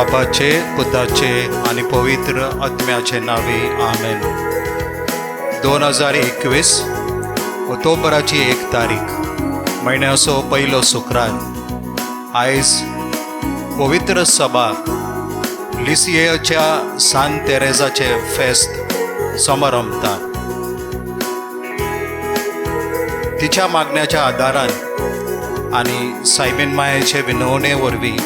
बापाचे, पुताचे आनी पवित्र आत्म्याचे नांवे, आमेन. 2021 ऑक्टोबराची 1 तारीख, म्हयन्याचो पयलो शुक्रार. आयज पवित्र सभा लिसियेच्या सान तेरेजाचे फेस्त समारंभता. तिच्या मागण्याच्या आदारान आनी सायबीन मायेचे विनवणे वरवीं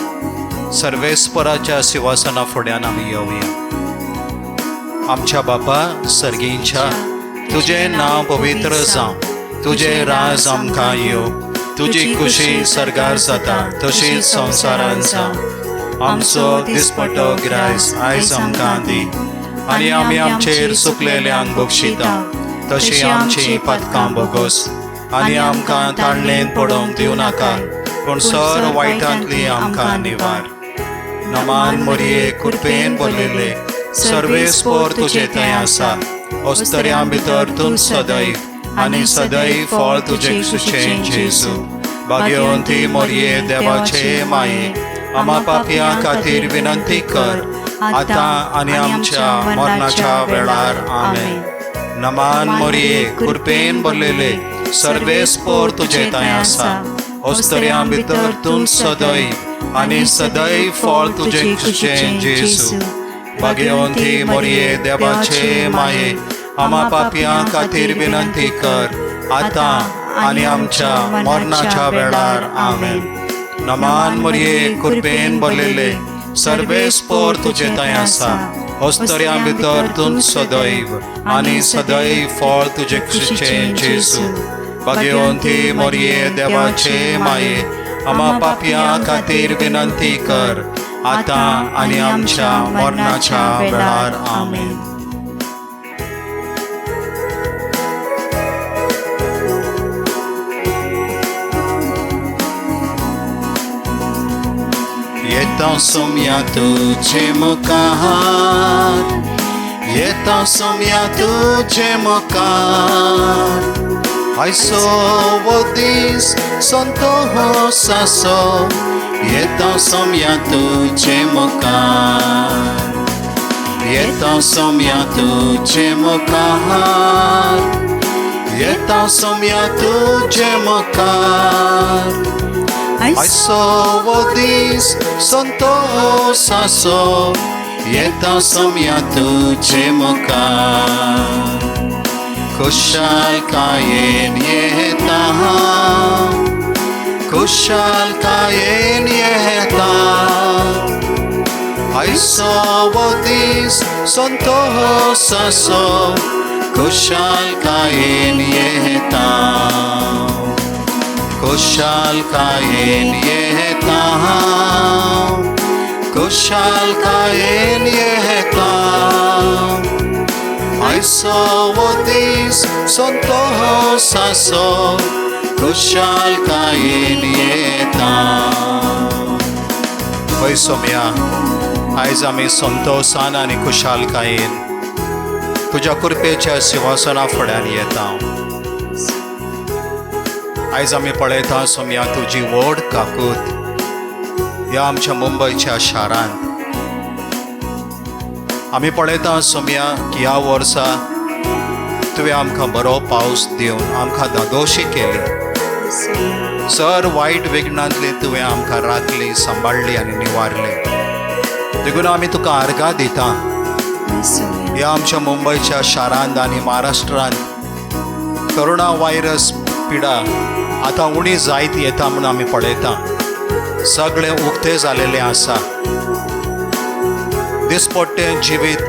सर्वेस्पराच्या शिवासना फुड्यान आमी येवया. आमच्या बापा सर्गींच्या, तुजें नांव पवित्र जावं, तुजें राज आमकां येवं, तुजी खुशी सर्गार जाता तशीच संवसारान जावं. आमचो दिसपटो गिरायस आयज आमकां दी आनी आमी आमचेर चुकलेल्यांक बक्षिता तशी आमची पातकां बोगोस आनी आमकां ताळणेन पडोवंक दिवं नाका, पूण सर वायटांतली आमकां निवार. नमान मोरये, कृपेन भरलेले, सर्वेस्पोर तुजे थंय आसा. अस्तऱ्यां भितर तूं सदैव आनी सदैव फळ तुजे सुशें जेजू. भाग्यवंती मोरये, देवाचे माये, आमा पापयां खातीर विनंती कर, आतां आनी आमच्या मरणाच्या वेळार. आमेन. नमान मोरये, कृपेन भरलेले, सर्वेस्पोर तुजे थंय आसा. अस्तऱ्यां भितर तूं सदैव आनी सदैव फळ तुजे खुशें जेजू. भाग्यवंती मोरये, देवाचे माये, आमा पापयां खातीर विनंती कर, आतां आनी आमच्या मरणाच्या वेळार. आमेन. नमान मोरये, कृपेन भरलेले, सर्वेस्पोर तुजे थंय आसा. अस्तऱ्यां भितर तूं सदैव आनी सदैव फळ तुजे खुशें जेजू. भाग्यवंती मोरये, देवाचे माये, आमा पापयां खातीर विनंती कर, आतां आनी आमच्या मरणाच्या वेळार. आमेन. येता सोम्या तुझे मुखार, येता सोम्या तुझे मुखार. आयसो वो दीस संतोषाचो, येता सोम्या तुझे मुखार. येता सोम्या तुझे मुखार, येता सोम्या तुझे मुखार. आयसो वो दीस संतोषाचो, येता सोम्या तुझे मुखार. खुशालकायेन येता, खुशालकायेन येता. आयसो वो दीस संतोषाचो, खुशालकायेन येता, खुशालकायेन येता, खुशालकायेन येता. आयसो वो दीस संतोषाचो, खुशालकायेन येता. हय सोम्या, आयज आमी संतोषान आनी खुशालकायेन तुज्या कृपेच्या शिवासना फुड्यान येता. आयज आमी पळयता सोम्या तुजी व्हड काकूत ह्या आमच्या मुंबयच्या शारांत. आमी पळयता सोम्या की ह्या वर्सा तुवें आमकां बरो पावस दिवन आमकां धादोशी केली. सर वायट विघ्नांतली तुवें आमकां राखली, सांबाळ्ळी आनी निवारली. देखून आमी तुका आर्गां दिता. ह्या आमच्या मुंबयच्या शारांत आनी महाराष्ट्रांत कोरोना व्हायरस पिडा आतां उणी जायत येता म्हूण आमी पळयता. सगळें उक्तें जालेलें आसा. दिसपट्टें जिवीत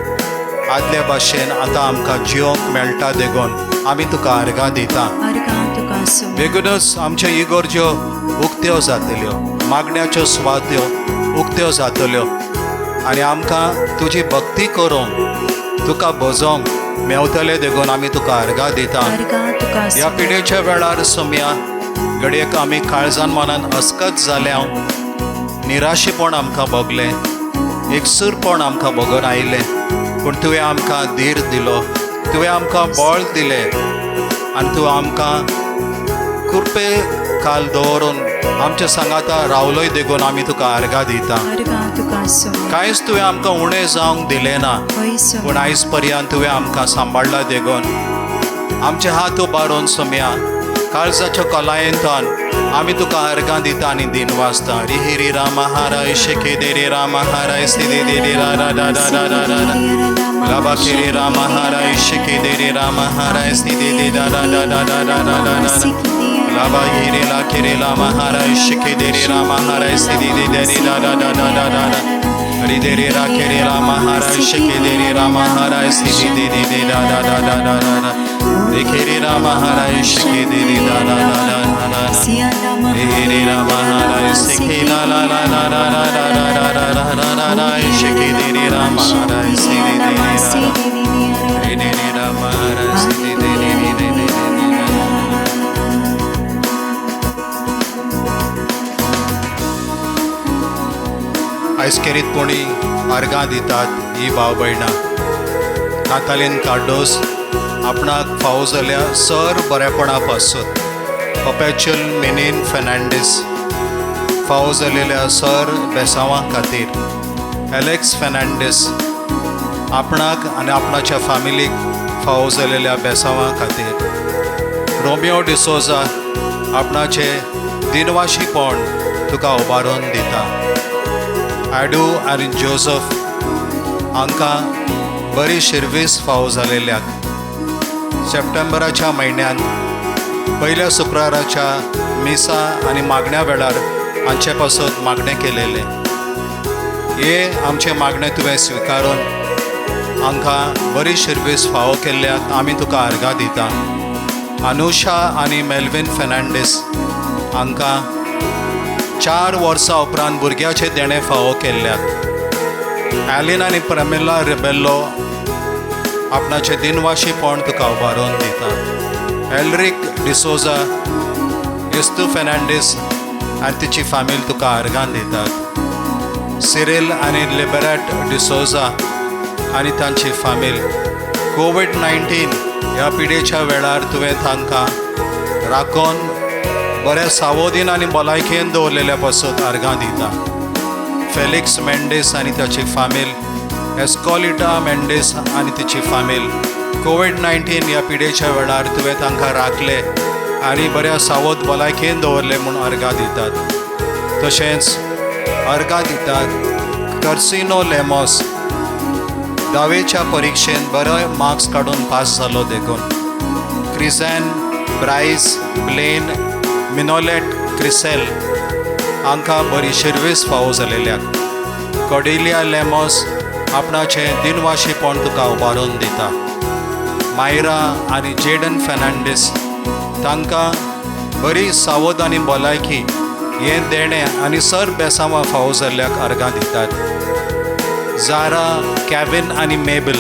आदल्या भाशेन आतां आमकां जियोंक मेळटा, देखून आमी तुका आर्गां दिता. बेगीनच आमच्यो इगर्ज्यो उक्त्यो जातल्यो, मागण्याच्यो सुवात्यो उक्त्यो जातल्यो आनी आमकां तुजी भक्ती करूंक, तुका भजोवंक मेवतले, देखून आमी तुका आर्गां दिता. ह्या पिडेच्या वेळार सोम्या घडयेक आमी काळजान मनान अस्कत जाल्या, निराशेपण आमकां भोगलें, एकसूरपण आमकां भोगून आयलें, पूण तुवें आमकां धीर दिलो, तुवें आमकां बळ दिलें आनी तूं आमकां कृपे काल दवरून आमच्या सांगाता रावलोय देखून आमी तुका आर्गां दिता. कांयच तुवें आमकां उणें जावंक दिलें ना, पूण आयज पर्यंत तुवें आमकां सांबाळ्ळा देखून आमचे हात उबारून सोम्या काळजाच्या कलायेंतल्यान आमी तुका अर्गां दिता आनी दिन वाचता. रि हि राम हाराय शेखे दे रे राम हाराय सिदे दे रे रा रा रा रा रा रा रा लाबा के रे राम हाराय शेखे दे रे राम हाराय सिदे दे रा रा रा रा रा रा रा रा रा लाबा हि रे ला के रे राम हाराय शेखे दे रे राम हाराय सिदे दे दे रे रा रा रा रा रा रा रा रि दे रे रा के रे राम हाराय शेखे दे रे राम हाराय सिदे दे दे दे रा रा रा रा रा रा रा रे के रे राम हाराय शेखे दे रे रा रा रा रा रा रा रे रे राम हाराय शेखे ला ला ला ला ला ला ला ला ला ला ला ला ला शेखे दे रे राम हाराय सिदे दे रे रा रा रे रे रे राम हाराय सिदे दे रे रे रे रे रे रा. आयज खेरीतपणी आर्गां दितात ही भाव भयणां. नातालीन कार्डोस आपणाक फावो जाल्या सर बरेपणा पासत, पपेच्युअल मिनीन फेर्नांडीस फावो जालेल्या सर बेसांवां खातीर, एलेक्स फेर्नांडीस आपणाक आनी आपणाच्या फामिलीक फावो जालेल्या बेसांवां खातीर, रोमियो डिसोजा आपणाचे दिनवाशीपण तुका उबारून दिता. आडू आनी जोजफ हांकां बरी शिर्वीस फावो जालेल्याक सप्टेंबराच्या म्हयन्यांत पयल्या शुक्राराच्या मिसा आनी मागण्या वेळार हांचे पासत मागणें केलेलें. हे आमचें मागणें तुवें स्विकारून हांकां बरी शिर्वीस फावो केल्ल्याक आमी तुका आर्गां दिता. अनुषा आनी मेल्विन फेर्नांडीस हांकां 4 वर्सां उपरांत भुरग्याचें देणें फावो केल्ल्याक, एलिन आनी प्रमिला रिबेल्लो आपणाचें दिनवाशीपण तुका उबारून दिता. एल्रिक डिसोजा, इस्तू फेर्नांडीस आनी तिची फामील तुका आर्गां दितात. सिरिल आनी लिबरेट डिसोजा आनी तांची फामील कोवीड-19 ह्या पिडेच्या वेळार तुवें तांकां राखून बऱ्या सावोदीन आनी भलायकेन दवरलेल्या पासत आर्गां दिता. फेलिक्स मेंडेस आनी ताची फामील, एस्कॉलिटा मेंडेस आनी तिची फामील कोवीड-19 ह्या पिडेच्या वेळार तुवें तांकां राखले आनी बऱ्या सावध भलायकेन दवरले म्हूण आर्गां दितात. तशेंच आर्गां दितात कर्सिनो लेमोस धावेच्या परिक्षेंत बरे मार्क्स काडून पास जालो देखून, क्रिझॅन ब्रायस ब्लेन मिनोलेट क्रिसेल हांकां बरी शिर्वीस फावो जालेल्याक, कॉर्डेलिया लेमोस आपणाचें दिनवाशीपण तुका उबारून दिता. मायरा आनी जेडन फेर्नांडीस तांकां बरी सावध आनी भलायकी हें देणें आनी सर बेसांवां फावो जाल्ल्याक आर्गां दितात. जारा, कॅविन आनी मेबल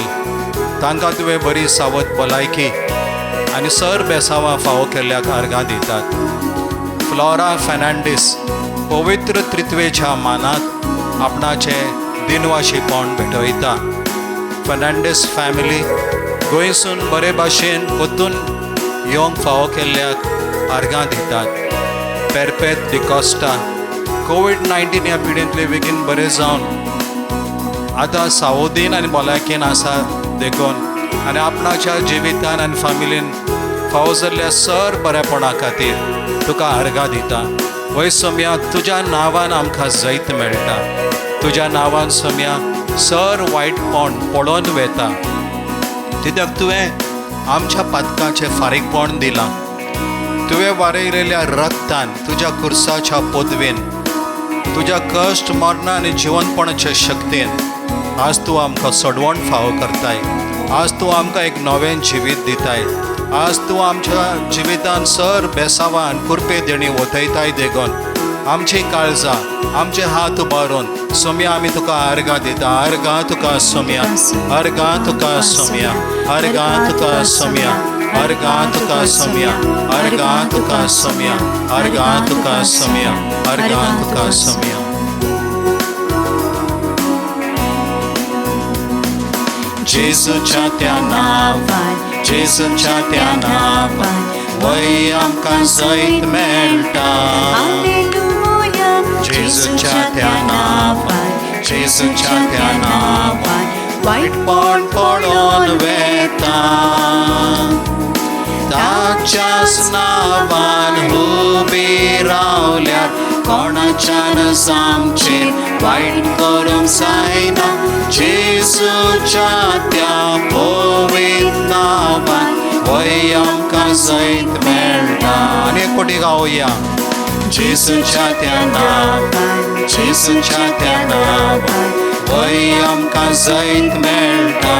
तांकां तुवें बरी सावध भलायकी आनी सर बेसांवां फावो केल्ल्याक आर्गां दितात. फ्लॉरा फेर्नांडीस पवित्र त्रित्वेच्या मानाक आपणाचें दिनवाशीपण भेटयता. फेर्नांडीस फॅमिली गोंयसून बरे भाशेन परतून येवंक फावो केल्ल्याक आर्गां दितात. पेरपेत डिकॉस्टा कोवीड-19 ह्या पिडेंतले बेगीन बरें जावन आतां सावोदीन आनी भलायकेन आसा देखून आनी आपणाच्या जिवितान आनी फामिलीन फावो जाल्ल्या सर बरेपणा खातीर तुका आर्गां दिता. वय सोम्या तुज्या नांवान आमकां जैत मेळटा. तुज्या नांवान सोम्या सर वायटपण पळोवन वेता, कित्याक तुवें आमच्या पातकाचें फारीकपण दिलां. तुवें वारयलेल्या रक्तान तुज्या कुर्साच्या पदवेन तुज्या कश्ट मरणा आनी जिवनपणाच्या शक्तेन आज तूं आमकां सोडवण फावो करताय. आज तूं आमकां एक नवें जिवीत दिताय. आज तूं आमच्या जिवितान सर बेसावान कुरपे देणी वतयताय देखून आमची काळजां आमचे हात उबारून सोम्या आमी तुका आर्गां दिता. आर्गां तुका सोम्या, आर्गां तुका सोम्या, आर्गां तुका सोम्या, आर्गां तुका सोम्या, आर्गां तुका सोम्या, आर्गां तुका सोम्या, आर्गां तुका सोम्या. जेजूच्या त्या नांवान, जेजूच्या त्या नांवान वय आमकां जैत मेळटा. जेजूच्या त्या नांवान, जेजूच्या त्या नांवान वायटपण पळोवन वेता. ताच्याच नांवान उबी रावल्यार कोणाच्यान आमचेर वायट करूंक जायना. जेजूच्या त्या पवित्र नांवान वय आमकां जैत मेळटा. आनी एक फावटी गावया. जेजूच्या त्या नांवान, जेजूच्या त्या नांवान वय आमकां जैत मेळटा.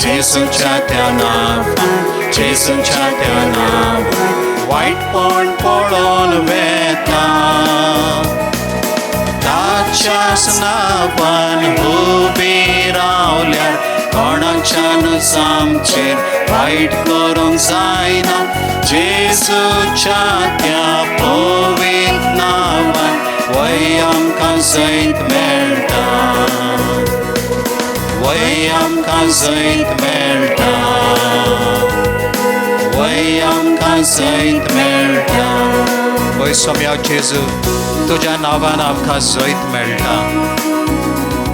जेजूच्या त्या नांवान, जेजूच्या त्या नांवान वायटपण पळोवन वेता. ताच्याच नांवान उबी रावल्यार कोणाच्यान आमचेर वायट करूंक जायना. जेजूच्या त्या पवित्र नांवान वय आमकां जैत मेळटा. वय आमकां जैत मेळटा. वय आमकां जैत मेळटा. वय सोम्या जेजू, तुज्या नांवान आमकां जैत मेळटा.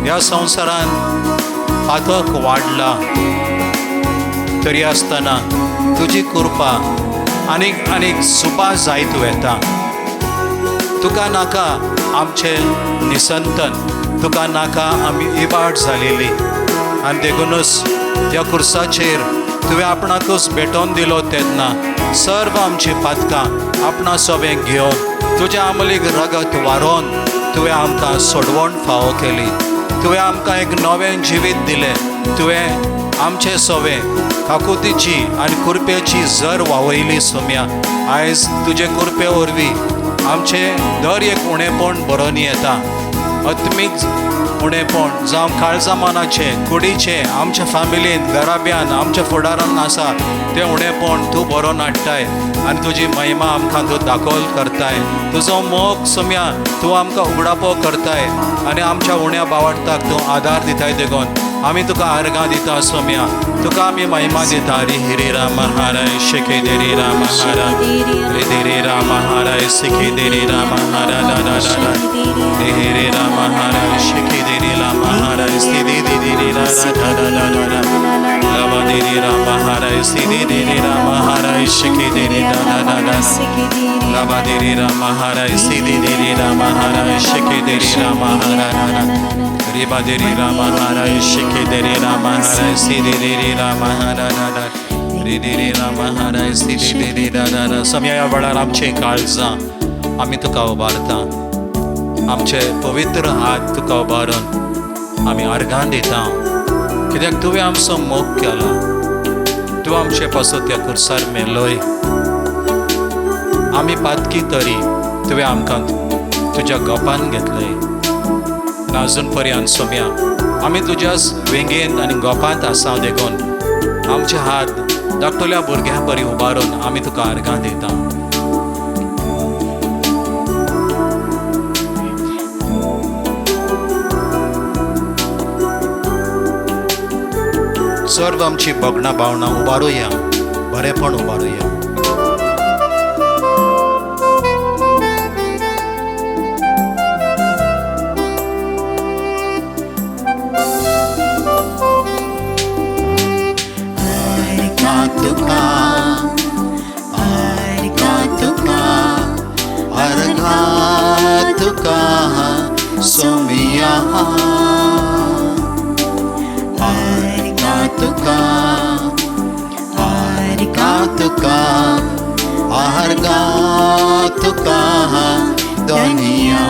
ह्या संवसारान पातक वाडला तरी आसतना तुजी कृपा आनीक आनीक सुबा जायत वेता. तुका नाका आमचें निसंतन, तुका नाका आमी इबाड जालेली. आनी देखूनच त्या खुर्साचेर तुवें आपणाकूच भेटोवन दिलो तेन्ना सर्व आमची पातकां आपणा सोबें घेवन तुज्या आमलीक रगत वारोवन तुवें आमकां सोडवण फावो केली. तुवें आमकां एक नवें जिवीत दिलें. तुवें आमचे सोवे काकुतीची आनी कृपेची जर वावयली. सोम्या, आयज तुजे कृपे वरवीं आमचें दर एक उणेपण बरोवन येता. आत्मीक उणेपण जावं काळजा मनाचें, कुडीचें, आमच्या फॅमिलीन, घराब्यान, आमच्या फुडारान आसा तें उणेपण तूं बरोवन हाडटाय आनी तुजी महिमा आमकां तूं दाखोल करताय. तुजो मोग सोम्या तूं आमकां उगडापो करताय आनी आमच्या उण्या बावडताक तूं आदार दिताय. देखून आमी तुका आर्गां दिता सोम्या, तुका आमी महिमा दिता. हरी हिरी राम हराय शिखे देरी राम हरा रे देरी राम हराय सिखे देरी राम हरा ला ला ला ला रे हिरी राम हराय शिखे देरी राम हराय सिद्धि देरी रा रा ला ला ला ला राम देरी राम हराय सिद्धि देरी राम हराय शिखे देरी ला ला ला ला राम देरी राम हराय सिद्धि देरी राम हराय शिखे देरी राम हरा ला ला रिबा देरी राम हराय शिखे देरी राम हराय सिद्धि देरी राम हरा ला ला रे देरी राम हराय सिद्धि देरी रा रा रा. सम्या, ह्या वेळार आमचें काळजां आमी तुका उबारता. आमचे पवित्र हात तुका उबारून आमी अर्गां दिता, कित्याक तुवें आमचो मोग केला. तूं आमचे पासत त्या खुर्सार मेलोय. आमी पातकी तरी तुवें आमकां तुज्या गोपान घेतलंय. आजून पर्यंत सोम्या आमी तुज्याच वेंगेंत आनी गोपांत आसा. देखून आमचे हात धाकटुल्या भुरग्यां परी उबारून आमी तुका अर्गां दिता. सर्व आमची भगणां भावनां उबारुया, बरेंपण उबारुया. सोमिया आर्गा तुका, आर्गा तुका, आर्गा तुका दुनिया.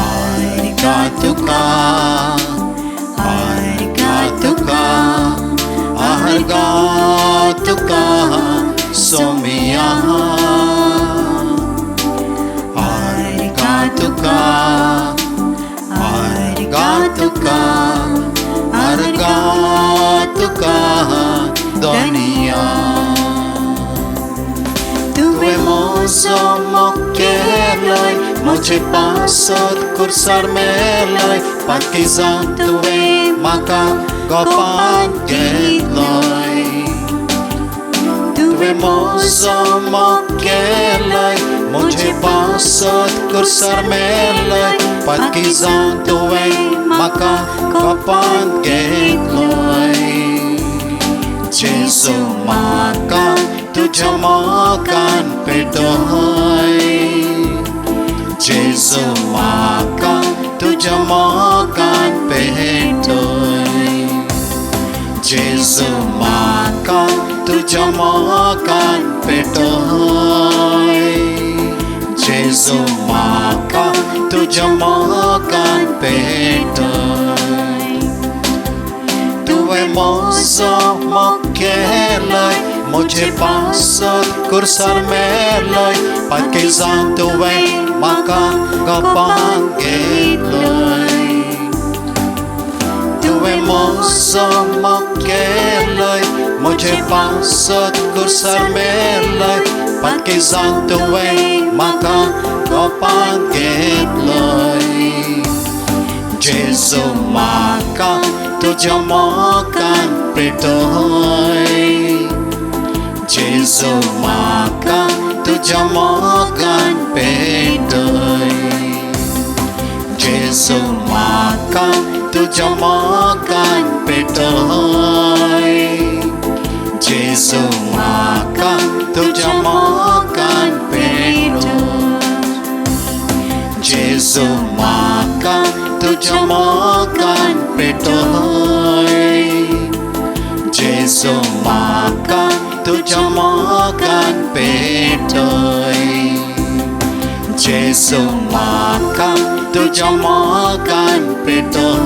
आर्गा तुका, आर्गा तुका, आर्गा तुका सोमिया. तुका, आर्गा तुका, आर्गा तुका दुनिया. तुवें म्हजो मोग केलोय, म्हजे पासत खुर्सार मेलोय, पाती जावन तुवें म्हाका गोपांत घेतलोय. तुवें म्हजो मोग केलोय, म्हजे पासत कुर्सार मेलोय, पातकी जावन तुवें म्हाका गोपांत घेतलोय. जेजू म्हाका तुज्या मोगान पेटय, जेजू म्हाका तुज्या मोगान पेटय, जेजू म्हाका तुज्या मोगान पेटय, जेजू म्हाका तुज्या मोगान पेटय. तुवें म्हजो मोग केलोय, म्हजे पासत कुर्सार मेलोय, पातकी जावन तुवें म्हाका गोपांत घेतलोय. तुवें म्हजो मोग केलोय, म्हजे पासत कुर्सार मेलोय, पातकी जावन तुवें म्हाका गोपांत घेतलोय. जेजू म्हाका तुज्या मोगान पेटय, जेजू म्हाका तुज्या मोगान पेटय, जेजू म्हाका तुज्या मोगान पेटय, जेजू म्हाका तुज्या मोगान पेटय, जेजू म्हाका तुज्या मोगान पेटय, जेजू म्हाका तुज्या मोगान पेटय, जेजू म्हाका तुज्या मोगान पेटय,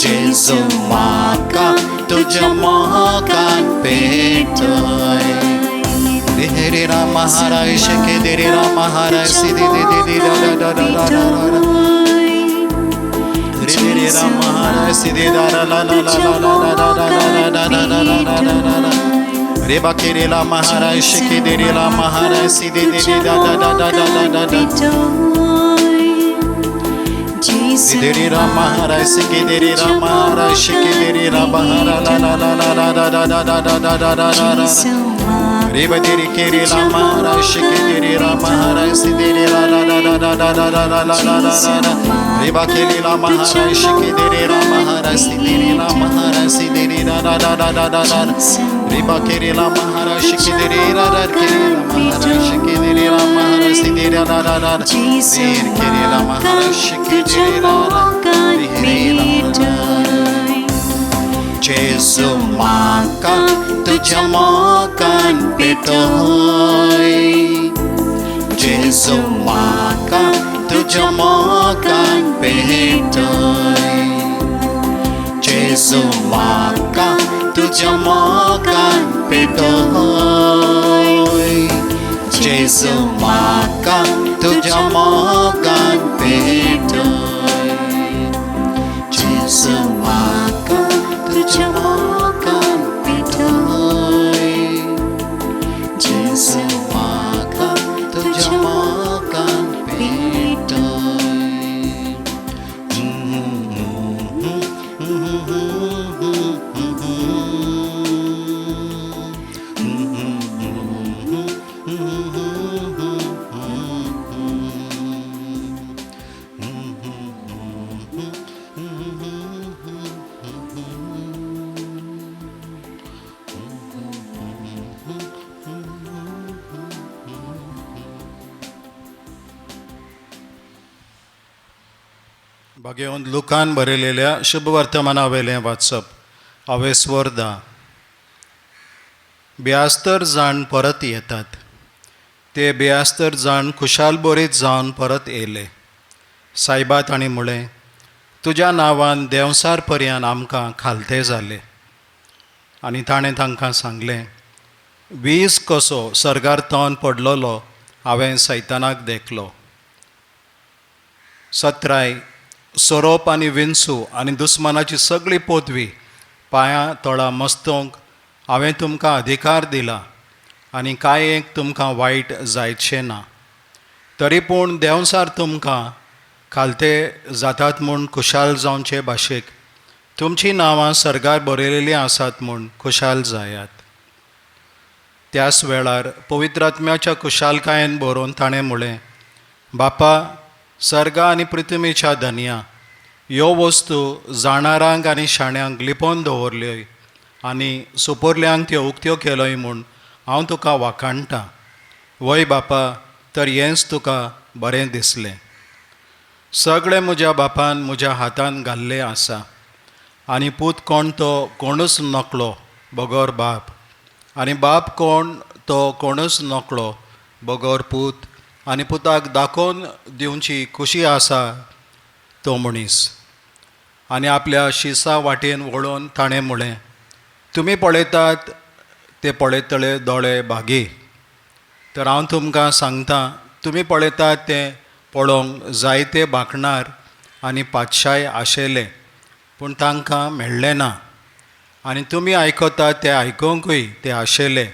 जेजू म्हाका तुज्या मोगान पेटय. हरे राम हराय शके देरे राम हराय सिद्धि दे दे दे दा दा दा दा दा दा रे रे राम हराय सिद्धि दा ला ला ला ला ला ला ला ला ला ला ला ला ला ला ला ला रे बाकी रे राम हराय शके दे रे राम हराय सिद्धि दे दे दा दा दा दा दा दा दा दे रे राम हराय सिके दे रे राम हराय शके दे रे राम हरा ला ला ला ला ला दा दा दा दा दा दा दा दा दा रे बदेरी के रे राम हराय शके दे रे राम हराय सिद्धि रे ला ला ला ला ला ला ला ला ला ला ला ला रे बाकी रे राम हराय शके दे रे राम हराय सिद्धि रे राम हराय सिद्धि रे ला ला ला ला ला ला ला रे बाकी रे राम हराय शके दे रे ला ला के रे राम हराय शके दे रे राम हराय सिद्धि रे ला ला ला रे के रे राम हराय शके दे रे ला ला रे रे जेजू म्हाका तुज्या मोगान पेटय, जेजू म्हाका तुज्या मोगान पेटय, जेजू म्हाका तुज्या मोगान पेटय, जेजू म्हाका तुज्या मोगान पेटय, जेजू म्हाका तुज्या मोगान पेटय, जेजू म्हाका तुज्या मोगान पेटय. भाग्यवंत लुकान बरयलेल्या शुभवर्तमानावेलें वाचप. अवेस्वर्दा ब्यास्तर जाण परत येतात. ते ब्यास्तर जाण खुशालबरीत जावन परत येयले. सायबा तांणी म्हळें, तुज्या नांवान देंवसार पर्यान आमकां खालते जाले. आनी ताणें तांकां सांगलें, वीज कसो सर्गार तोन पडलेलो हांवें सैतानाक देखलो. सत्राय सोरोप आनी विंचू आनी दुस्मानाची सगळी पोतवी पांयां तळा मस्तोंक हांवें तुमकां अधिकार दिला आनी कांय एक तुमकां वायट जायचें ना. तरी पूण देंवसार तुमकां खालते जातात म्हूण खुशाल जावचे भाशेक तुमचीं नांवां सर्गार बरयलेलीं आसात म्हूण खुशाल जायात. त्याच वेळार पवित्र आत्म्याच्या खुशालकायेन बरोवन ताणें म्हळें, बापा, सर्गा आनी पृथ्वीच्या धनया, ह्यो वस्तू जाणारांक आनी शाण्यांक लिपोवन दवरल्यो आनी सुपुरल्यांक त्यो उक्त्यो केल्यो म्हूण हांव तुका वाखाणटां. वय बापा, तर हेंच तुका बरें दिसलें. सगळें म्हज्या बापान म्हज्या हातान घाल्लें आसा आनी पूत कोण तो कोणूच नकळो बगर बाप, आनी बाप कोण तो कोणूच नकळो बगर पूत, आनी पुताक दाखोवन दिवची खुशी आसा तो मनीस. आनी आपल्या शिसा वाटेन वळोवन ताणें म्हळें, तुमी पळयतात ते पळयतले दोळे भागी, तर हांव तुमकां सांगता, तुमी पळयतात तें पळोवंक जायते बांकणार आनी पातशाय आशिल्ले, पूण तांकां मेळ्ळें ना, आनी तुमी आयकतात तें आयकुंकूय ते आशिल्ले,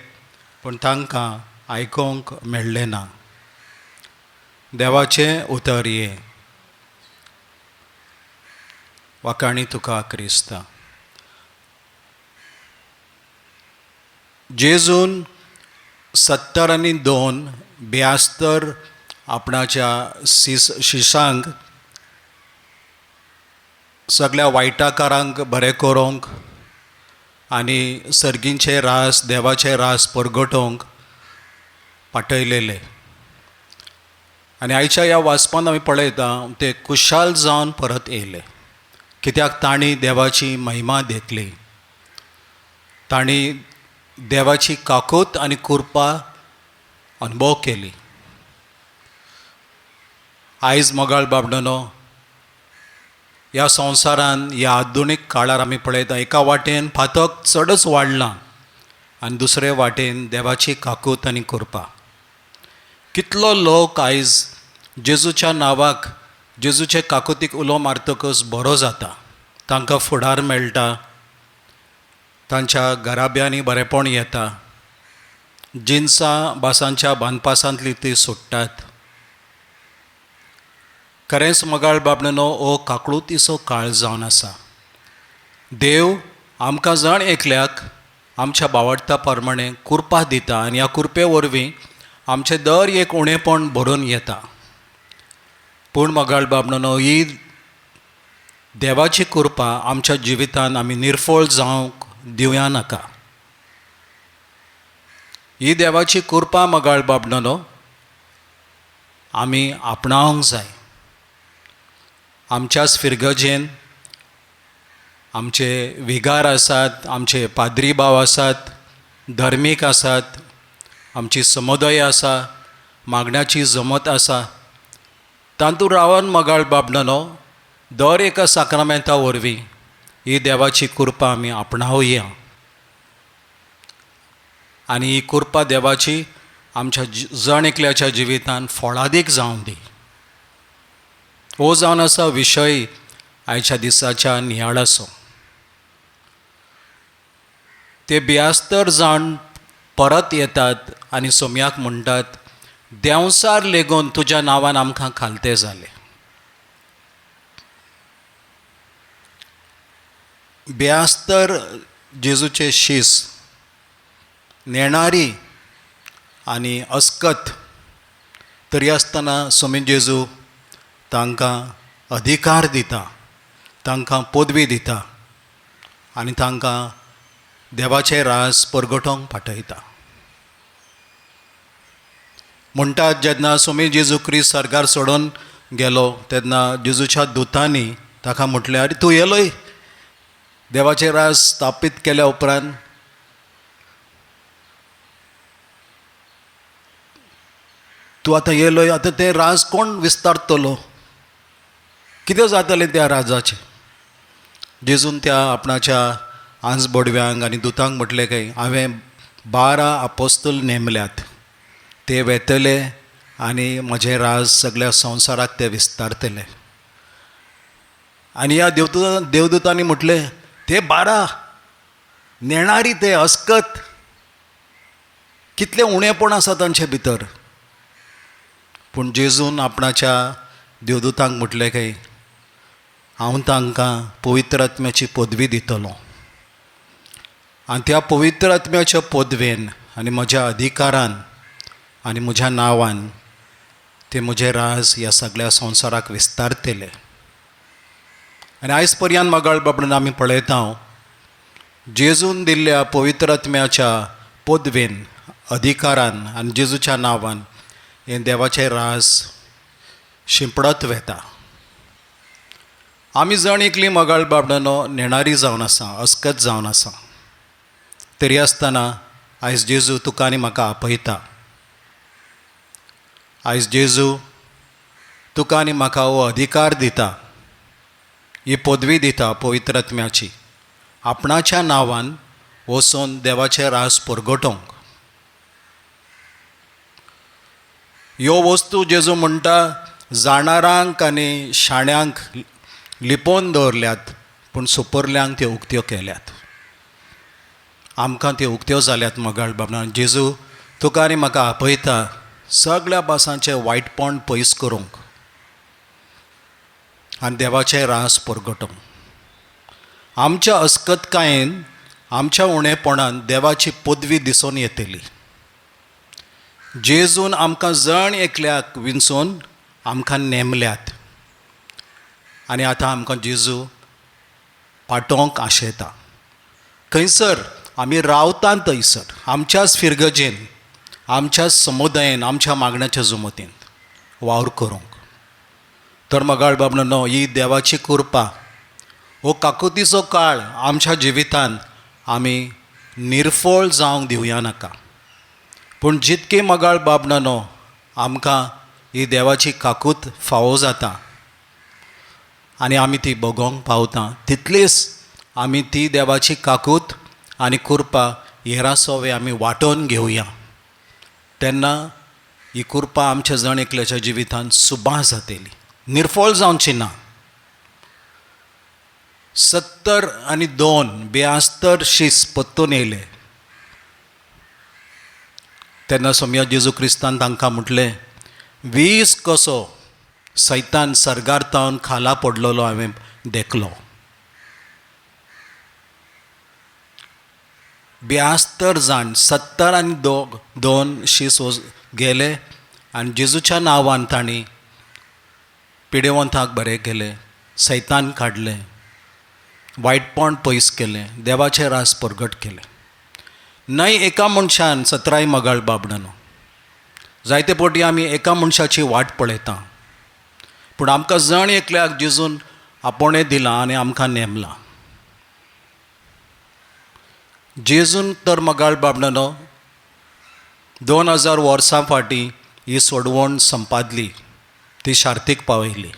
पूण तांकां आयकूंक मेळ्ळें ना. देवाचें उतर हें. वाखाणी तुका क्रिस्ता. जेजून 72 ब्यास्तर आपणाच्या शिसांक सगळ्या वायटाकारांक बरें करूंक आनी सर्गींचे रास देवाचे रास परगटोवंक पाठयलेले. आनी आयच्या ह्या वाचपान आमी पळयता ते खुशाल जावन परत येयले, कित्याक तांणी देवाची महिमा देखली, तांणी देवाची काकूत आनी कृपा अनुभव केली. आयज मोगाळ बाबडनो, ह्या संवसारान ह्या आधुनीक काळार आमी पळयता एका वाटेन फातक चडच वाडलां आनी दुसरे वाटेन देवाची काकूत आनी कृपा. कितलो लोक आयज जेजूच्या नांवाक, जेजूचे काकुतीक उलो मारतकच बरो जाता, तांकां फुडार मेळटा, तांच्या घराब्यांनी बरेंपण येता, जिन्सां भासांच्या बांदपासांतली ती सोडटात. खरेंच मोगाळ बाबडनो, हो काकळुतीचो काळ जावन आसा. देव आमकां जण एकल्याक आमच्या बावडटा प्रमाणे कृपा दिता आनी ह्या कृपे वरवीं आमचें दर एक उणेपण भरून येता. पूण मोगाळ बाबडनो, ही देवाची कृपा आमच्या जिवितान आमी निर्फळ जावंक दिवया नाका. ही देवाची कृपा मोगाळ बाबडनो आमी आपणावंक जाय. आमच्याच फिरगजेन आमचे विगार आसात, आमचे पाद्री भाव आसात, धर्मीक आसात, आमची समुदाय आसा, मागण्याची जमत आसा. तातूंत रावन मोगाळ बाबडनो दर एका साक्रामेंता वरवीं ही देवाची कृपा आमी आपणावया आनी ही कृपा देवाची आमच्या जण एकल्याच्या जिवितान फळादीक जावं दी. हो जावन आसा विशय आयच्या दिसाच्या नियाळाचो. ते बियास्तर जाण परत येतात आनी सोम्याक म्हणटात, देंवचार लेगून तुज्या नांवान आमकां खालते जाले. बियास्तर जेजूचे शीस नेणारी आनी अस्कत तरी आसतना सोमी जेजू तांकां अधिकार दिता, तांकां पदवी दिता आनी तांकां देवाचें रास परगटोवंक पाठयता. म्हणटात जेन्ना सोमी जेजू क्रिस्त सर्गार सोडून गेलो तेन्ना जेजूच्या दुतांनी ताका म्हटलें, आरे तूं येलोय देवाचें रास स्थापीत केल्या उपरांत, तूं आतां येलोय, आतां तें राज कोण विस्तारतलो, कितें जातलें त्या राजाचें? जेजून त्या आपणाच्या आंज बोडव्यांक आनी दुतांक म्हटलें काय हांवें 12 आपोस्तूल नेमल्यात, ते वेतले आनी म्हजें राज सगळ्या संवसाराक ते विस्तारतले. आनी ह्या देवदूतांनी म्हटलें, ते 12 नेणारी, ते अस्कत, कितलें उणेपण आसा तांचे भितर. पूण जेजून आपणाच्या देवदूतांक म्हटलें काय हांव तांकां पवित्र आत्म्याची पदवी दितलो आनी त्या पवित्र आत्म्याच्या पदवेन आनी म्हज्या अधिकारान आनी म्हज्या नांवान ते म्हजें राज ह्या सगळ्या संवसाराक विस्तारतले. आनी आयज पर्यंत मगाळ बाबड्यान आमी पळयता जेजून दिल्ल्या पवित्र आत्म्याच्या पदवेन, अधिकारान आनी जेजूच्या नांवान हें देवाचें राज शिंपडत वेता. आमी जण एकली मगाळ बाबड्यानो नेणारी जावन आसा, अस्कत जावन आसा, तरी आसतना आयज जेजू तुका आनी म्हाका आपयता. आयज जेजू तुका आनी म्हाका हो अधिकार दिता, ही पदवी दिता पवित्र आत्म्याची, आपणाच्या नांवान वचून देवाचें रास परगटोवंक. ह्यो वस्तू जेजू म्हणटा जाणारांक आनी शाण्यांक लिपोवन दवरल्यात, पूण सुपर्ल्यांक त्यो उक्त्यो केल्यात. आमकां त्यो उक्त्यो जाल्यात मगाळ बाबा. जेजू तुका आनी म्हाका आपयता सगळ्या भासांचें वायटपण पयस करूंक आनी देवाचें रास परगटोवंक. आमच्या अस्कतकायेन, आमच्या उणेपणान देवाची पदवी दिसून येतली. जेजून आमकां जण एकल्याक विंचून आमकां नेमल्यात आनी आतां आमकां जेजू पाटोवंक आशेता. खंयसर आमी रावता थंयसर आमच्याच फिरगजेन, आमच्या समुदायेन, आमच्या मागण्याच्या जुमतीन वावर करूंक. तर मगाळ बाबनो, ही देवाची कृपा, हो काकुतीचो काळ आमच्या जिवितांत आमी निर्फळ जावंक दिवया नाका. पूण जितके मगाळ बाबनानो आमकां ही देवाची काकूत फावो जाता आनी आमी ती भोगोवंक पावता, तितलीच आमी ती देवाची काकूत आनी कृपा हेरां सोवे आमी वांटोवन घेवया. तेन्ना ही कृपा आमच्या जण एकल्याच्या जिवितांत सुबा जातली, निर्फळ जावची ना. 72 72 शीस पत्तून येयले तेन्ना सोमया जेजू क्रिस्तान तांकां म्हटलें, वीज कसो सैतान सर्गार तावन खाला पडलेलो हांवें देखलो. 72 जाण 72 शीस गेले आनी जेजूच्या नांवान तांणी पिडेवंताक बरें केलें, सैतान काडलें, वायटपण पयस केलें, देवाचें रास परगट केलें. न्हय एका मनशान सतराय मगाळ बाबडानो, जायते पटी आमी एका मनशाची वाट पळयता, पूण आमकां जण एकल्याक जेजून आपोणें दिलां आनी आमकां नेमलां. जेजून तर मगाळ बाबडानो 2000 वर्सां फाटीं ही सोडवण संपादली, ती शार्तीक पावयली.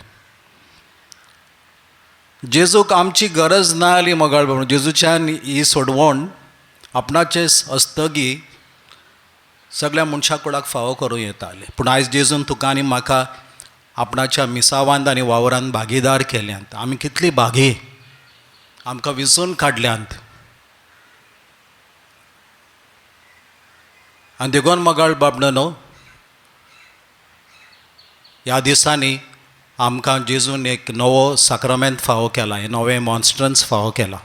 जेजूक आमची गरज ना जाली मगाळ बाबा, जेजूच्यान ही सोडवण आपणाचे हस्तगी सगळ्या मनशा कुडाक फावो करूं येताले. पूण आयज जेजून तुका आनी म्हाका आपणाच्या मिसावांत आनी वावरान भागीदार केल्यात. आमी कितली भागी, आमकां विंचून काडल्यांत. आनी देखून मगाळ बाबडनो, ह्या दिसांनी आमकां जेजून एक नवो साक्रामेंत फावो केला, हें नवें मॉन्स्ट्रन्स फावो केला.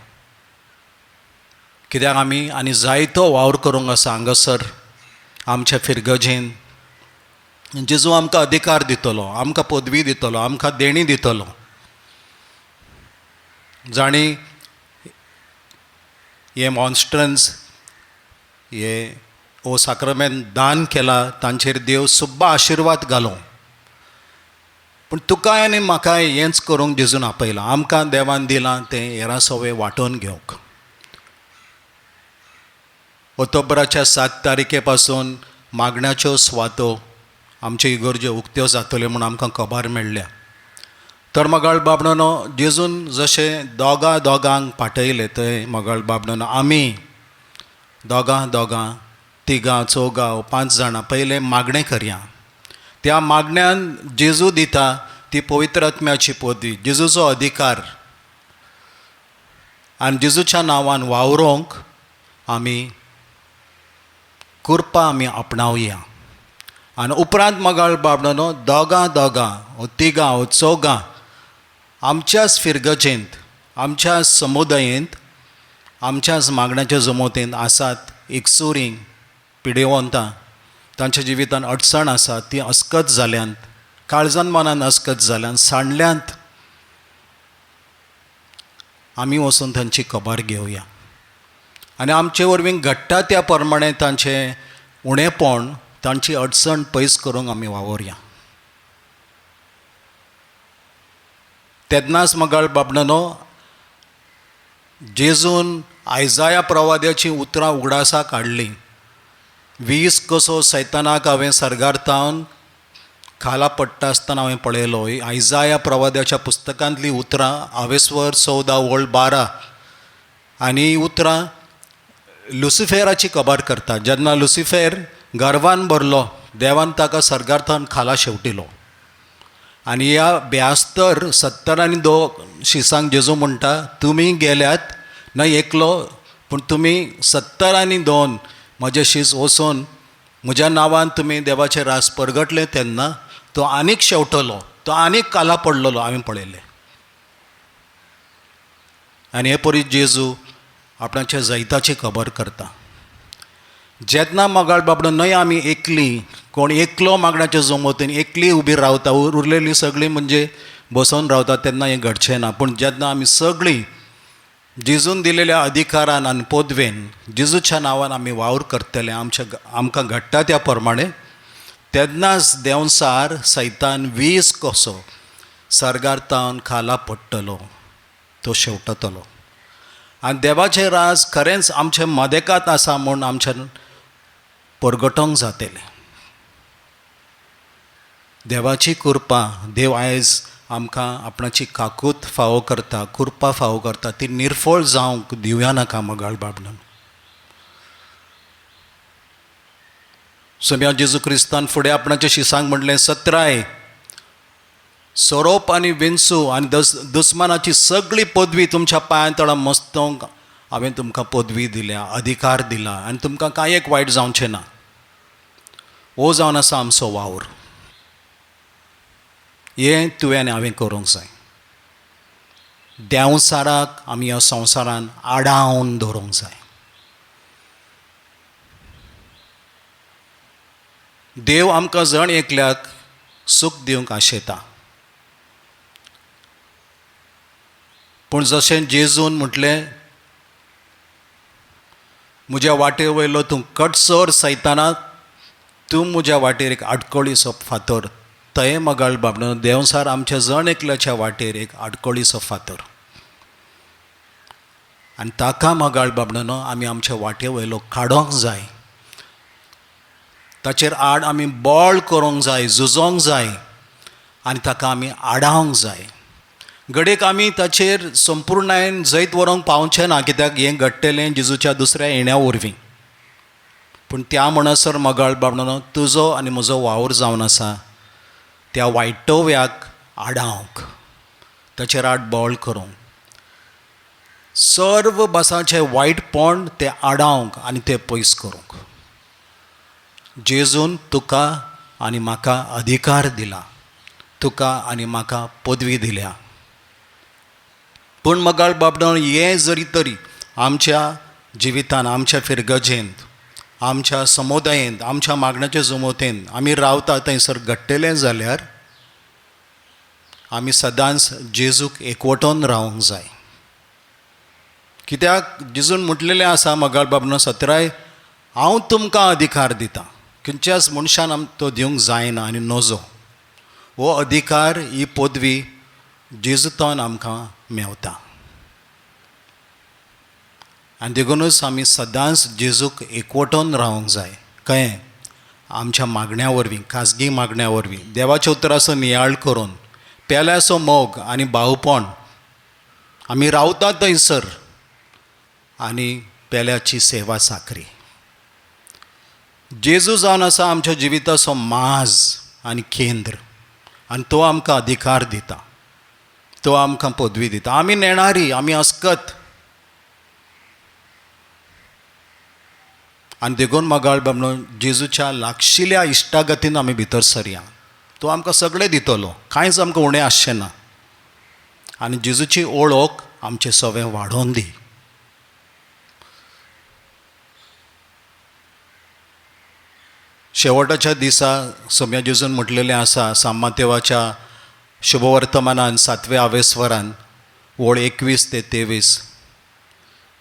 कित्याक आमी आनी जायतो वावर करूंक आसा हांगासर आमच्या फिरगजेन. जेजू आमकां अधिकार दितलो, आमकां पदवी दितलो, आमकां देणी दितलो. जाणी हें मॉन्स्ट्रन्स, हे हो साक्रामेंत दान केला तांचेर देव सुब्बा आशिर्वाद घालूं. पूण तुकाय आनी म्हाकाय हेंच करूंक जेजून आपयलां. आमकां देवान दिलां तें हेरां सवे वांटोवन घेवंक. ऑक्टोबराच्या 7 तारखे पासून मागण्याच्यो सुवातो आमच्यो इगर्ज्यो उक्त्यो जातल्यो म्हूण आमकां खबर मेळ्ळ्या. तर मगाळ बाबडानो, जेजून जशें दोगां दोगांक पाठयलें थंय मगाळ बाबडानो आमी दोगां दोगां, तिगां चौगां, 5 जाणां पयलें मागणें करया. त्या मागण्यान जेजू दिता ती पवित्र आत्म्याची पदवी, जेजूचो अधिकार आनी जेजूच्या नांवान वावरोंक आमी कृपा आमी आपणावया. आनी उपरांत मगाळ बाबडानो दोगां दोगां ओ तिगां ओ चौगां आमच्याच फिरगजेंत, आमच्या समुदायेंत, आमच्याच मागण्याच्या जमोतेंत आसात एकसुरी पिडेवंतां, तांच्या जिवितान अडचण आसा, ती अस्कत जाल्यांत, काळजान मनान अस्कत जाल्यान, सांडल्यांत. आमी वचून तांची खबर घेवया आनी आमचे वरवीं घडटा त्या प्रमाणे तांचें उणेपण, तांची अडचण पयस करूंक आमी वावुरया. तेन्नाच मगाळ बाबडानो जेजून आयजाया प्रवाद्याचीं उतरां उगडासाक हाडलीं. वीज कसो सैतानाक हांवें सर्गार तावन खाला पडटा आसतना हांवें पळयलो. ही आयजाया प्रवाद्याच्या पुस्तकांतलीं उतरां, आवेस्वर 14 वळ 12. आनी ही उतरां लुसिफेराची कबार करता. जेन्ना लुसिफेर गर्वान भरलो, देवान ताका सर्गार तावन खाला शेवटिलो. आनी ह्या 72 70 आनी 2 शिसांक जेजू म्हणटा, तुमी गेल्यात न्हय एकलो, पूण तुमी 70 आनी 2 म्हजे शीस वचून म्हज्या नांवान तुमी देवाचें रास परगटलें तेन्ना तो आनीक शेवटलो, तो आनीक काला पडलेलो हांवें पळयलें. आनी हे परी जेजू आपणाच्या जैताची खबर करता. जेन्ना मगाळ बाबडो न्हय आमी एकली, कोण एकलो मागण्याच्या जमोतीन एकली उबी रावता, उरलेली सगळीं म्हणजे बसोन रावता, तेन्ना हें घडचें ना. पूण जेन्ना आमी सगळीं जेजून दिलेल्या अधिकारान आनी पदवेन जेजूच्या नांवान आमी वावर करतले, आमच्या आमकां घडटा त्या प्रमाणे, तेन्नाच देंवसार सैतान वीज कसो सर्गार तावन खाला पडटलो, तो शेवटतलो. आनी देवाचें राज खरेंच आमच्या मदेकात आसा म्हूण आमच्यान परगटोंक जातलें. देवाची कृपा, देव आयज आमकां आपणाची काकूत फावो करता, कृपा फावो करता, ती निर्फळ जावंक दिवया नाका मगाळ बाबडान. सोम्या जेजू क्रिस्तान फुडें आपणाच्या शिसांक म्हणलें, सत्राय सोरोप आनी विंचू आनी दुस्मानाची सगळी पदवी तुमच्या पांयां तळा मस्तोंक हांवें तुमकां पदवी दिल्या, अधिकार दिला आनी तुमकां कांय एक वायट जावचें ना. हो जावन आसा आमचो वावर. हें तुवें आनी हांवें करूंक जाय. देंवचाराक आमी ह्या संवसारान आडावन दवरूंक जाय. देव आमकां जण एकल्याक सूख दिवंक आशेता, पूण जशें जेजून म्हटलें, म्हज्या वाटेर वयलो तूं कटसर सैतानाक, तूं म्हज्या वाटेर एक आडकळीचो फातर. थंय मगाळ बाबडो देंवचार आमच्या जण एकल्याच्या वाटेर एक आडकळीचो फातर आनी ताका मगाळ बाबडो आमी आमच्या वाटे वयलो काडोंक जाय. ताचेर आड आमी बळ करूंक जाय, झुजोंक जाय आनी ताका आमी आडावंक जाय. घडयेक आमी ताचेर संपुर्णायेन जैत व्हरूंक पावचें ना, कित्याक हें घडटलें जेजूच्या दुसऱ्या येण्या वरवीं. पूण त्या म्हणसर मगाळ बाबडो तुजो आनी म्हजो वावर जावन आसा त्या वायटव्याक आडावंक, ताचेर आड बळ करूंक, सर्व भासांचें वायटपण तें आडावंक आनी तें पयस करूंक. जेजून तुका आनी म्हाका अधिकार दिला, तुका आनी म्हाका पदवी दिल्या. पूण मगाळ बाबडो हें जरी तरी आमच्या जिवितान, आमच्या फिरगजेंत, आमच्या समुदायेंत, आमच्या मागण्याच्या जमोतेंत आमी रावता थंयसर घडटलें जाल्यार आमी सदांच जेजूक एकवटोन रावंक जाय. कित्याक जेजून म्हटलेलें आसा मगाळ बाबनो सत्राय, हांव तुमकां अधिकार दितां, खंयच्याच मनशान आम तो दिवंक जायना आनी नजो. हो अधिकार, ही पदवी जेजूतान आमकां मेवता. आनी देखुनूच आमी सदांच जेजूक एकवटोन रावंक जाय. कळ्ळें? आमच्या मागण्या वरवीं, खाजगी मागण्या वरवीं, देवाच्या उतराचो नियाळ करून, पेल्याचो मोग आनी भावपण आमी रावता थंयसर आनी पेल्याची सेवा साकरी. जेजू जावन आसा आमच्या जिविताचो माज आनी केंद्र आनी तो आमकां अधिकार दिता, तो आमकां पदवी दिता. आमी नेणारी, आमी अस्कत, आनी देखून मोगाळ बाबनो, जेजूच्या लागशिल्या इश्टागतीन आमी भितर सरया. तो आमकां सगळें दितलो, कांयच आमकां उणें आसचें ना. आनी जेजूची ओळख आमचें सगळें वाडोवन दी. शेवटाच्या दिसा सोम्या जेजून म्हटलेलें आसा सामातेवाच्या शुभवर्तमानान 7व्या आवेस्वरान ओळ 21 ते 23.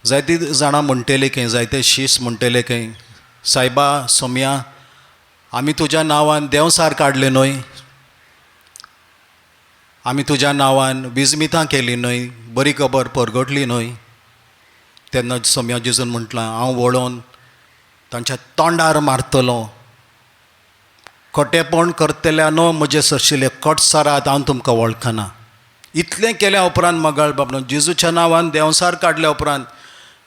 जायती जाणां म्हणटली खंय, जायते शीस म्हणटले खंय, सायबा सोम्या आमी तुज्या नांवान देंवसार काडले न्हय, आमी तुज्या नांवान विजमितां केली न्हय, बरी खबर परगटली न्हय. तेन्ना सोम्या जेजून म्हटलां, हांव वळोवन तांच्या तोंडार मारतलो, खोटेपण करतल्या न्हू म्हजे सरशिले कटसरात, हांव तुमकां वळखना. इतलें केल्या उपरांत मगाळ बाबनो, जेजूच्या नांवान देंवसार काडल्या उपरांत,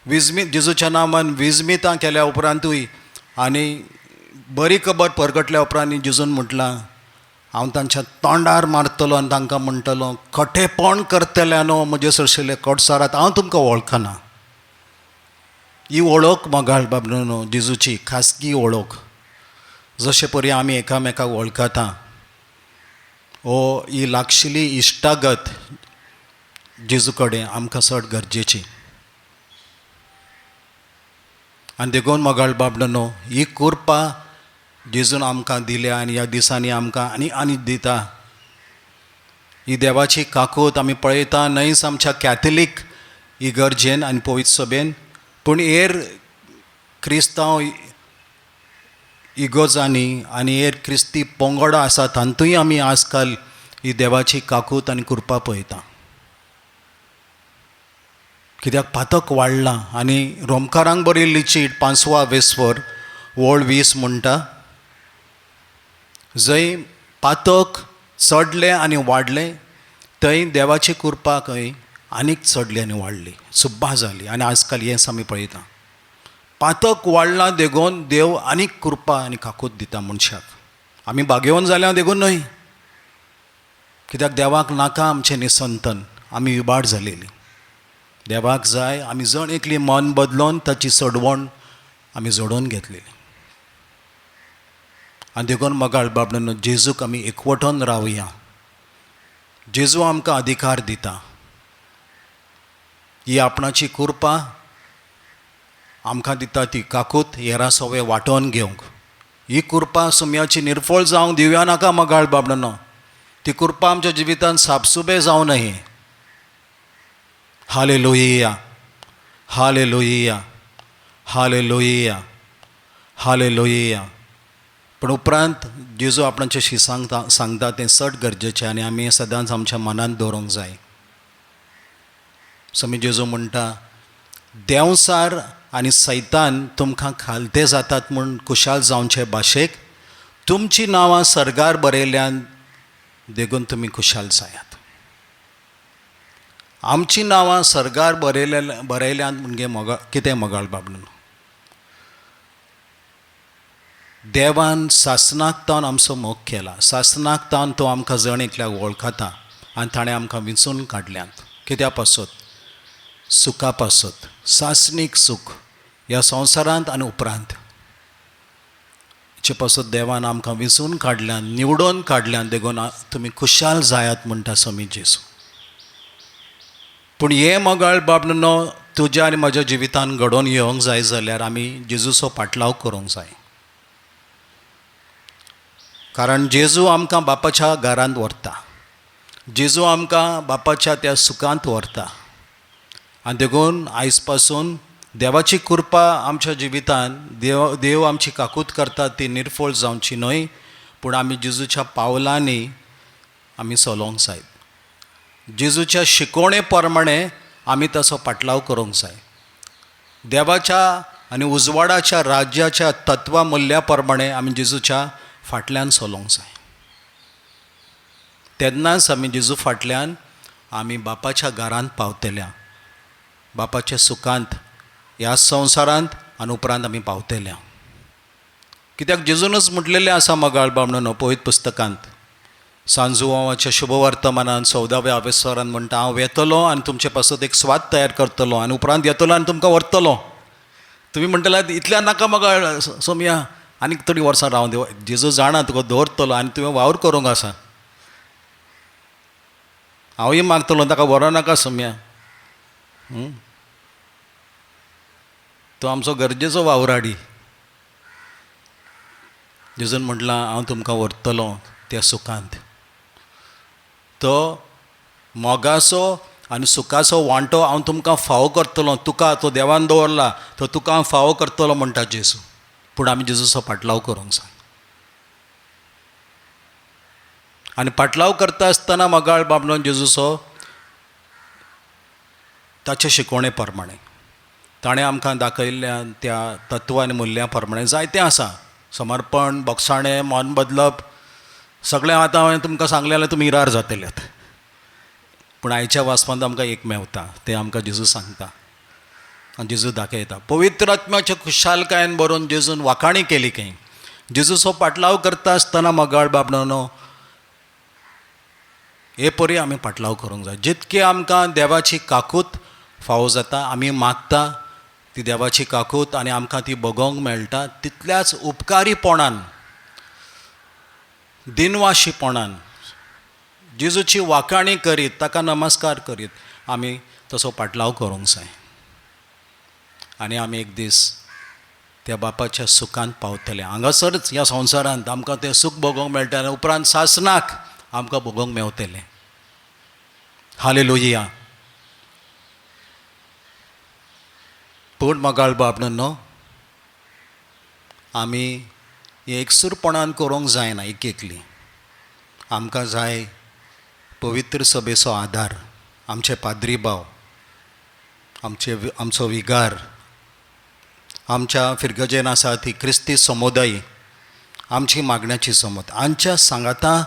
जेजूच्या नांवान विजमितां केल्या उपरांतूय आनी बरी खबर परगटल्या उपरांत जेजून म्हटलां, हांव तांच्या तोंडार मारतलो आनी तांकां म्हणटलो, खोटेपण करतल्या न्हू म्हजे सरशिले कटसरात, हांव तुमकां वळखना. ही वळख मगाळ बाबनो न्हू जेजूची खासगी वळख, जशे परी आमी एकामेकाक वळखता, ओ ही लागशिली इश्टागत जेजू कडेन आमकां चड गरजेची. आनी देखून मोगाळ बाबनो न्हू ही कृपा जेजून आमकां दिल्या आनी ह्या दिसांनी आमकां आनी आनी दिता. ही देवाची काकूत आमी पळयता न्हयच आमच्या कॅथलीक इगर्जेन आनी पवित्र सभेन, पूण हेर क्रिस्तांव इगोजांनी आनी हेर क्रिस्ती पंगडां आसा तातूंय आमी आजकाल ही देवाची काकूत आनी कृपा पळयता. कित्याक पातक वाडलां. आनी रोमकारांक बरयल्ली चीट 5वा वेस्वर ओळ 20 म्हणटा, जंय पातक चडलें आनी वाडलें थंय देवाची कृपा खंय आनीक चडली आनी वाडली, सुब्बा जाली. आनी आजकाल हेंच आमी पळयता, पातक वाडलां देखून देव आनीक कृपा आनी काकूत दिता मनशाक. आमी भाग्यवन जाल्या देखून न्हय, कित्याक देवाक नाका आमचें निसंतन, आमी विबाड जालेली. देवाक जाय आमी जण एकली मन बदलोन ताची सडवण आमी जोडोवन घेतलेली. आनी देखून मोगाळ बाबडांनो, जेजूक आमी एकवटून रावया. जेजू आमकां अधिकार दिता, ही आपणाची कृपा आमकां दिता ती काकूत हेरां सगळें वांटोवन घेवंक. ही कृपा सुम्याची निर्फळ जावंक दिवया नाका मोगाळ बाबडांनो, ती कृपा आमच्या जिवितांत सापसुबे जावं नये. Hallelujah, hallelujah, hallelujah, hallelujah. पूण उपरांत जेजू आपणाचे शिसांक सांगता तें चड गरजेचें आनी आमी सदांच आमच्या मनांत दवरूंक जाय. समी जेजू म्हणटा, देंवसार आनी सैतान तुमकां खालते जातात म्हूण खुशाल जावचे भाशेक तुमचीं नांवां सर्गार बरयल्यान देखून तुमी खुशाल जायात. आमचीं नांवां सर्गार बरयल्यान म्हणजे मोगाळ कितें मोगाळ बाबडून, देवान सासनाक तावन आमचो मोग केला, सासनाक तावन तो आमकां जण एकल्याक वळखता आनी ताणें आमकां विंचून काडल्यात. कित्या पासत? सुखा पासत, सासणीक सूख ह्या संवसारांत आनी उपरांत. हेचे पासत देवान आमकां विंचून काडल्यान, निवडून काडल्यान, देखून तुमी खुशाल जायात म्हणटा स्वामी जेजू. पूण हें मोगाळ बाबनो तुज्या आनी म्हज्या जिवितान घडोवन येवंक जाय जाल्यार आमी जेजूचो पाटलाव करूंक जाय. कारण जेजू आमकां बापाच्या घरांत व्हरता, जेजू आमकां बापाच्या त्या सुखांत व्हरता. आनी देखून आयज पासून देवाची कृपा आमच्या जिवितान, देव आमची काकूत करता ती निर्फळ जावची न्हय, पूण आमी जेजूच्या पावलांनी आमी चलोवंक जाय. जेजूच्या शिकवणे प्रमाणे आमी ताचो पाटलाव करूंक जाय. देवाच्या आनी उजवाडाच्या राज्याच्या तत्वा मुल्या प्रमाणे आमी जेजूच्या फाटल्यान चलोवंक जाय. तेन्नाच आमी जेजू फाटल्यान आमी बापाच्या घरांत पावतल्या, बापाच्या सुखांत ह्या संवसारांत आनी उपरांत आमी पावतल्या. कित्याक जेजूनच म्हटलेलें आसा मोगाळ बामणो पवित्र पुस्तकांत, सांजुवाच्या शुभवर्तमानान 14व्या आवेस्वरान म्हणटा, हांव येतलो आनी तुमचे पासत एक स्वाद तयार करतलो आनी उपरांत येतलो आनी तुमकां व्हरतलो. तुमी म्हणटले इतल्या नाका म्हाका सोमया, आनीक थोडीं वर्सां रावन दी. जेजू जाणा तुका दवरतलो आनी तुवें वावर करूंक आसा. हांवूय मागतलो ताका व्हरो नाका सोमया, तो आमचो गरजेचो वावराडी. जेजून म्हटलां हांव तुमकां व्हरतलो त्या सुखांत. तो मोगाचो आनी सुखाचो वांटो हांव तुमकां फावो करतलो. तुका तो देवान दवरला तो तुका हांव फावो करतलो म्हणटा जेजू. पूण आमी जेजूचो पाटलाव करूंक जाय. आनी पाटलाव करता आसतना मोगाळ बाबलो जेजूचो ताचे शिकवणे प्रमाणे ताणें आमकां दाखयल्ल्या त्या तत्वां आनी मुल्यां प्रमाणे जायतें आसा. समर्पण, बोगसाणें, मन बदलप, सगळें आतां हांवें तुमकां सांगलें जाल्यार तुमी इरार जातलेत. पूण आयच्या वाचपांत आमकां एक मेवता, तें आमकां जेजू सांगता आनी जेजू दाखयता. पवित्र आत्म्याच्या खुशालकायेन बरोवन जेजून वाखाणी केली खंय. जेजूचो पाटलाव करता आसतना मोगाळ बाबडानो हे परी आमी पाटलाव करूंक जाय. जितके आमकां देवाची काकूत फावो जाता, आमी मागता ती देवाची काकूत आनी आमकां ती भोगोवंक मेळटा, तितल्याच उपकारीपणान, दिनवाशीपणान जेजूची वाखाणी करीत, ताका नमस्कार करीत आमी तसो पाटलाव करूंक जाय. आनी आमी एक दीस त्या बापाच्या सुखांत पावतले. हांगासरच ह्या संवसारांत आमकां तें सूख भोगोवंक मेळटलें, उपरांत सासणाक आमकां भोगोवंक मेवतलें. हालेलुया. पूण मोगाळ बाब न्हू, आमी एकसूरपणान करूंक जायना. एक एकली आमकां जाय पवित्र सभेचो आदार, आमचे पाद्री भाव, आमचो विगार, आमच्या फिरगजेन आसा ती क्रिस्ती समुदाय, आमची मागण्याची समत, आमच्या सांगाता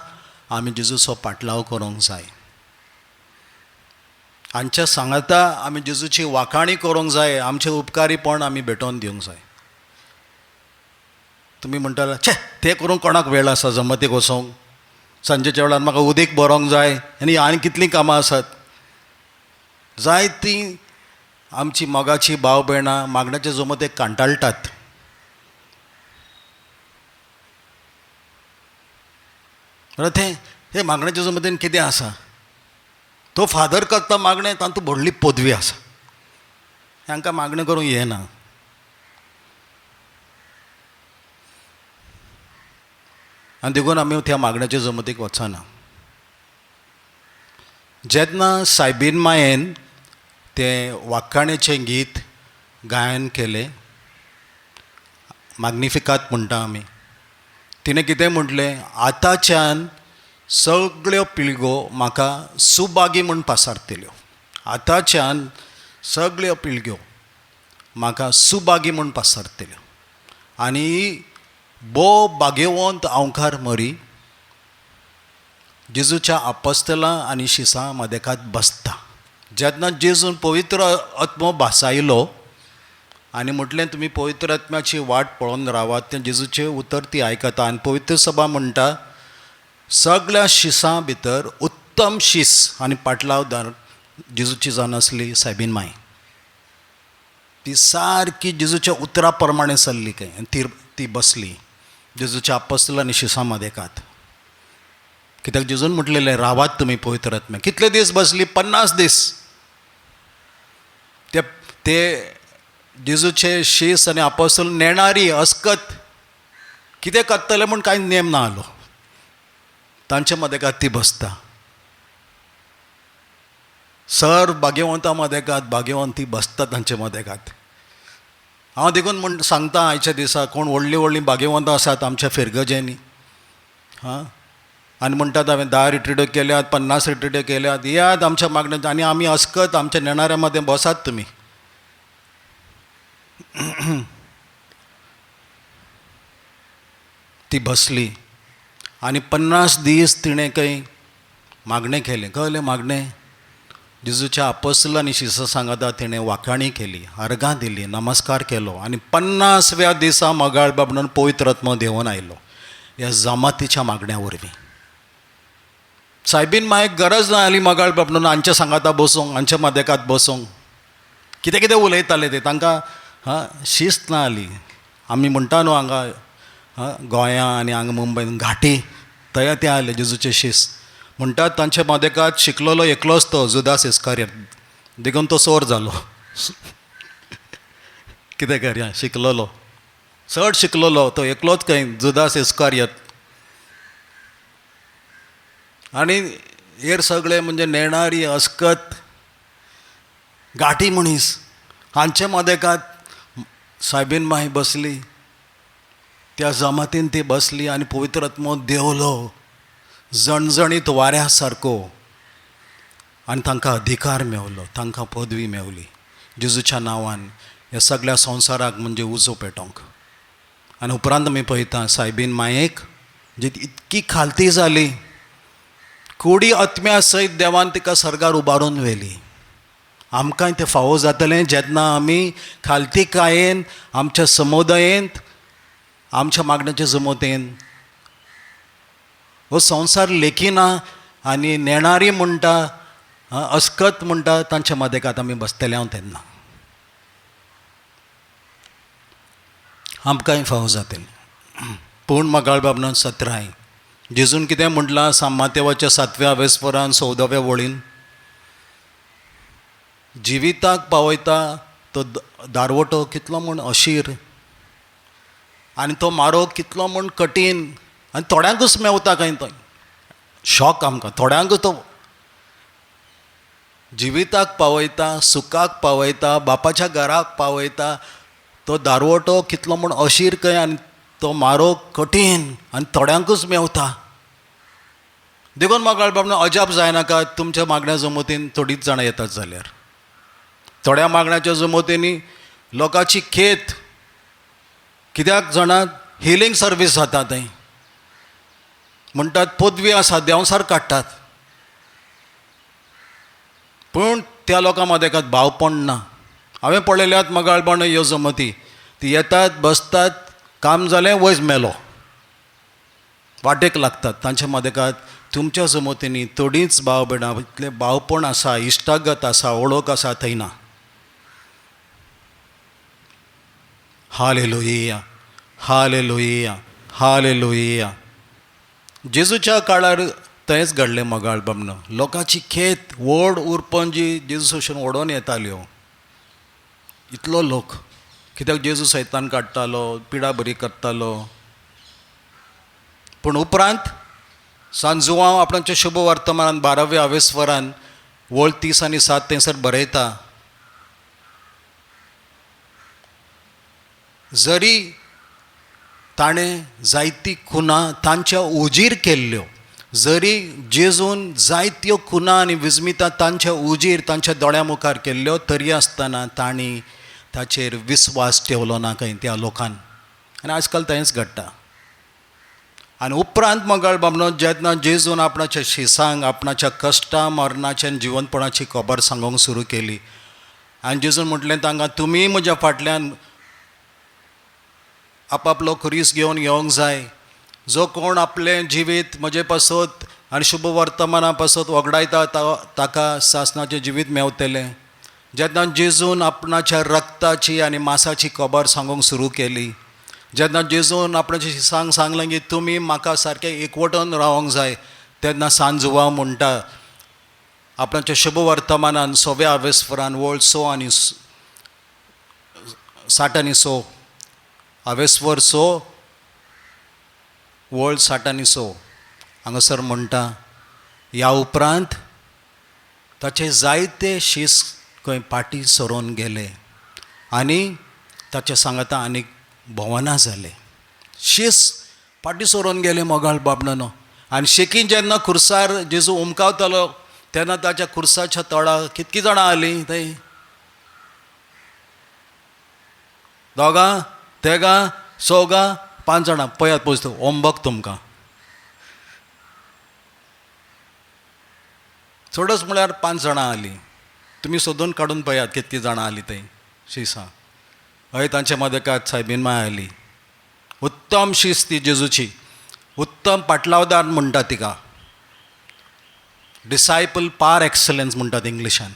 आमी जेजूचो पाटलाव करूंक जाय. आमच्या सांगाता आमी जेजूची वाखाणी करूंक जाय. आमचें उपकारीपण आमी भेटोवन दिवंक जाय. तुमी म्हणटाले छे तें करूंक कोणाक वेळ आसा जमतीक वचोंक, सांजेच्या वेळार म्हाका उदीक बरोवंक जाय आनी आनी कितलीं कामां आसात. जायतीं आमची मोगाची भाव भयणां मागण्याचे जमतेक कांटाळटात. म्हणल्यार तें हे मागण्याच्या जमतीन कितें आसा, तो फादर करता मागणें, तातूंत व्हडली पदवी आसा, तांकां मागणें करूंक येना. आनी देखून आमी त्या मागण्याच्या जमतीक वचना. जेन्ना सायबीन मायेन तें वाखाणेचें गीत गायन केलें, माग्निफिकात म्हणटा आमी, तिणें कितें म्हटलें, आतांच्यान सगळ्यो पिळग्यो म्हाका सुभागी म्हूण पासारतल्यो. आतांच्यान सगळ्यो पिळग्यो म्हाका सुभागी म्हूण पासारतल्यो. आनी भोव भाग्यवंत अंवकार मरी जेजूच्या आपस्तलां आनी शिसां मदेकात बसता. जेन्ना जेजून पवित्र आत्मो भासायलो आनी म्हटलें तुमी पवित्र आत्म्याची वाट पळोवन रावात, तें जेजूचें उतर ती आयकता. आनी पवित्र सभा म्हणटा सगळ्या शिसां भितर उत्तम शीस आनी पाटलावदार जेजूची जावन आसली सायबीन माय. ती सारकी जेजूच्या उतरा प्रमाणे चल्ली खंय आनी ती बसली जेजूच्या आपस्तलां आनी शिसां मदेकात. कित्याक जेजून म्हटलेलें रावात तुमी पवित्र आत्म्या. कितले दीस बसली? 50 दीस. ते जेजूचे शीस आनी आपस्तल नेणारी अस्कत कितें करतले म्हूण कांय नेम ना आलो. तांचे मदेकात ती बसता. सर भाग्यवंता मदेकात भाग्यवंत ती बसता तांचे मदेकात. हांव देखून म्हण सांगता आयच्या दिसा कोण व्हडलीं व्हडलीं भाग्यवंतां आसात आमच्या फिरगजेंनी, हां, आनी म्हणटात हांवें 10 रिट्रिट्यो केल्यात, 50 रिट्रिट्यो केल्यात, येयात आमच्या मागण्यात आनी आमी अस्कत आमच्या नेणाऱ्या मदें बसात तुमी. ती बसली आनी 50 दीस तिणें खंय मागणें केलें. कळ्ळें मागणें? जेजूच्या आपस्तलां आनी शिसां सांगाता तिणें वाखाणी केली, अर्गां दिली, नमस्कार केलो आनी 50व्या दिसा मोगाळ बाब म्हणून पवित्र आत्मो देंवोन आयलो ह्या जमातीच्या मागण्या वरवीं. सायबीन मायक गरज ना आली मोगाळ बाब म्हणून हांच्या सांगाता बसूंक, हांच्या मदेकात बसूंक. कितें कितें उलयताले ते, तांकां हां शिस्त ना जाली. आमी म्हणटा न्हू हांगा गोंया आनी हांगा मुंबयन घाटी, थंय ते आसले जेजूचे शिस्त. म्हणटात तांचे मदेकात शिकलेलो एकलोच तो जुदास इस्कारियत, देखून तो चोर जालो. कितें करया, शिकलेलो, चड शिकलेलो तो एकलोच खंय, जुदास इस्कारियत. आनी हेर सगळे म्हणजे नेणारी, अस्कत, घाटी मनीस. हांचे मदेकात सायबीन माय बसली, त्या जमातीन ती बसली आनी पवित्र आत्मो देंवलो जणजणीत वाऱ्या सारको आनी तांकां अधिकार मेवलो, तांकां पदवी मेवली जेजूच्या नांवान ह्या सगळ्या संवसाराक म्हणजे उजो पेटोवंक. आनी उपरांत आमी पळयता सायबीन मायेक जी इतकी खालती जाली, कुडी आत्म्या सयत देवान तिका सर्गार उबारून व्हेली. आमकांय तें फावो जातलें जेन्ना आमी खालतीकायेन आमच्या समुदायेंत, आमच्या मागण्याच्या जमोतेन हो संवसार लेखिना आनी नेणारी म्हणटा, अस्कत म्हणटा, तांच्या मदेकात आमी बसतले हांव तेन्ना आमकांय फावो जातलें. पूण मगाळ बाबनान सत्राय जेजून कितें म्हटलां सामातेवाच्या 7व्या वेस्परान 14व्या वळीन, जिविताक पावयता तो दारवटो कितलो म्हूण अशीर आनी तो मारो कितलो म्हूण कठीण आनी थोड्यांकूच मेवता खंय तो शॉक आमकां, थोड्यांकूच तो जिविताक पावयता, सुखाक पावयता, बापाच्या घराक पावयता तो दारवटो कितलो म्हूण अशीर खंय आनी तो मारो कठीण आनी थोड्यांकूच मेवता. देखून म्हाका बाबा अजाप जायनाका तुमच्या मागण्या जमतीन थोडीच जाणां येतात जाल्यार. थोड्या मागण्याच्या जमतींनी लोकांची खेत कित्याक जाणां हिलींग सर्वीस जाता थंय, म्हणटात पदवी आसा, देंवसार काडटात, पूण त्या लोकां मदें एकाद भावपण ना. हांवें पळयल्यात मगाळपण ह्यो जमती, ती येतात बसतात, काम जालें वयच मेलो, वाटेक लागतात. तांच्या मदेकात तुमच्या जमतींनी थोडींच भाव भयणां इतलें भावपण आसा, इश्टागत आसा, वळख आसा, थंय ना. Hallelujah, hallelujah, hallelujah. जेजूच्या काळार थंयच घडलें मगाळ बामण, लोकांची खेत व्हड उरपण जी जेजू सोशून ओडोन येताल्यो, इतलो लोक, कित्याक जेजू सैतान काडटालो, पिडा बरी करतालो. पूण उपरांत सांत जुवांव आपणाच्या शुभ वर्तमानान 12व्या आवेस्वरान वळ 30 आनी 7 थंयसर बरयता, जरी ताणें जायती खुनां तांच्या उजीर केल्ल्यो, जरी जेजून जायत्यो खुनां आनी विस्मितां तांच्या उजीर तांच्या दोळ्यां मुखार केल्ल्यो, तरी आसतना तांणी ताचेर विस्वास ठेवलो ना खंय त्या लोकान. आनी आजकाल तेंच घडटा. आनी उपरांत मंगळ बामणो जेन्ना जेजून आपणाच्या शिसांक आपणाच्या कश्टां मरणाच्या आनी जिवनपणाची खबर सांगूंक सुरू केली आनी जेजून म्हटलें तांकां, तुमी म्हज्या फाटल्यान आपापलो खुरीस घेवन येवंक जाय, जो कोण आपलें जिवीत म्हजे पासत आनी शुभ वर्तमाना पासत वगडायता ताका सासणाचें जिवीत मेवतलें. जेन्ना जेजून आपणाच्या रक्ताची आनी मासाची खबर सांगूंक सुरू केली, जेन्ना जेजून आपणाच्या शिसांक सांगलें की तुमी म्हाका सारकें एकवटून रावंक जाय, तेन्ना सांत जुवांव म्हणटा आपणाच्या शुभ वर्तमानान 6व्या आवेस्वरान वळ 6 आनी 60 आनी 6, आवेस्वर 6 वळ 60 आनी 6 हांगासर म्हणटा, ह्या उपरांत ताचे जायते शीस खंय पाटी सरोन गेले आनी ताचे सांगाता आनीक भोवना जाले. शीस पाटी सरोन गेले मोगाळ बाबणानो. आनी शेकीन जेन्ना खुर्सार जेजू उमकावतालो तेन्ना ताच्या खुर्साच्या तळा कितकी जाणां आलीं थंय, 2, 3, 4, 5 जाणां. पळयात पोस्ट होमवर्क तुमकां, चडच म्हळ्यार 5 जाणां आलीं. तुमी सोदून काडून पळयात कितकी जाणां आलीं थंय शिसां. हय तांचे मदेकात सायबीन माय आयली, उत्तम शीस ती जेजूची, उत्तम पाटलावदार म्हणटा तिका, डिसायपल पार एक्सलन्स म्हणटात इंग्लिशान.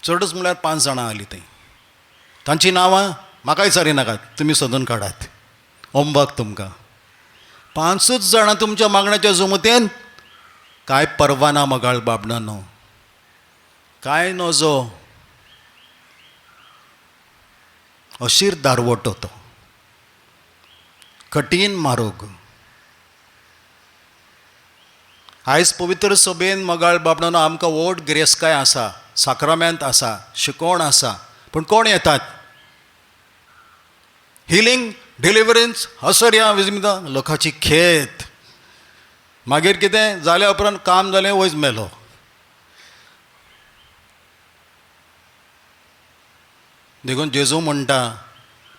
चडच म्हणल्यार 5 जाणां आली थंय. तांचीं नांवां म्हाका विचारी नाकात, तुमी सोदून काडात, होमवर्क तुमकां. 5 जाणां तुमच्या मागण्याच्या जमतेन कांय पर्वा ना मगाळ बाबडानो, कांय नजो, अशीर दारवटो तो, कठीण मारोग. आयज पवित्र सभेन मगाळ बाबडानो आमकां व्हड गिरेस्तकाय आसा, साक्रामेंत आसा, शिकवण आसा, पूण कोण येतात? हिलींग, डिलिवरन्स, असर्या विजमिता लोकांची खेत. मागीर कितें जाल्या उपरांत काम जालें, वयच मेलो. देखून जेजू म्हणटा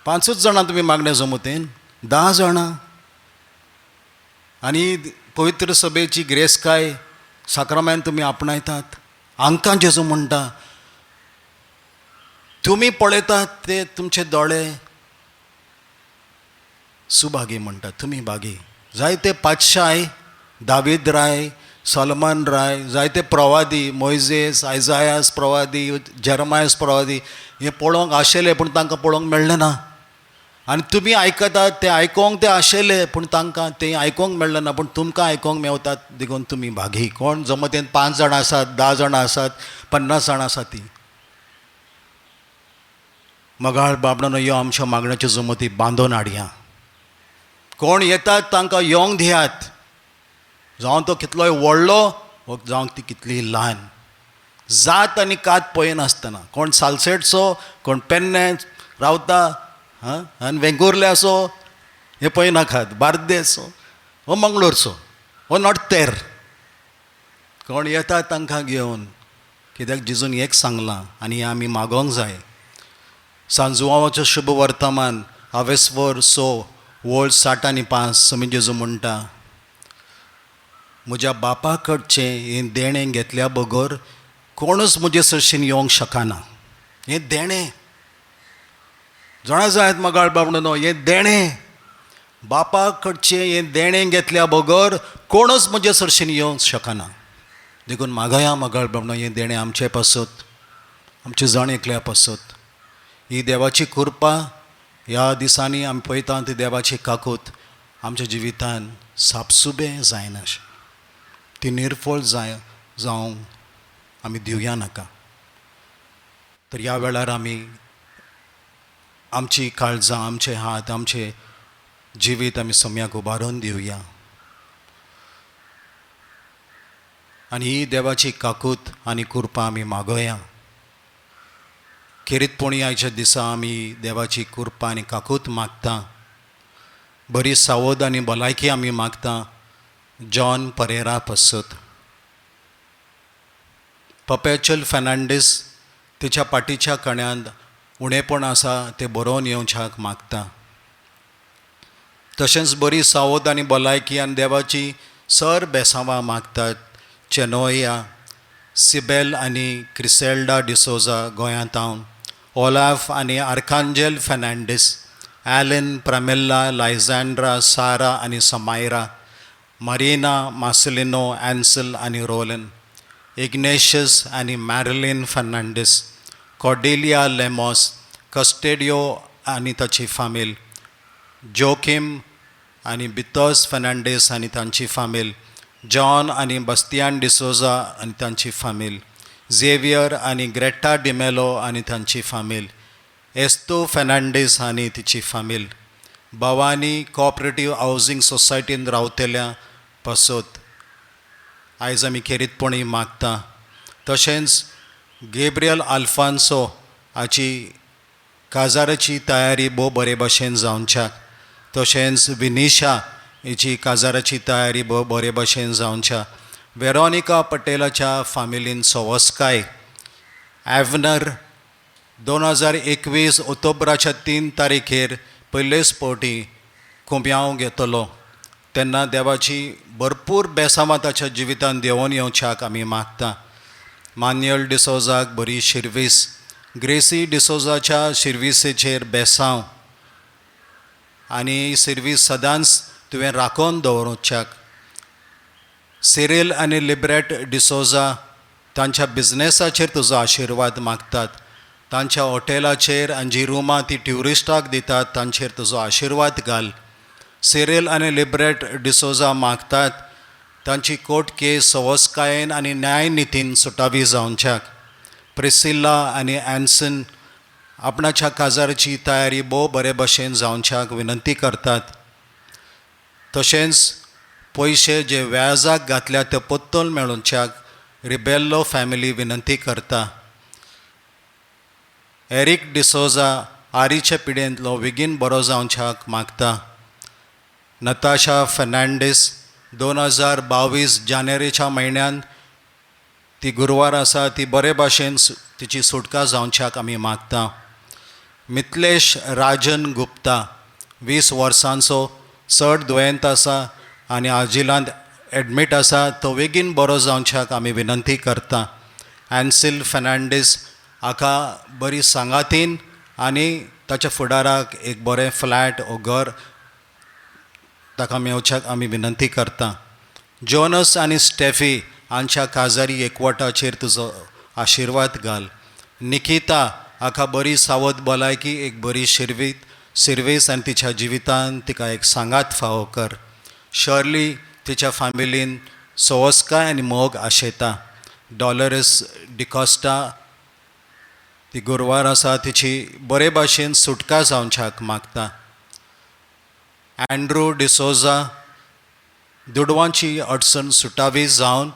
5 जाणां तुमी मागण्या जमतेन, 10 जाणां. आनी पवित्र सभेची गिरेस्तकाय साक्रामेंत तुमी आपणायतात. आंकां जेजू म्हणटा तुमी पळयतात ते तुमचे दोळे सुभागी म्हणटात, तुमी भागी. जायते पातशाय, दावीद राय, सलमान राय, जायते प्रवादी, मोयजेस, आयजायास प्रवादी, जेरमायस प्रवादी, हे पळोवंक आशिल्ले पूण तांकां पळोवंक मेळ्ळें ना. आनी तुमी आयकतात ते आयकोंक ते आशिल्ले पूण तांकां ते आयकोंक मेळ्ळें ना, पूण तुमकां आयकोंक मेवतात देखून तुमी भागी. कोण जमतेन 5 जाणां आसात, 10 जाणां आसात, 50 जाणां आसात ती. मगाळ बाबडानो यो आमच्या मागण्याच्यो जमती बांदून हाडया. कोण येतात तांकां येवंक दियात, जावं तो कितलोय व्हडलो वा जावं ती कितली ल्हान, जात आनी कात पळयनासतना, कोण सालसेटचो, कोण पेन्ने रावता, हां, आनी वेंगुर्ल्याचो हें पळयनाकात, बार्देसो हो मंगळूरचो हो नॉर्तेर, कोण येता तांकां घेवन. कित्याक जेजून एक सांगलां आनी हें आमी मागोवंक जाय. सांजुवाचें शुभ वर्तमान आवेस्वर 6 वळ 60 आनी 5 समी जेजू म्हणटा, म्हज्या बापा कडचें हें देणें घेतल्या बगर कोणूच म्हजे सरशीन येवंक शकना. हें देणें जाणा जायत मगाळ बाबडो, हें देणें बापा कडचें हें देणें घेतल्या बगर कोणूच म्हजे सरशीन येवंक शकना. देखून मागया मगाळ बाबडो हें देणें आमचे पासत, आमचे जाण एकल्या पासत. ही देवाची कृपा ह्या दिसांनी आमी पळयता ती देवाची काकूत आमच्या जिवितान सापसुबें जायना, ती निर्फळ जावंक आमी दिवया नाका. तर ह्या वेळार आमी आमची काळजां, आमचे हात, आमचे जिवीत आमी सम्याक उबारून दिवया आनी ही देवाची काकूत आनी कृपा आमी मागोया. खेरीतपणी आयच्या दिसा आमी देवाची कृपा आनी काकूत मागता, बरी सावध आनी भलायकी आमी मागता जॉन परेरा पसत, पपेचल फेर्नांडीस तिच्या पाटीच्या कण्यांत उणेपण आसा तें बरोवन येवच्याक मागता. तशेंच बरी सावध आनी भलायकी आनी देवाची सर बेसांवां मागतात चेनोया, सिबेल आनी क्रिसेल्डा डिसोजा गोंयांत, ओलाफ आनी आर्कांजेल फेर्नांडीस, एलन, प्रमिल्ला, लायझांड्रा, सारा आनी समायरा, मरीना, मार्सेलिनो, एन्सल आनी रोलन, इग्नेशियस आनी मॅरलीन फेर्नांडीस, कॉर्डेलिया लेमॉस, कस्टेडियो आनी ताची फामील, जोकीम आनी बितोस फेर्नांडीस आनी तांची फामील, जॉन आनी बस्तियान डिसोजा आनी तांची फामील, झेवियर आनी ग्रेटा डिमेलो आनी तांची फामील, एस्तो फेर्नांडीस आनी तिची फामील, भवानी कोऑपरेटीव हावजींग सोसायटीन रावतल्या पासत आयज आमी खेरीतपणी मागता. तशेंच गेब्रियल आल्फान्सो हाची काजाराची तयारी भोव बरे भशेन जावच्याक, तशेंच विनिशा हिची काजाराची तयारी भोव बरे भशेन जावच्या, वेरोनिका पटेलाच्या फामिलीन सवस्काय, एवनर 2021 ऑक्टोबराच्या 3 तारखेर पयलेच फावटी कोंब्यांव घेतलो तेन्ना देवाची भरपूर बेसांवां ताच्या जिवितान देंवोन येवच्याक आमी मागता. मान्यल डिसोजाक बरी शिर्वीस, ग्रेसी डिसोजाच्या शिर्विसेचेर बेसांव आनी शिर्वीस सदांच तुवें राखोवन दवरुच्याक. सिरील आनी लिब्रेट डिसोजा तांच्या बिजनेसाचेर तुजो आशिर्वाद मागतात, तांच्या हॉटेलाचेर आनी जी रुमां ती ट्युरिस्टाक दितात तांचेर तुजो आशिर्वाद घाल. सिरियल आनी लिबरेट डिसोजा मागतात तांची कोर्ट केस सवस्कायेन आनी न्यायनितीन सुटावी जावच्याक. प्रिसिल्ला आनी एन्सन आपणाच्या काजाराची तयारी भोव बरे भशेन जावच्याक विनंती करतात. तशेंच पयशे जे व्याजाक घातल्या ते पोत्तोल मेळोवच्याक रिबेल्लो फॅमिली विनंती करता. एरीक डिसोजा आरीचे पिडेंतलो बेगीन बरो जावच्याक मागता. नताशा फर्नांडीस 2022 जानेवारीच्या म्हयन्यांत ती गुरवार आसा, ती बरे भाशेन तिची सुटका जावच्याक आमी मागता. मिथलेश राजन गुप्ता 20 वर्सांचो चड दुयेंत आसा आनी आजिलांत एडमीट आसा, तो बेगीन बरो जावच्याक आमी विनंती करता. एन्सिल फर्नांडीस हाका बरी सांगातीन आनी ताच्या फुडाराक एक बरें फ्लॅट ओ घर ताका मेवच्याक आमी विनंती करता. जोनस आनी स्टेफी हांच्या काजारी एकवटाचेर तुजो आशिर्वाद घाल. निकिता हाका बरी सावध भलायकी, एक बरी शिरवीस आनी तिच्या जिवितान तिका एक सांगात फावो कर. शर्ली तिच्या फॅमिलीन सवस्काय आनी मोग आशेता. डॉलरस डिकॉस्टा ती गुरवार आसा, तिची बरे भाशेन सुटका जावच्याक मागता. एन्ड्रू डिसोजा दुडवांची अडचण सुटावी जावन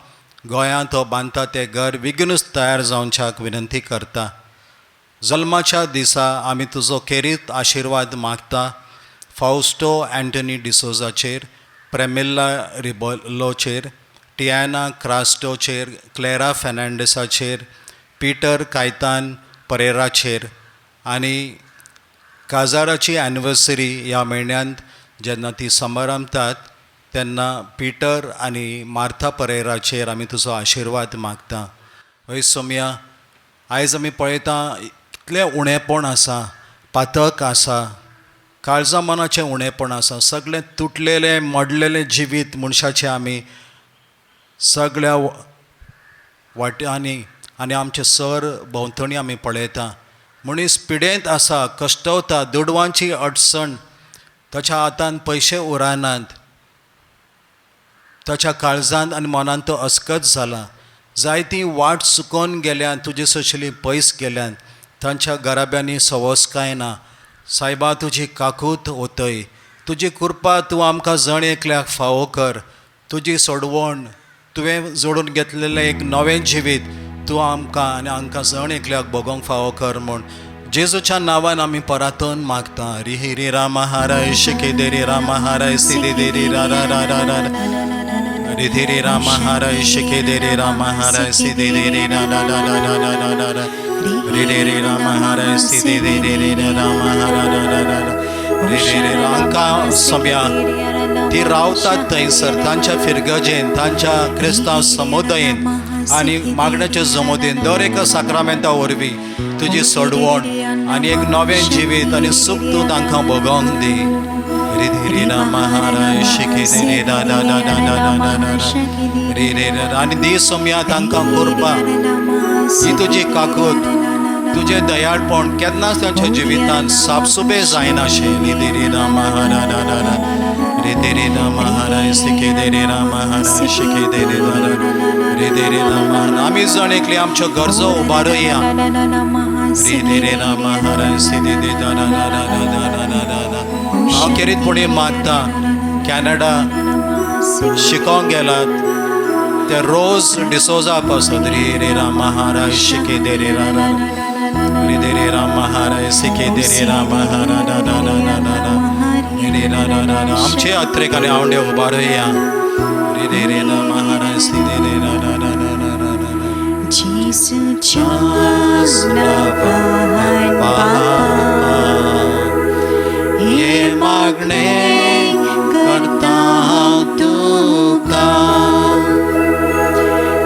गोंयांत तो बांदता तें घर बेगीनूच तयार जावच्याक विनंती करता. जल्माच्या दिसा आमी तुजो खेरीत आशिर्वाद मागता. फावस्टो एंटनी डिसोजाचेर, प्रेमिल्ला रिबोलोचेर, टियाना क्रास्टोचेर, क्लेरा फर्नांडीसाचेर, पिटर कायतान परेराचेर आनी काजाराची एनिवर्सरी ह्या म्हयन्यांत जेन्ना ती समारंभतात तेन्ना पिटर आनी मार्था परेराचेर आमी तुजो आशिर्वाद मागता. हय सोमया, आयज आमी पळयता कितलें उणेपण आसा, पातक आसा, काळजा मनाचें उणेपण आसा, सगळें तुटलेलें मोडलेलें जिवीत मनशाचें आमी सगळ्या वाट्यांनी आनी आमचे सर भोंवतणी आमी पळयता. मनीस पिडेंत आसा, कश्टवता, दुडवांची अडचण, ताच्या हातान पयशे उरनात, ताच्या काळजांत आनी मनांत तो अस्कत जाला, जायती वाट चुकोन गेल्यान, तुजे सोशली पयस गेल्यान, तांच्या घराब्यांनी सवस्काय ना. सायबा तुजी काकूत ओतय, तुजी कृपा तूं आमकां जण एकल्याक फावो कर. तुजी सोडवण तुवें जोडून घेतलेलें एक नवें जिवीत तूं आमकां आनी आमकां जण एकल्याक भोगोंक फावो कर म्हूण जेजूच्या नांवान आमी परातून मागता. रि रि राम हाराय शिके दे रे राम हाराय सिदे दे रे रा रा रा रा रा रि धि रे राम हाराय शिके दे रे राम हाराय सिदे दे रे रा रा रा रा रा रा रा रा रे रे रे राम हाराय सिदे दे रे रे रे राम हारा रा रा रा रा रे रे रे आमकां सम्या ती रावतात थंयसर तांच्या फिरगजेन, तांच्या क्रिस्तांव समुदायेन आनी मागण्याच्या जमोदेन दर एका साक्रामेंता वरवीं तुजी सोडवण आनी एक नवें जिवीत आनी सूख तूं तांकां भोगोंक दी. रि रि राम हाराय शिके दे रे रा रा रा रा रा रा रा रे रे रा आनी दी सोम्या तांकां कृपा, ही तुजी काकूत, तुजें दयाळपण केन्नाच तांच्या जिवितान सापसुबे जायनाशें. रि रे राम हारा रा रा रा रे दे रे राम हाराय शिके दे रे राम हाराय शिके दे रे रा रा रे दे रे राम. आमी जण एकली आमच्यो गरजो उबारुया. रे दे रे राम हाराय सिदे दे दा रा रा रा रा रा रा रा रा. हांव खेरीतपणी मागता कॅनडा शिकोंक गेलात ते रोज डिसोजा पासत. रे रे राम हाराय शिके दे रे रा रा रे दे रे राम हाराय सिके दे रे राम हारा रा रा रा रा रा रा रे रा रा रा रा. आमचे यात्रेक आनी आवंडे उबारुया. रे रे रे राम हाराय सिदे रे रा रा रा रा रा रा रा. जेजूच्या नांवान बापा हे मागणे करता तुका,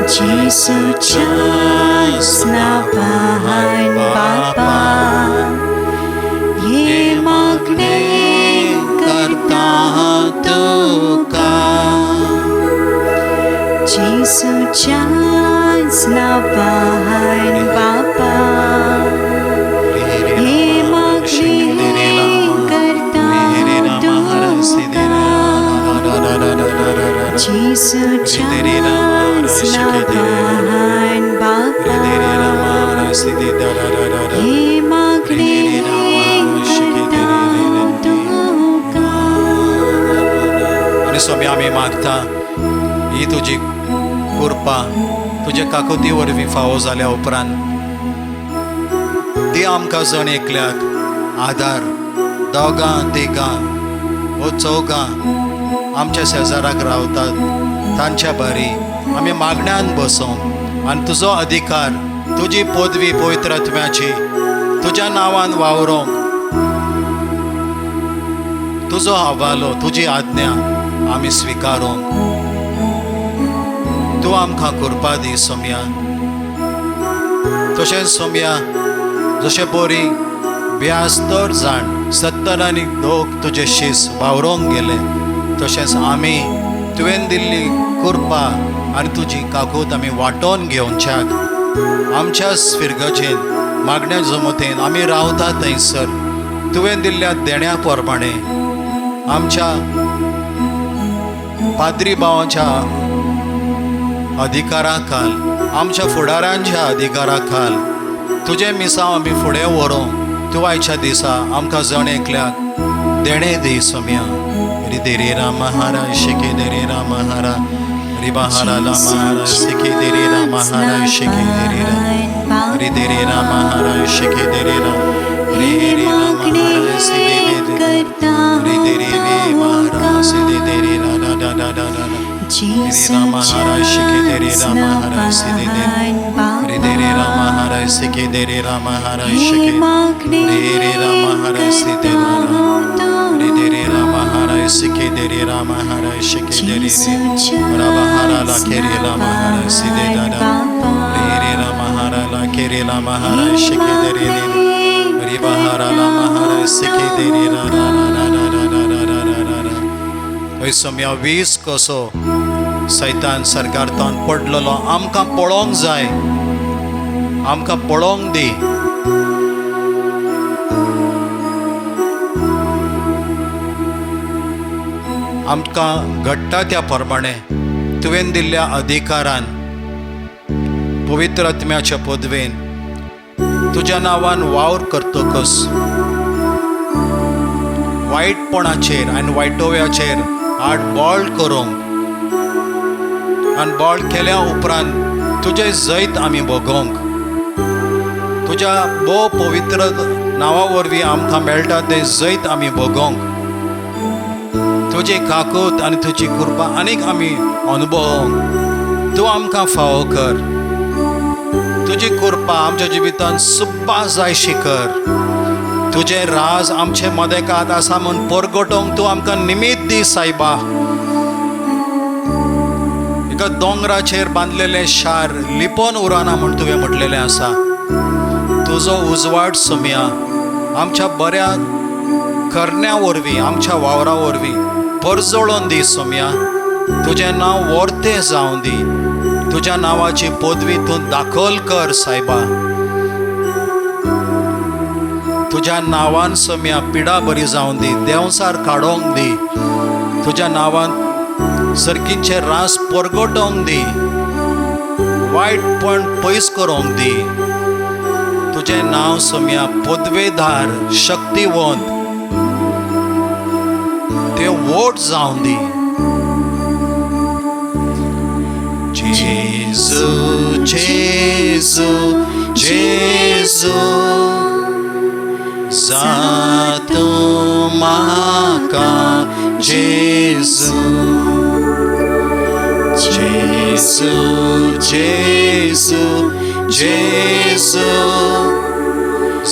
जेजूच्या नांवान बापा हे मागणे करता तुका, जेजूच्या नांवान सिदे दा रा रा रा रा. हे मागणे करता तुका. आनी स्वामी आमी मागता ही तुजी कृपा तुजे काकुती वरवीं फावो जाल्या उपरांत ती आमकां जण एकल्याक आदार, दोगां तिगां वो चौगां आमच्या शेजाराक रावतात तांच्या बारी आमी मागण्यान बसोवंक आनी तुजो अधिकार, तुजी पदवी पवित्र आत्म्याची तुज्या नांवान वावरोंक तुजो हवालो, तुजी आज्ञा आमी स्विकारूंक तूं आमकां कृपा दी सोम्या. तशेंच सोम्या जशें बरी ब्यास्तर जाण 70 आनी 2 तुजे शीस वावरोंक गेले, तशेंच आमी तुवें दिल्ली कृपा आनी तुजी काकूत आमी वांटोवन घेवच्याक आमच्या फिरगजेन मागण्या जमतेन आमी रावता थंयसर तुवें दिल्ल्या देण्या प्रमाणे आमच्या पाद्री भावांच्या अधिकारा खाल, आमच्या फुडारांच्या अधिकारा खाल तुजें मिसांव आमी फुडें व्हरूंक तूं आयच्या दिसा आमकां जण एकल्याक देणें दी सोम्या. रि देरे राम हारा शिके देरे राम हारा रिबहारा लामा हारा शिके देरे राम हारा शिके देरे राम रि देरे राम हारा शिके देरे राम रे रे राम हारा सिदे दे रे देरे रे महारा सिदे देरे रा रा रा रा रा रा रे राम हारा शिके देरे राम हारा सिदे दे रे देरे राम हारा शिके देरे राम हारा शिके रे रे राम हारा सिदे रा रे देरे राम हारा शिके देरे राम हारा शिके देरे रे राम हारा ला केरे राम हारा सिदे दा रा रे रे राम हारा ला केरे राम हारा शिके देरे रे रे बहारा ला महारा शिके देरे रा रा रा रा रा रा रा रा रा रा रा. हय सोम्या वीज कसो सैतान सरकारतान पडलेलो आमकां पळोवंक जाय, आमकां पळोवंक दी. आमकां घडटा त्या प्रमाणे तुवें दिल्ल्या अधिकारान पवित्र आत्म्याच्या पदवेन तुज्या नांवान वावर करतकच वायटपणाचेर आनी वायटोव्याचेर आड बळ करूंक आनी बळ केल्या उपरांत तुजें जैत आमी भोगोवंक तुज्या भोव पवित्र नांवा वरवीं आमकां मेळटा तें जैत आमी भोगोवंक तुजी काकूत आनी तुजी कृपा आनीक आमी अनुभवोंक तूं आमकां फावो कर. तुजी कृपा आमच्या जिवितांत सुब्बा जायशी कर. तुजें राज आमचे मदेकात आसा म्हूण परगटोवंक तूं आमकां निमित्त दी सायबा. एका दोंगराचेर बांदलेलें शार लिपोन उरना म्हूण तुवें म्हटलेलें आसा. तुजो उजवाड सोम्या आमच्या बऱ्या करण्या वरवीं, आमच्या वावरा वरवीं परजळोन दी सोम्या. तुजें नांव वर्तें जावं दी, तुज्या नांवाची पदवी तूं दाखल कर सायबा. तुज्या नांवान सोम्या पिडा बरी जावं दी, देंवसार काडोंक दी, तुज्या नांवान सर्कींचे रास परगटोवंक दी, वायटपण पयस करूंक दी. तुजें नांव सोम्या पदवेदार शक्तिवंत तें वोट जावं दी. जेजू जेजू जेजू जातो म्हाका जेजू जेजू जेजू जेजू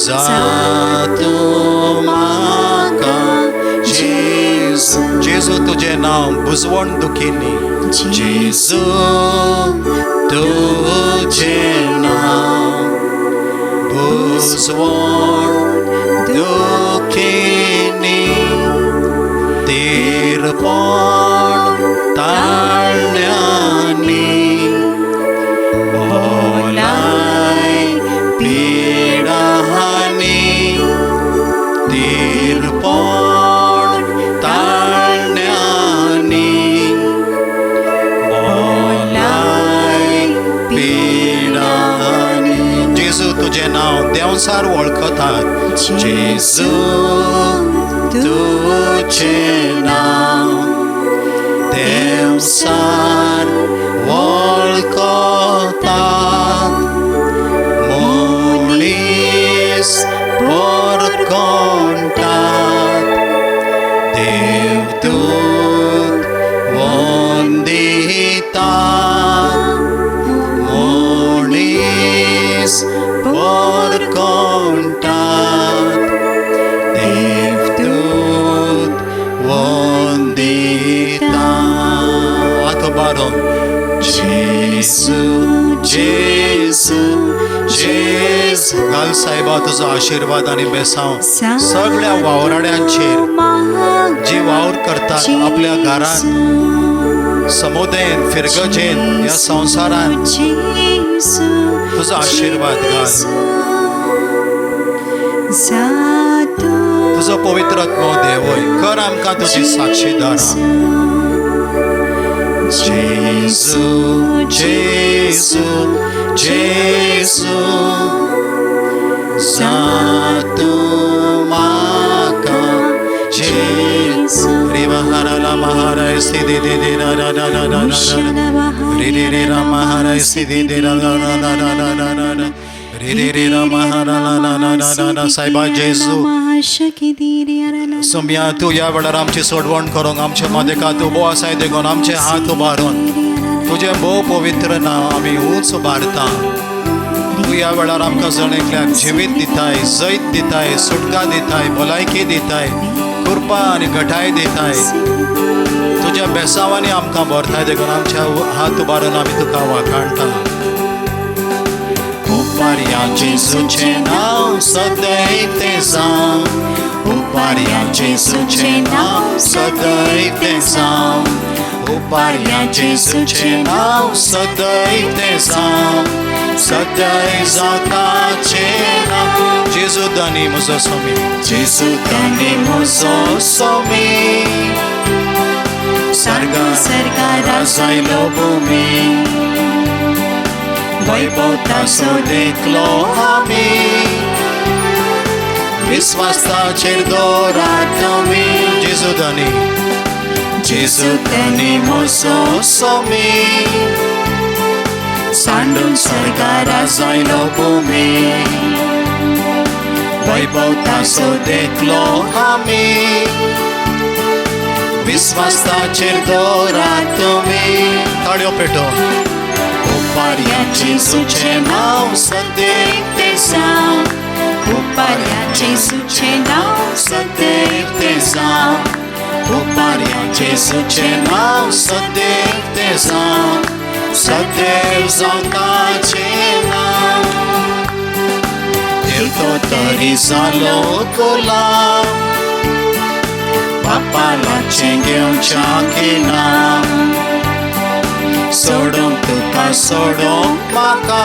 जातो म्हाका जेजू. जेजू तुजें नांव बुजवण दुखिनी जेजू तुजें नांव बुजवण दुखिनी तिरपण ताळण्यांनी बोलाय पिडांनी तिरपण ताळण्यांनी बोलाय पिडांनी. जेजू तुजें तुजें नांव देंवचार वळखतात. जेजू तुजें नांव देंवचार वळखतात, मनीस परकोणटात, देवदूत वंदितात, मनीस परकोणटात, देवदूत वंदितात. हात उबारून जेजू जेजू जेजू. घाल साहेबा तुजो आशिर्वाद आनी बेसांव सगळ्या वावराड्यांचेर जी वावर करतात आपल्या घरांत, समुदायेन, फिरगजेन, ह्या संवसारांत तुजो आशिर्वाद घाल. तुजो पवित्र आत्मो देवय कर आमकां तुजी साक्षीदारां. जेजू जेजू जेजू जातू म्हाका जेजू. रे महाराला महाराय सिद्धि दे दे रा रा रा रा रा रा रे रे रे रा महाराय सिद्धि दे रा रा रा रा रा रा रा रा रे रे रे रा महाराला ला ला ला ला ला. साहेबा जेजू सोम्या तूं ह्या वेळार आमची सोडवण करूंक आमचे मदेका तूं भोव आसाय देखून आमचे हात उबारून तुजें भोव पवित्र नांव आमी उंच उबारता. तूं ह्या वेळार आमकां जण एकल्याक जिवीत दिताय, जैत दिताय, सुटका दिताय, भलायकी दिताय, कृपा आनी घटाय दिताय. तुज्या बेसांवांनी आमकां भरताय देखून आमच्या हात उबारून आमी तुका वाखाणटा. उपार्या जेजूचें नांव सदैव तें जावं, उपार्या जेजूचें नांव सदैव तें जावं, उपार्या जेजूचें नांव सदैव तें जावं, सदैव जावं नांव. जेजू धनी म्हजो स्वामी, जेजू धनी म्हजो स्वामी, सर्गा सर्गारा जायलो भूमी, वैभवताचो देखलो आमी, विस्वासाचेर दवरात तुमी. जेजू धनी, जेजू धनी म्हजो स्वामी, सांडून सर्गारा जायलो भूमी, वैभवताचो देखलो आमी, विस्वासाचेर दवरात तुमी. ताळयो पेटोवन उपार्या जेजूचें नांव सदैव तें जावं, उपार्या जेजूचें नांव सदैव तें जावं, उपार्या जेजूचें नांव सदैव तें जावं, सदैव जावं ताचें नांव. तो तरी जालो गुलाम, बापालाचें घेवच्या ना, सोडूंक तुका सोडूंक म्हाका,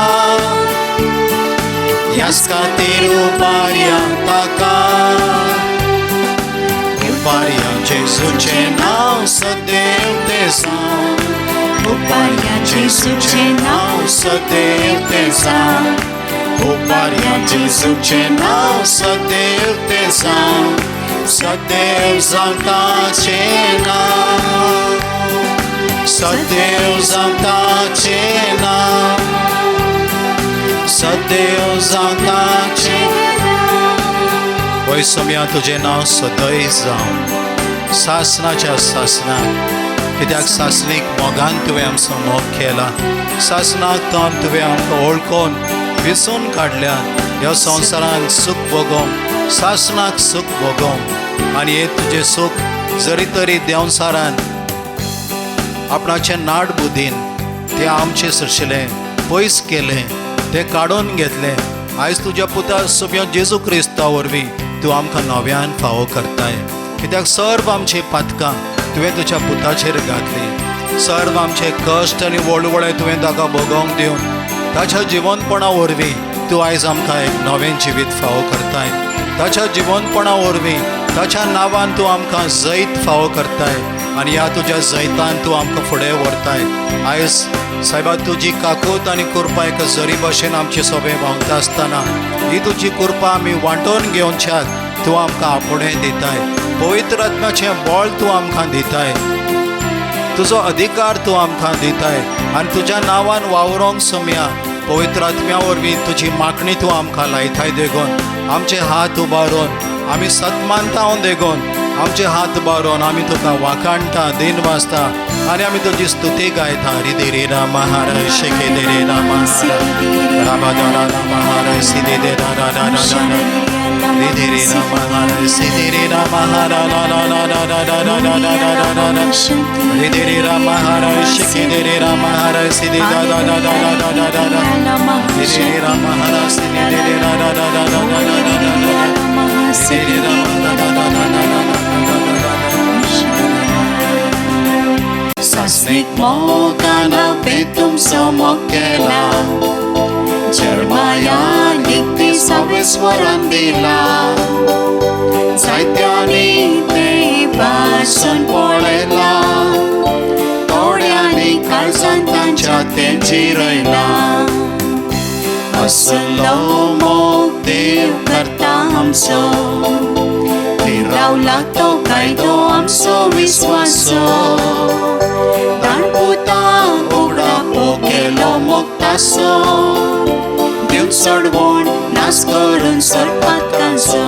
ह्याच खातीर उबारया ताका. उबारया जेजूचें नांव सदैव तें जावं, उबारया जेजूचें नांव सदैव तें जावं, उबारया जेजूचें नांव सदैव तें जावं, सदैव जावं ताचें नांव, सदैव जावं ताचें नांव, सदैव जावं ताचें. वय सोम्या तुजें नांव सदैव जावं सासनाच्या सासनाक, कित्याक सासणीक मोगान तुवें आमचो मोग केला, सासनाक तुवें आमकां वळखून विसून काडल्या. ह्या संवसारान सूख भोगोवंक, सासनाक सूख भोगोवंक, आनी हें तुजें सूख जरी तरी देंवचारान आपणाचे नाड बुद्दीन तें आमचें सरशिलें पयस केलें, तें काडून घेतलें. आयज तुज्या पुता सोम्या जेजू क्रिस्ता वरवीं तूं आमकां नव्यान फावो करताय, कित्याक सर्व आमची पातकां तुवें तुज्या पुताचेर घातली, सर्व आमचे कश्ट आनी वळवळे तुवें ताका भोगोवंक दिवन ताच्या जिवनपणा वरवीं तूं आयज आमकां एक नवें जिवीत फावो करताय. ताच्या जिवनपणा वरवीं ताच्या नांवान तूं आमकां जैत फावो करताय आनी ह्या तुज्या जैतान तूं आमकां फुडें व्हरताय. आयज सायबा, तुजी काकूत आनी कृपा एक जरी भशेन आमचे सोबे व्हांवता आसतना ही तुजी कृपा आमी वांटोवन घेवच्याक तूं आमकां आपोवणें दिताय. पवित्र आत्म्याचें बळ तूं आमकां दिताय, तुजो अधिकार तूं आमकां दिताय आनी तुज्या नांवान वावरोंक सोमया पवित्र आत्म्या वरवीं तुजी मागणी तूं आमकां लायताय. देखून आमचे हात उबारून आमी सतमानता देखून आमचे हात उबारून आमी तुका वाखाणटा, दिन वाचता आनी आमी तुजी स्तुती गायता. रिदी रे राम हर शेखे दे रे राम हर रामा दारा राम हर सिदे दे रा रा रा रा रा रिदी रे राम हर सिदे रे राम हर रा रा रा रा रा रा रा रा रा रा रा रा रिदी रे राम हर शेखे दे रे राम हर सिदे दा दा दा दा दा दा दा दा रिदी रे राम हर सिदे दे रे रा रा रा रा रा रा रा रा रा रिदी रे राम रा रा रा रा रा रा. सासणीक मोगान हांवें तुमचो मोग केला, जर्माया निकती सवेस्वरान दिला. जायत्यांनी तें वाचून पळयलां, थोड्यांनी काळजान तांच्या तें जिरयलां. असलो मोग देव करता आमचो, रावला तो कायदो आमचो विस्वासो. दाणपुता उगडापो केलो मोगतासो, दिवन सोडवण नास करून सरपातांचो.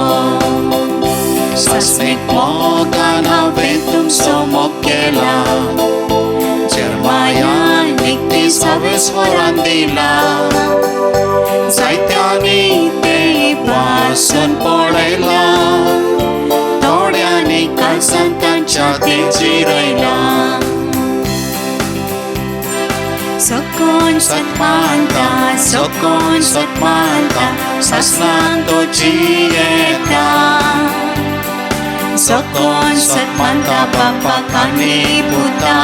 सासणीक मोगान हांवें तुमचो मोग केला, जर्माया निकती सवेस्वरान दिला. जायत्यांनी तें वाचून पळयलां, थोड्यांनी काळजान तांच्या तें जिरयलां. सकोन सतमानता, सकोन सतमानता, सासणान तो जियेता. सकोन सतमानता बापाक आनी पुता,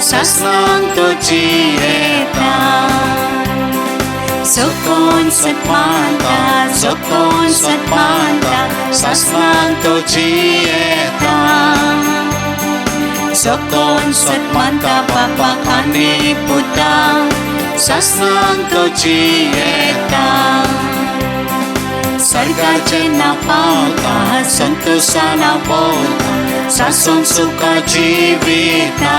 सासणान तो जियेता. सकोन सतमानता, सकोन सतमानता, सासणान तो जियेता. सकोन सतमानता बापाक आनी पुता, सासणान तो जियेता. सर्गाचें ना पावता, संतोशान पावता, सासून सुखा जिविता.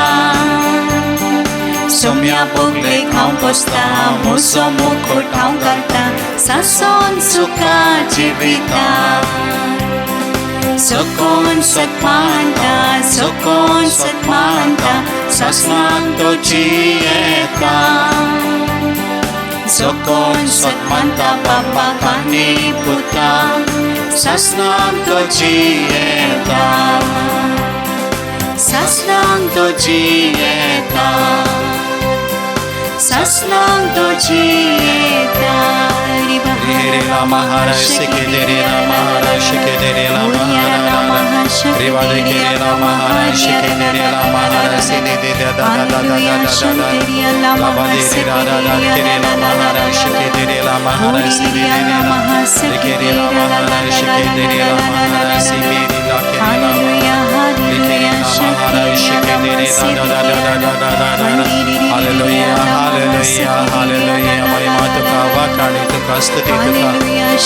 सोम्या बोगले हांव बसता, म्हजो मुखोट हांव घालता, सासोन सुखा जिविता. सकोन सतमानता, सकोन सतमानता, सासणान तो जियेता. सकोन सतमानता बापाक आनी पुता, सासणान तो जियेता. सासणान तो जियेता, सासणान तो जियेता. रे राम हर शिखे दे रे राम हर शिखे दे रे राम हर रिवा दे के रे राम हर शिखे दे रे राम हर सिदे दे दा दा दा दा दा दा दा बाबा दे रे रा रा रा के रे राम हर शिखे दे रे राम हर सिदे दे राम के रे राम हर शिखे दे रे राम हर सिदे दे ला के रे राम के रे राम हर शिखे दे रे दा दा दा दा दा दा दा दा. Hallelujah hallelujah hallelujah. महिमा तुका वाखाणी तुका स्तुती तुका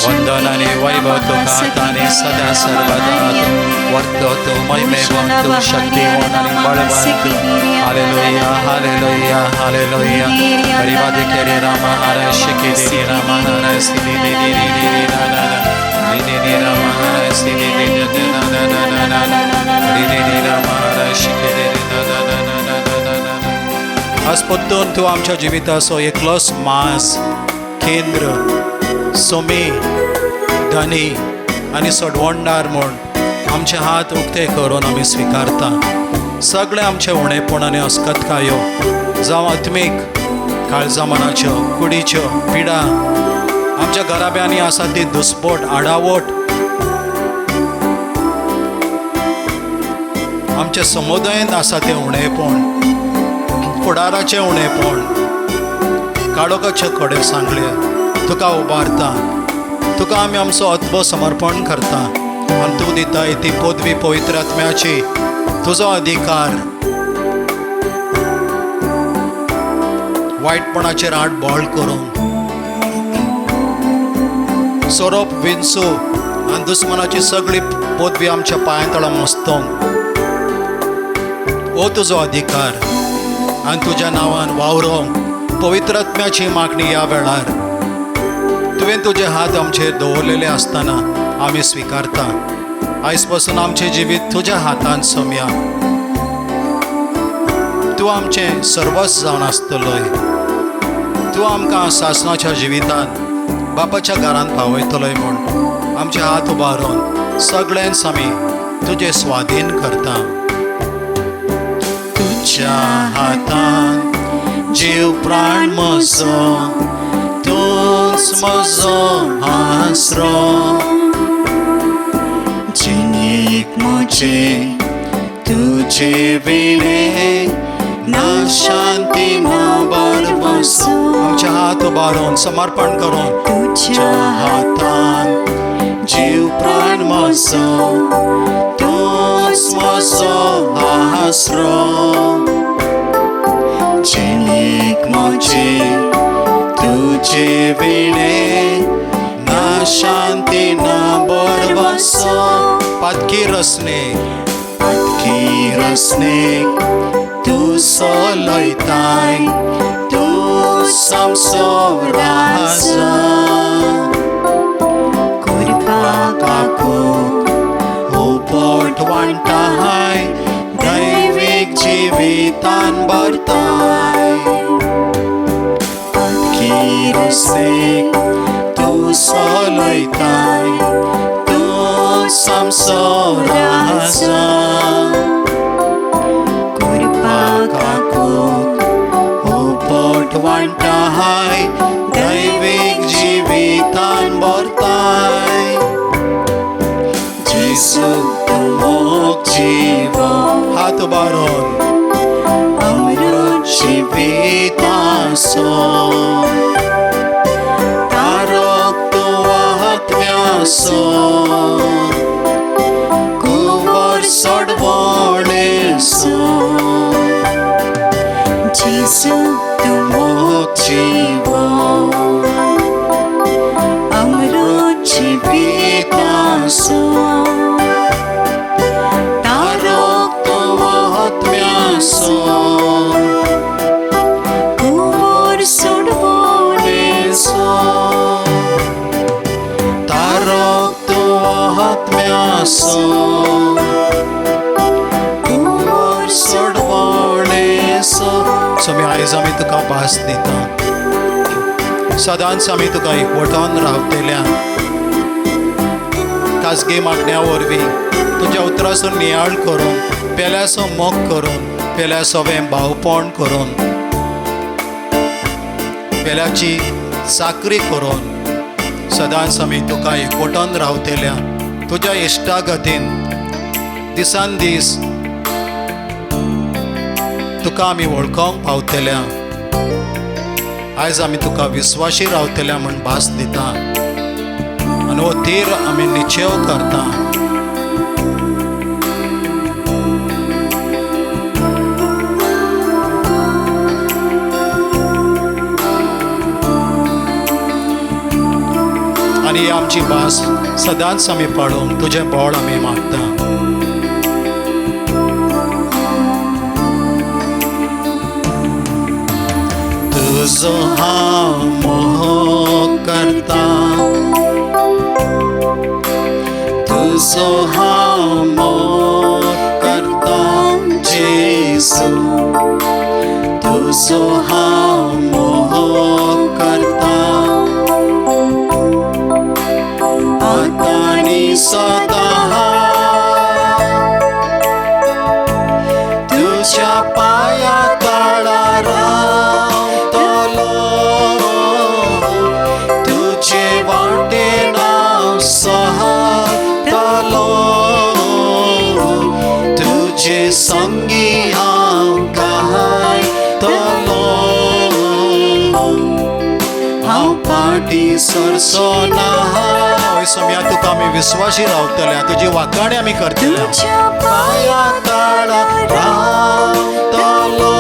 वंदन आनी वैभव तुका आतां सदा सर्वदा वर्तो तूं महिमेवंत तूं शक्तिवान आनी बळवंत. Hallelujah hallelujah hallelujah. परिवादे के रे राम हर शिखे दे रे राम हर सिदे दे दे रे रे रा रा रा रे रे राम हर सिदे दे दे दा दा दा दा दा दा रे रे राम हर शिखे दे रे दा दा दा दा दा दा दा. आज परतून तूं आमच्या जिविताचो एकलोच मास केंद्र सोमी धनी आनी सोडवणदार म्हूण आमचे हात उक्ते करून आमी स्विकारता. सगळे आमचे उणेपण आनी अस्कतकायो जावं आत्मीक काळजा मनाच्यो कुडीच्यो पिडा आमच्या घराब्यांनी आसा ती दुस्पोट आडावट आमच्या समुदायांत आसा तें उणेपण फुडाराचें उणेपण काळोखाचे कडेन सांगले तुका उबारता. तुका आमी आमचो आत्मो समर्पण करता आनी तूं दिताय ती पदवी पवित्र आत्म्याची तुजो अधिकार वायटपणाचेर आड बळ करूंक, सोरोप विंचू आनी दुस्मनाची सगळी पदवी आमच्या पांयां तळा मस्तोंक हो तुजो अधिकार आनी तुज्या नांवान वावरोंक पवित्रात्म्याची मागणी ह्या वेळार तुवें तुजे हात आमचेर दवरलेले आसतना आमी स्विकारता. आयज पासून आमचें जिवीत तुज्या हातान सोमया. तूं आमचें सर्वस्व जावन आसतलोय. तूं आमकां सासणाच्या जिवितांत बापाच्या घरांत पावयतलोय म्हूण आमचे हात उबारून सगळ्यांच आमी तुजे स्वाधीन करता. तुज्या हातान जीव प्राण म्हजो, तूंच म्हजो आसरो. जिणेक म्हजे तुजे विणे ना शांती ना भरवंसो. आमचे हात उबारून समर्पण करून तुज्या हातान जीव प्राण म्हजो, तूंच म्हजो आसरो. जिणेक म्हजे तुजे विणे ना शांती ना भरवंसो. पातकी रसने, पातकी रसने तूं सोलयताय, तूं आमचो राजा. कृपा काकू उपट वांटाय, दैवीक जिवितान भरताय. पातकी रसने तूं सोलयताय, तूं आमचो राजा. वांटाय दैवीक जिवितान भरताय. जेजू तूं मोग जीव, हात उबारून अमृत जिविताचो, तारक तूं आत्म्याचो, कुंवर सोडवणेचो. जेजू तूं मोग जीव, अमृत जिविताचो, तारक तूं आत्म्याचो, कुंवर सोडवणेचो. तारक तूं आत्म्याचो, कुंवर सोडवणेचो. स्वामी आयज आमी तुका भास दिता. सदांच आमी तुका एकवटान रावतल्या खाजगी मागण्या वरवीं तुज्या उतराचो नियाळ करून, पेल्याचो मोग करून, पेल्या सोवें भावपण करून, पेल्याची चाकरी करून सदांच आमी तुका एकवटान रावतल्या तुज्या इश्टागतीन दिसान दीस तुका आमी वळखोंक पावतल्या. आयज आमी तुका विस्वाशी रावतल्या म्हूण भास दिता आनी हो तीर आमी निश्चेव करता. आनी ही आमची भास सदांच आमी पाळूंक तुजें बळ आमी मागता. तुजो हांव मोग करता, तुजो हांव मोग करता जेजू, तुजो हांव मोग करता आतां आनी सदां. तुज्या पांया तळा रावतलो, तुजे वाटेन हांव सहतलो, तुजे संगी हांव गायतलो, हांव फाटीं सरचो ना. स्वामी तुका आमी विस्वाशी रावतले, तुजी वाखाणी आमी करतले. पांया तळा रावतलो,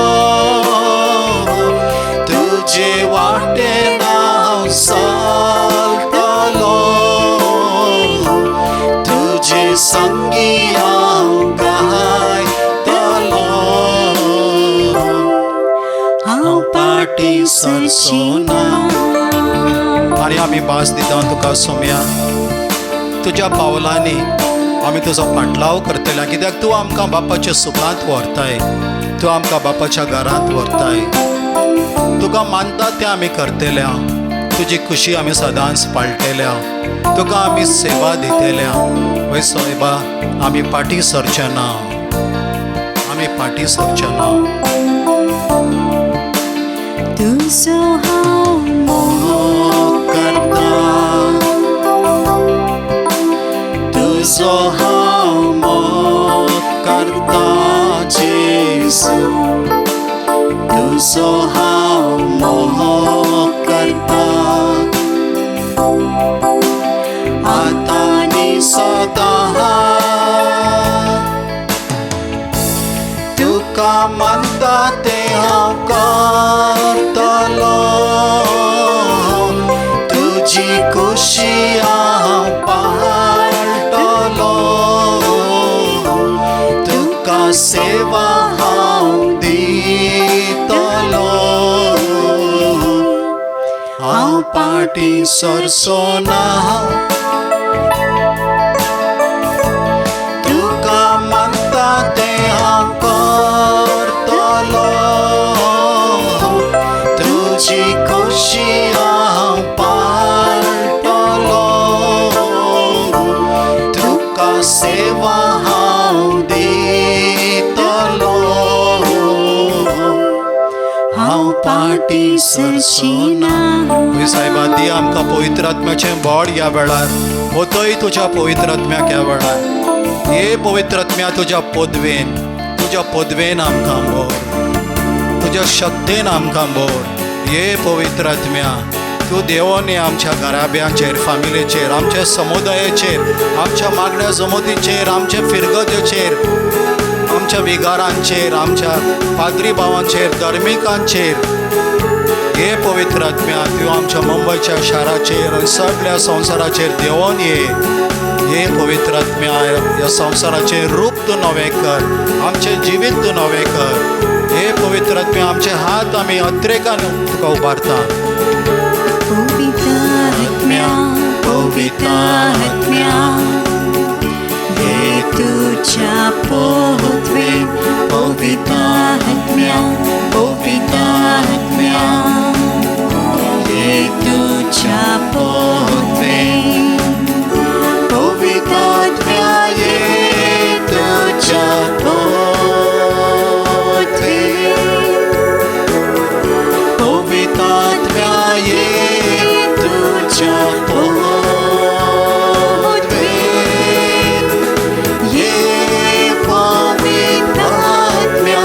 संगी हांव गायतलो, हांव फाटीं सरचो ना. आनी आमी भास दिता तुका सोम्या, तुज्या पावलांनी आमी तुजो फाटलाव करतले, कित्याक तूं आमकां बापाच्या सुखांत व्हरताय, तूं आमकां बापाच्या घरांत व्हरताय. तुका मानता तें आमी करतल्या, तुजी खुशी आमी सदांच पाळटेल्या, तुका आमी सेवा दितल्या. वय सायबा, आमी फाटीं सरचे ना, आमी फाटीं सरचे ना. तुजो हांव मोग करता, तुजो हांव मोग करता जेजू, तुजो हांव मोग करता, आतां आनी सदां. तुका मानता तें हांव करतलो, तुजी खुशी हांव पाळटलो, तुका सेवा हांव दितलो, हांव फाटीं सरचो ना. तुका मानता तें हांव करतलो, तुजी खुशी हांव पाळटलो, तुका सेवा हांव दितलो, हांव फाटीं सरचो ना. सायबा, दी आमकां पवित्र आत्म्याचें बळ ह्या वेळार, होतय तुज्या पवित्र आत्म्याक ह्या वेळार. हे पवित्र आत्म्या, तुज्या पदवेन, तुज्या पदवेन आमकां भर, तुज्या शक्तेन आमकां भर. हे पवित्र आत्म्या, तूं देवोन आमच्या घराब्यांचेर, फामिलीचेर, आमच्या समुदायाचेर, आमच्या मागण्या जमतीचेर, आमच्या फिरगजेचेर, आमच्या विगारांचेर, आमच्या पाद्री भावांचेर, धर्मिकांचेर. हे पवित्र आत्म्या, तूं आमच्या मुंबयच्या शाराचेर आनी सगळ्या संवसाराचेर देवोन ये. हे पवित्र आत्म्या, ह्या संवसाराचें रूप तूं नवें कर, आमचें जिवीत तूं नवें कर. हे पवित्र आत्म्या, आमचे हात आमी अत्रेकान तुका उबारता. पवित्र आत्म्या, पवित्र आत्म्या, ये तुज्या पवित्वेन, पवित्र आत्म्या, पवित्र आत्म्या, ये तुज्या पवित्वेन, पवित्र आत्म्या, ये तुज्या पवित्वेन, पवित्र आत्म्या, ये तुज्या पवित्वेन, ये पवित्र आत्म्या,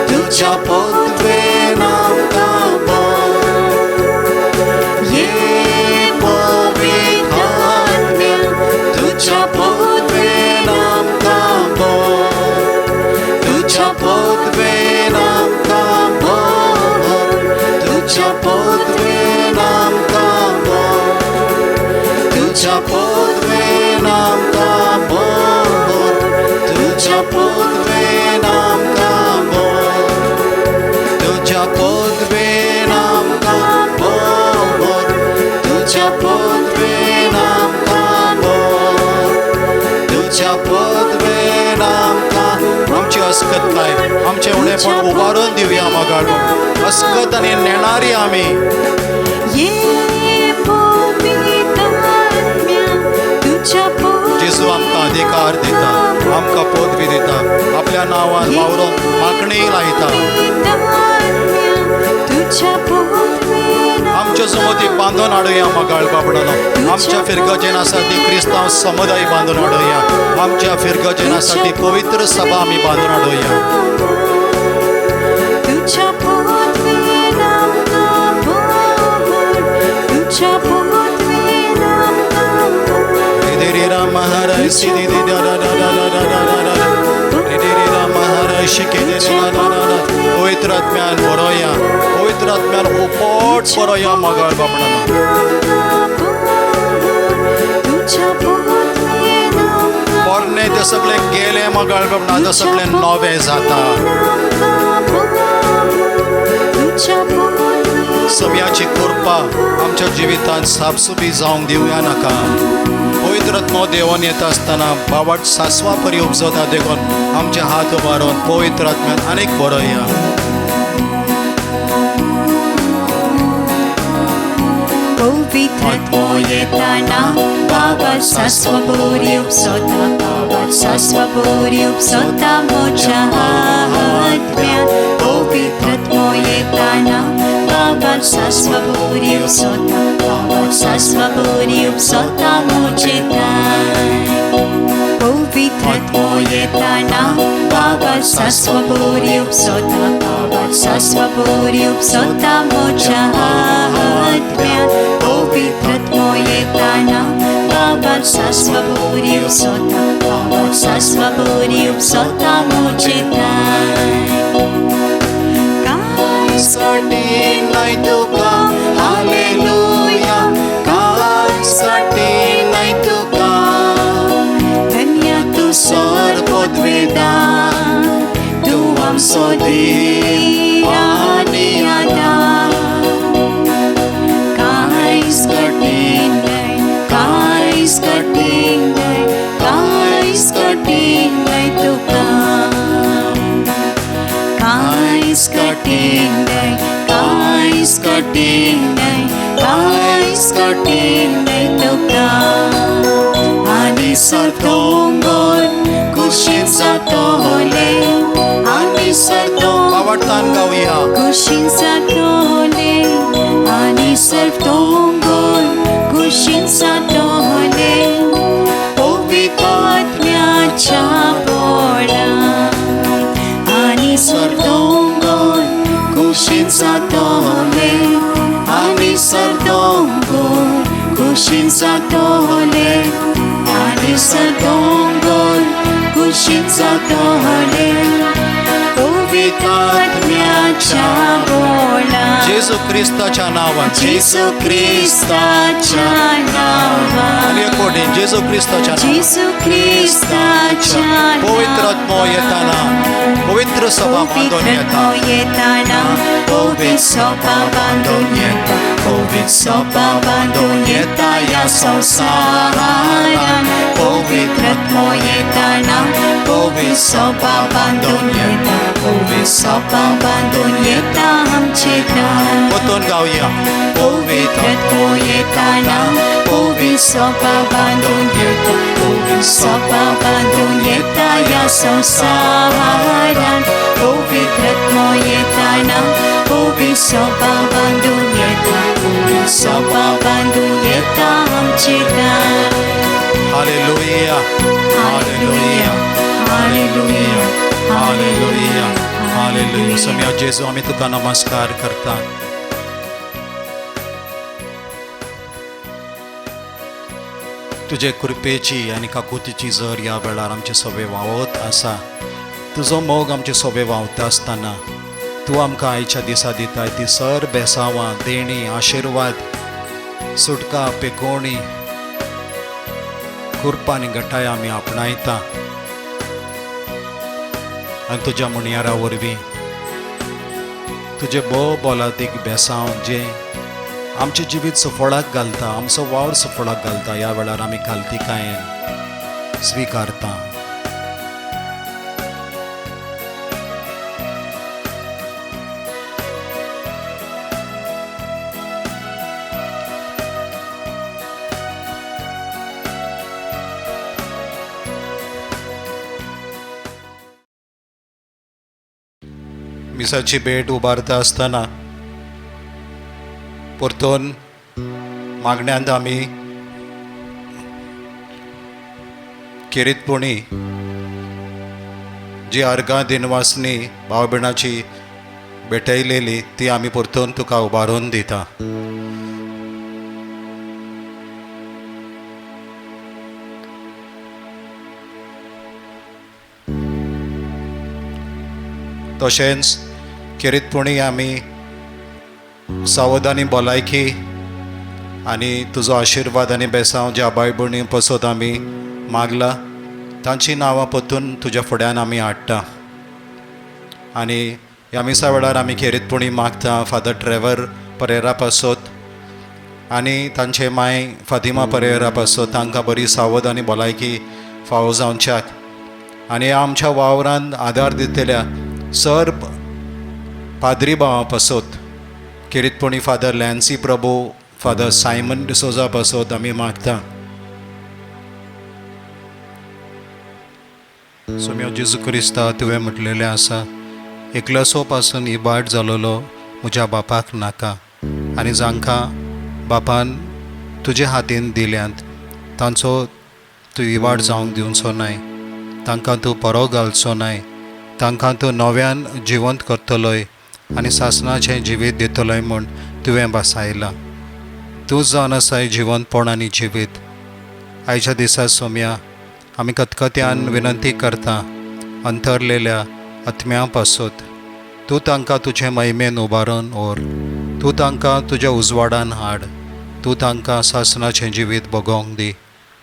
तुज्या पवित्वेन आमकां भर. ये पवित्र आत्म्या, तुज्या पवित्वेन आमकां भर, तुज्या पवित्वेन आमकां भर, तुज्या पवित्वेन आमकां भर, तुज्या पवित्वेन आमकां भर, तुज्या पवित्वेन आमकां भर, तुज्या पवित्वेन आमकां भर, तुज्या पवित्वेन आमकां भर, तुज्या पवित्वेन आमकां. आमची अस्कत काय, आमचें उणेपण उबारून दिवया मागाळो, अस्कत आनी नेणारी आमी. ये पवित्र आत्म्या, तुज्या जेजू आमकां अधिकार दिता, आमकां पदवी दिता, आपल्या नांवान वावरून मागणी लायता. पवित्र आत्म्या, तुज्या पवित्वेन आमच्या समोती बांदून हाडुया मगाळ बाबडानो. आमच्या फिरगजेन आसा ती क्रिस्तांव समुदाय बांदून हाडुया, आमच्या फिरगजेन आसा ती पवित्र सभा आमी बांदून हाडुया. तुज्या पवित्वेन आमकां भर, तुज्या पवित्वेन आमकां भर. रे राम हरे श्री रे दा दा दा दा दा दा दा दा रे रे राम हरे श्री रे दा दा दा दा. पवित्र आत्म्यान बरोया, पवित्र आत्म्यान उपट बरोया मगाळ बाबडानो. तुज्या पवित्वेन आमकां पोरणे सगळें गेलें मगाळ बाबा, आतां सगळें नवें जाता. सम्याची कृपा आमच्या जिवितांत सापसुबी जावंक दिवया नाका. पवित्र आत्मो देवान येता आसतना बावट सासवा परी उपजता देखून आमचे हात उबारून पवित्र आत्म्यान आनीक बरोवया. पवित्र आत्मो येताना बाबा सासवा उपसोता, बाबा सासवा उपसोता म्हज्या आत्म्यान. पवित्र आत्मो येताना बाबा सासवा उपसोता, बाबा सासवा उपसोता म्हजे ठांय. पवित्र आत्मो येताना बाबा सासवा उपसोता, बाबा सासवा उपसोता म्हज्या आत्म्यान. पवित्र आत्मो येताना बाबा सासवा उपसोता, बाबा सासवा उपसोता म्हजे ठांय. कांयच कठीण न्हय तुका, हालेलुया, कांयच कठीण न्हय तुका. धन्य तूं सर पदवेदा, तूं आमचो धीर आनी आदार. कांयच कठीण न्हय, कांयच कठीण न्हय, कांयच कठीण न्हय तुका. कांयच कठीण न्हय, कांयच कठीण न्हय, कांयच कठीण न्हय तुका. आनी सर दोंगर कुशीन जातोले, आनी सर आवडतान गावया. कुशीन जातोले, आनी सर दोंगर कुशीन जातोले. पवित्र आत्म्याच्या बोळान आनी सर दोंगर कुशीन जातोले, आनी सर दोंगर कुशीन जातोले, आनी सर दोंगर कुशीन जातोले. पवित्र आत्म्याच्या बोळान. जेजू क्रिस्ताच्या नांवान, जेजू क्रिस्ताच्या नांवान, आनी एक फावटी जेजू क्रिस्ताच्या नांवान, जेजू क्रिस्ताच्या पवित्र आत्मो येताना पवित्र सभा बांदून येता, येताना पवित्र सभा बांदून येता, पवित्र सभा बांदून येता ह्या संवसारान. पवित्र आत्मो येताना पवित्र सभा बांदून येता, पवित्र सभा बांदून येता आमचे ठांय. परतून गावया. पवित्र आत्मो येताना पवित्र सभा बांदून येता, पवित्र सभा बांदून येता ह्या संवसारान. पवित्र आत्मो येताना पवित्र सभा बांदून येता, पवित्र सभा बांदून येता आमचे ठांय. Hallelujah, hallelujah, hallelujah, hallelujah, hallelujah. सम्या जेजू, आमी तुका नमस्कार करता. तुजे कृपेची आनी काकुतीची जर ह्या वेळार आमचे सोबे व्हांवत आसा, तुजो मोग आमचे सोबे व्हांवता आसतना तूं आमकां आयच्या दिसा दिताय ती सर बेसांवां, देणी, आशिर्वाद, सुटका, पेकोवणी, कृपा आनी गटाय आमी आपणायता. आनी तुज्या म्हणयारा वरवीं तुजें भोव बोलादीक बेसांव जें आमचें जिवीत सुफळाक घालता, आमचो वावर सुफळाक घालता, ह्या वेळार आमी खालतीकायेन स्विकारता. मिसाची भेट उबारता आसतना परतून मागण्यांत आमी खेरीतपणी जी अर्गां दिनवासनी भाव भयणाची भेटयलेली ती आमी परतून तुका उबारून दिता. तशेंच खेरीतपणी आमी सावधानी भलायकी आनी तुजो आशिर्वाद आनी बेसांव ज्या बाय भयणी पसत आमी मागला तांचीं नांवां परतून तुज्या फुड्यान आमी हाडटा. आनी ह्या मिसा वेळार आमी खेरीतपणी मागता फादर ट्रेवर परेरा पासत आनी तांचे माय फातिमा परेरा पासत, तांकां बरी सावध आनी भलायकी फावो जावच्याक आनी आमच्या वावरान आदार दितल्या सर्व पाद्री भावां पासत, खेरीतपणी father Lancy Prabhu, father Simon D'Souza पासत आमी मागता. सोम्यो जेजू क्रिस्ता, तुवें म्हटलेलें आसा, एकलोसो पासून इबाड जालोलो म्हज्या बापाक नाका आनी जांकां बापान तुजे हातीन दिल्यांत तांचो तूं इबाड जावंक दिवचो नाय, तांकां तूं परो घालचो नाय, तांकां तूं नव्यान जिवंत करतलोय आनी सासणाचें जिवीत दितलोय म्हूण तुवें भासायलां. तूं जावन आसाय जिवंतपण आनी जिवीत. आयच्या दिसा सोम्या आमी कतकत्यान विनंती करता अंतरलेल्या आत्म्या पासत तूं तांकां तुजे महिमेन उबारून व्हर, तूं तांकां तुज्या उजवाडान हाड, तूं तांकां सासणाचें जिवीत भोगोवंक दी.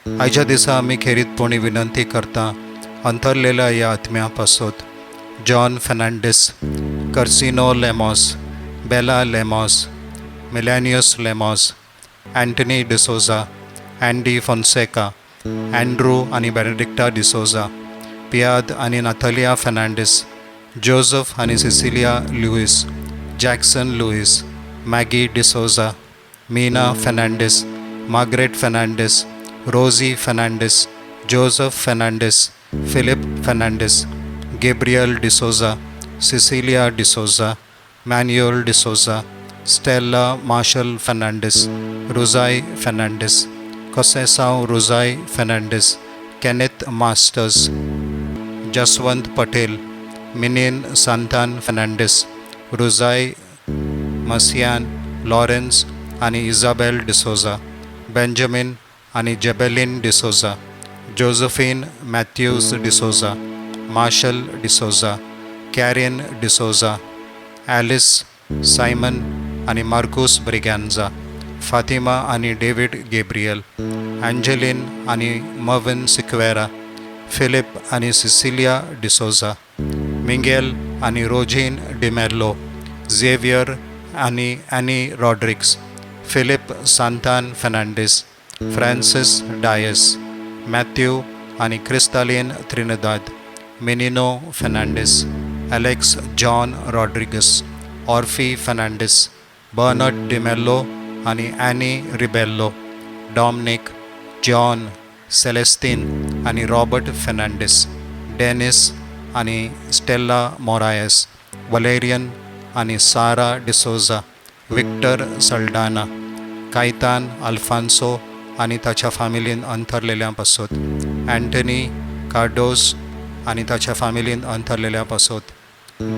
आयच्या दिसा आमी खेरीतपणी विनंती करता अंतरलेल्या ह्या आत्म्या पासत John Fernandes, Cursino Lemos, Bela Lemos, Melanius Lemos, Anthony D'Souza, Andy Fonseca, Andrew आनी बेनेडिक्टा डिसोजा, पियाद आनी नाथलिया फेर्नांडीस, जोजफ आनी Cecilia Luis, Jackson Luis, Maggie D'Souza, Meena Fernandes, Margaret Fernandes, Rosy Fernandes, Joseph Fernandes, Philip Fernandes, Gabriel D'Souza, Cecilia D'Souza, Manuel D'Souza, Stella Marshal Fernandes, Rosai Fernandes, Conceição Rosai Fernandes, Kenneth Masters, Jaswant Patel, Minin Santan Fernandes, Rosai Masian, Lawrence आनी Isabel D'Souza, Benjamin आनी Jebelin D'Souza, Josephine Matthews D'Souza, Marshal D'Souza, Karen D'Souza, Alice Simon आनी मार्कूस ब्रिगॅन्जा, फातिमा आनी David Gabriel, एंजेलीन आनी Mervyn Sequeira, Filipe आनी Sicilia D'Souza, Mingel आनी रोजीन D'Mello, Xavier आनी Annie Rodrigues, Philip Santan Fernandes, Francis Dias, Matthew आनी Cristalin Trinidad, Menino Fernandes, Alex John Rodrigues, Orphy Fernandes, Bernard D'Mello आनी any रिबेल्लो, Dominic, John, सेलेस्तीन आनी Robert Fernandes, Dennis आनी स्टेला मोरायस, वलेरियन आनी सारा D'Souza, Victor Saldanha, Caitan Alfonso आनी ताच्या फामिलीन अंतरलेल्या पासत, अँटनी कार्डोस आनी ताच्या फामिलीन अंतरलेल्या पासत,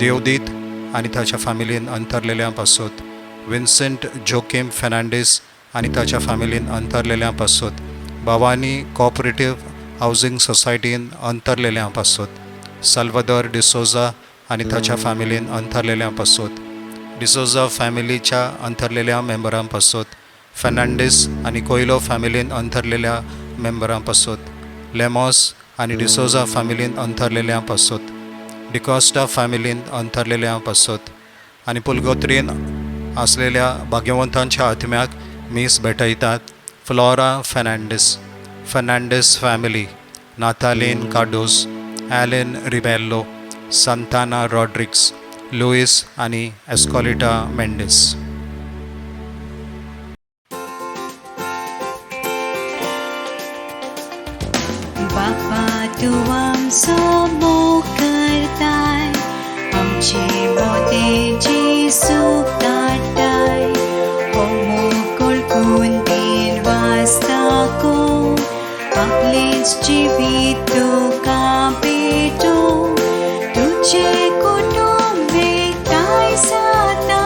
देवदीत आनी ताच्या फामिलीन अंतरलेल्या पासत, विन्सेंट जोकीम फेर्नांडीस आनी ताच्या फामिलीन अंतरलेल्या पासत, भवानी कोऑपरेटीव हावजींग सोसायटीन अंतरलेल्या पासत, साल्वादोर डिसोजा आनी ताच्या फामिलीन अंतरलेल्या पासत, डिसोजा फॅमिलीच्या अंतरलेल्या मेंबरां पासत, फेर्नांडीस आनी कोयलो फॅमिलीन अंतरलेल्या मेंबरां पासत, लेमॉस आनी डिसोजा फॅमिलीन अंतरलेल्या पासत, डिकॉस्टा फॅमिलीन अंतरलेल्या पासत आनी पुलगोत्रीन आसलेल्या भाग्यवंतांच्या आत्म्याक मीस भेटयतात. Flora Fernandes, Fernandes family, Nathalin Cardozo, Allen Rebelo, Santana Rodrigues, Luis आनी एस्कॉलिटा मेंडीस. बापा तूं आमचो मोग करताय, आमचे मोदेची सूख काडटाय, हो मोग वळखून दिन वाचताको, आपलेंच जिवीत तुका भेटो, तुजें कुटुंब एकठांय जाता,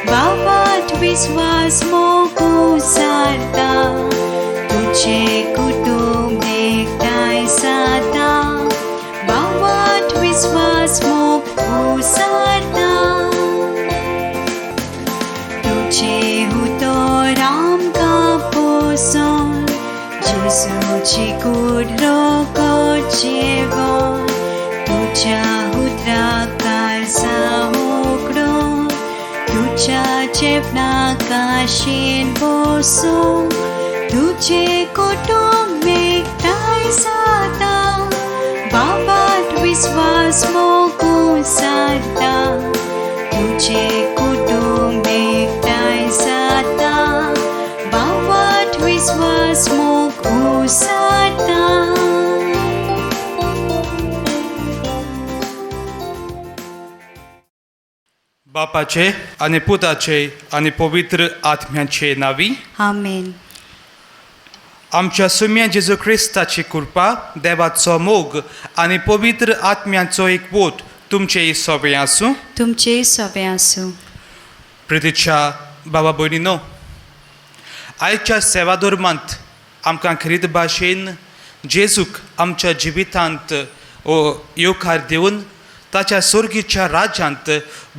बाबात विस्वास मोग उसारता, तुजें कुटुंब एकठांय जाता, बाबात विस्वास मोग उसारता, तुजें उतर आमकां पोसोन, जेजूची कूड रोगट जेवण तुज्या उतराक काळजां उगडून तुज्या जेवणाक आशेन बसून तुजें कुटुंब एकठांय जाता बाबात विस्वास मोगून सारता तुजें कुटुंब एकठांय जाता बाबात विस्वास मोगून सारता. बापाचे आनी पुताचे आनी पवित्र आत्म्याचे नांवी आमेन. आमच्या सुम्या जेजू क्रिस्ताची कृपा, देवाचो मोग आनी पवित्र आत्म्याचो एकवोट तुमचेय सोबें आसूं. तुमचेय सोबें आसूं. प्रितीच्या बाबा भयणीनो, आयच्या सेवाधर्मांत आमकां खेरीत भाशेन जेजूक आमच्या जिवितांत येवकार दिवन ताच्या सोर्गीच्या राज्यांत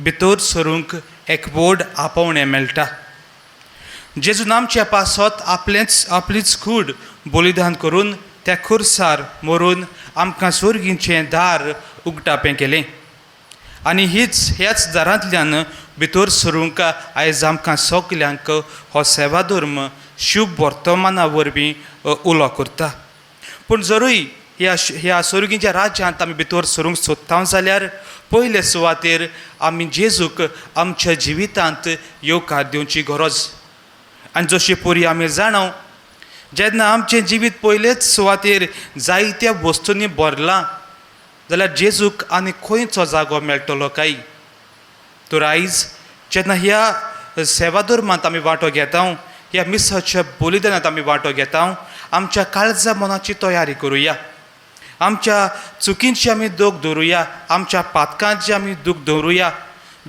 भितर सरूंक एक व्हड आपोवणें मेळटा. जेजून आमच्या पासत आपलीच कूड बलिदान करून त्या खुर्सार मरून आमकां सोर्गीचें दार उगटापें केलें आनी ह्याच दारांतल्यान भितर सरूंक आयज आमकां सगल्यांक हो सेवाधर्म शुभ वर्तमाना वरवीं उलो करता. पूण जरूय ह्या सोर्गीच्या राज्यांत आमी भितर सरूंक सोदता जाल्यार पयले सुवातेर आमी जेजूक आमच्या जिवितांत येवकार दिवची गरज. आनी जशी पुरी आमी जाणाव, जेन्ना आमचें जिवीत पयलेच सुवातेर जायत्या वस्तूंनी भरलां जाल्यार जेजूक आनी खंयचो जागो मेळटलो काय? तर आयज जेन्ना ह्या सेवाधर्मांत आमी वांटो घेता, ह्या मिसाच्या बलिदानांत आमी वांटो घेता, आमच्या काळजा मनाची तयारी करुया, आमच्या चुकींची आमी दोख दवरुया, आमच्या पातकांची आमी दूख दवरुया,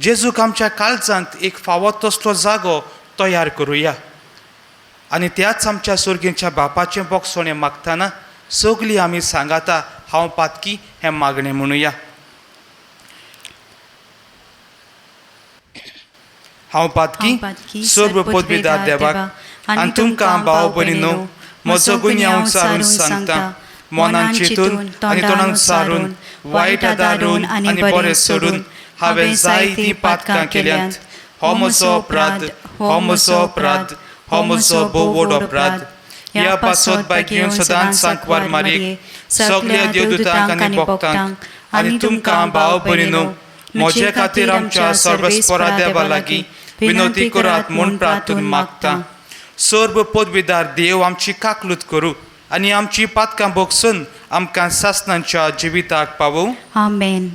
जेजूक आमच्या काळजांत एक फावो तसलो जागो तयार करुया आनी त्याच आमच्या सोर्गींच्या बापाचें बोगसणें मागतना सगळीं आमी सांगाता हांव पातकी हें मागणें म्हणुया. हांव पातकी सर्व पदवीदार देवाक आनी तुमकां भाव भयणीनो म्हजो गुन्यांव सारून सांगता, मनान चिंतून आनी तोंडान सारून वायट आदारून आनी बरें सोडून हांवें जायतीं पातकां केल्यांत. हो म्हजो अपराध, हो म्हजो अपराध, हो म्हजो भोव व्हड अपराध. ह्या पासत बायक सदांच सांकवार मारीक सगल्या देवदूतांक आनी भक्तांक आनी तुमकां भाव भयणीनो म्हजे खातीर आमच्या सर्वेस्परा देवा लागीं विनवती करात म्हूण प्रार्थून मागता. सर्व पदवीदार देव आमची काकलूत करूं आनी आमची पातकां भोगसून आमकां सासणाच्या जिविताक पावोवं. आमेन.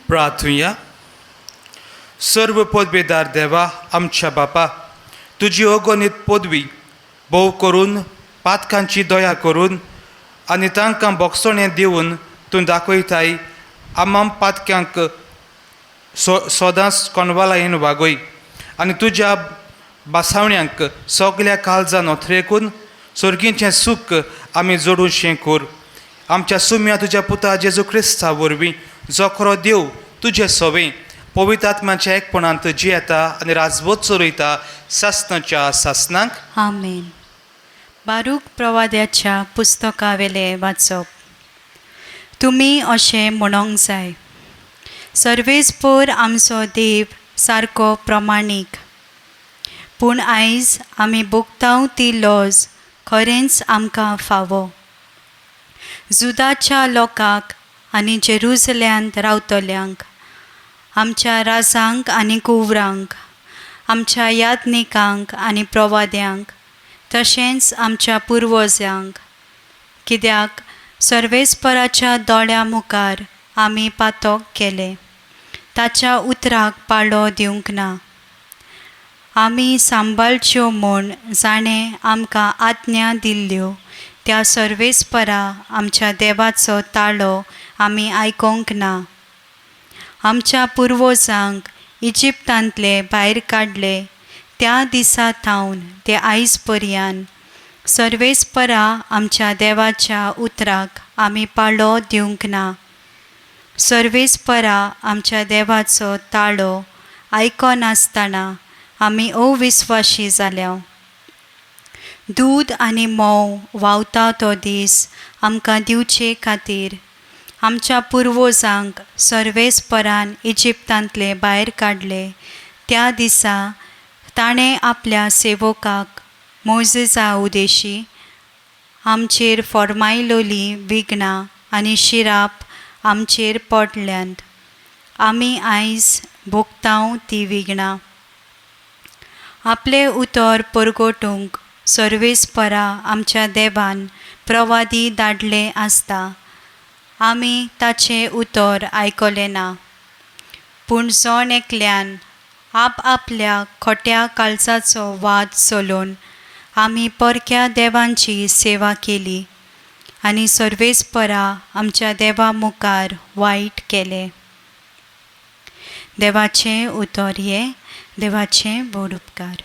प्रार्थुया. सर्व पदवीदार देवा आमच्या बापा, तुजी अगणीत पदवी भोव करून पातकांची दया करून आनी तांकां बोगसणें दिवन तूं दाखयताय आमाम पातक्यांक सदांच कोणवालायेन वागय आनी तुज्या बासावण्यांक सगल्या काळजान ओथरेकून सोर्गीचें सूख आमी जोडूशें कर. आमच्या सुम्या तुज्या पुता जेजू क्रिस्ता वरवीं जो खरो देव तुजे सवे पवित्र आत्म्याच्या एकपणांत जियेता आनी राजवत चलयता सासणाच्या सासणाक. आमेन. बारूक प्रवाद्याच्या पुस्तकावेलें वाचप. तुमी अशें म्हणोंक जाय, सर्वेस्पर आमचो देव सारको प्रमाणीक, पूण आयज आमी भोगताव ती लॉज खरेंच आमकां फावो. जुदाच्या लोकांक आनी जेरुजल्यांत रावतल्यांक आमच्या राजांक आनी कुंवरांक, आमच्या याज्ञिकांक आनी प्रवाद्यांक, तशेंच आमच्या पुर्वजांक. कित्याक सर्वेस्पराच्या दोळ्या मुखार आमी पातक केलें, ताच्या उतराक पाळो दिवंक ना. आमी सांबाळच्यो म्हूण जाणें आमकां आज्ञा दिल्ल्यो त्या सर्वेस्परा आमच्या देवाचो ताळो आमी आयकोंक ना. आमच्या पुर्वजांक इजिप्तांतले भायर काडले त्या दिसा थावन ते आयज पर्यंत सर्वेस्परा आमच्या देवाच्या उतराक आमी पाळो दिवंक ना. सर्वेस्परा आमच्या देवाचो ताळो आयकनासतना आमी अविस्वाशी जाल्या. दूद आनी म्होंव व्हांवता तो दीस आमकां दिवचे खातीर आमच्या पुर्वजांक सर्वेस्परान इजिप्तांतले भायर काडले त्या दिसा ताणें आपल्या सेवकाक मोजेसा उदेशी आमचेर फॉर्मायलोली विघ्नां आनी शिराप आमचेर पडल्यांत. आमी आयज भोगतांव ती विघ्नां. आपलें उतर परगटूंक सर्वेस्परा आमच्या देवान प्रवादी धाडले आसता, आमी ताचें उतर आयकलें ना. पूण जण एकल्यान आपआपल्या खोट्या काळजाचो वाद चलोवन आमी परक्या देवांची सेवा केली आनी सर्वेस्परा आमच्या देवा मुखार वायट केलें. देवाचें उतर हें, देवाचें व्हड उपकार.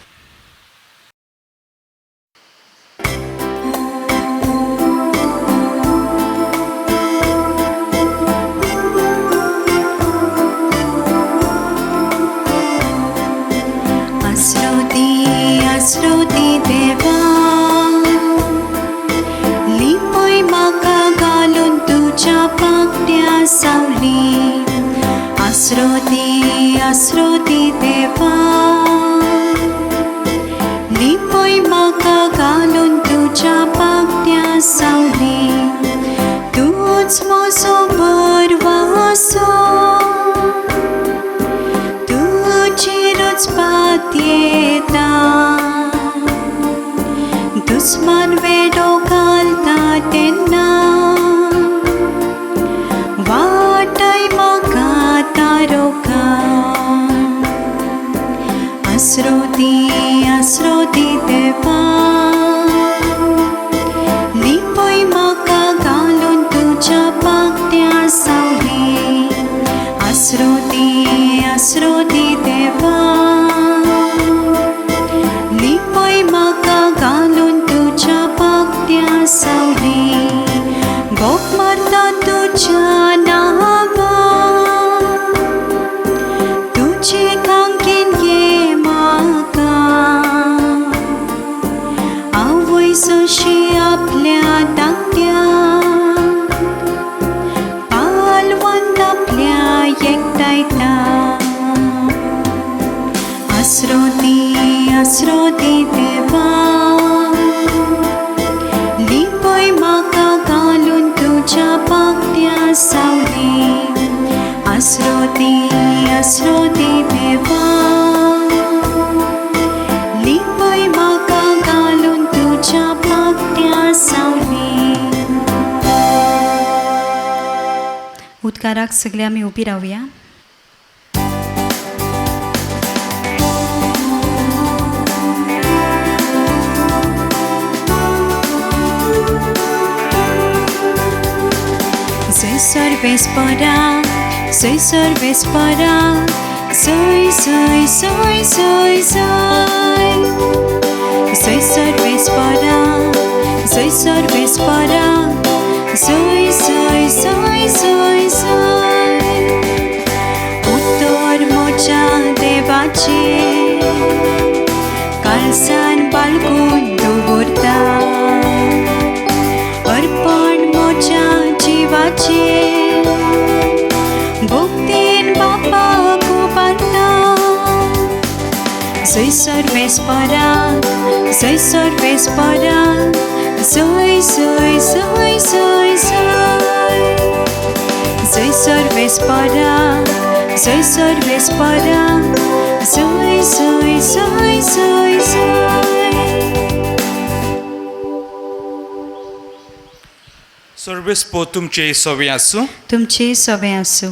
आसरो दी देवा, लिपय म्हाका घालून तुज्या पाकट्या सावली. आसरो दी देवा, लिपय म्हाका घालून तुज्या पाकट्या सावली. तूंच म्हजो भरवासो, तुजेरूच पातयेता. दुस्मान वेडो घालता तेन्ना वाटय म्हाका तारोका. आसरो दी देवा, लिपय म्हाका घालून तुज्या पाकट्या सावली. आसरो दी देवा, लिपय म्हाका घालून तुज्या पाकट्या सावली. गोप मारता तुज्या नांवा, तुजे खांकेन ये म्हाका. आवय जशी आपल्या धाकट्या पालवान आपल्या एकठांयता. आसरो दी देवा, लिपय म्हाका घालून तुज्या पाकट्या सावली. आसरो दी देवा, लिपय म्हाका घालून तुज्या पाकट्या सावली. उदकाराक सगळे आमी उबी रावया. जय सर्वेस्परा, जय सर्वेस्परा, जय जय जय जय जय. जय सर्वेस्परा, जय सर्वेस्परा, जय जय जय जय जय. उतर म्हज्या देवाचें काळजान बाळगून दवरता. अर्पण म्हज्या जिवाचें भक्तीन बापाक उबारता. जय सर्वेस्परा, जय सर्वेस्परा, जय जय जय जय जय. जय सर्वेस्परा, जय सर्वेस्परा, जय जय जय जय जय। सर्वेस्पोर तुमचे सवे आसूं। तुमचे सवे आसूं।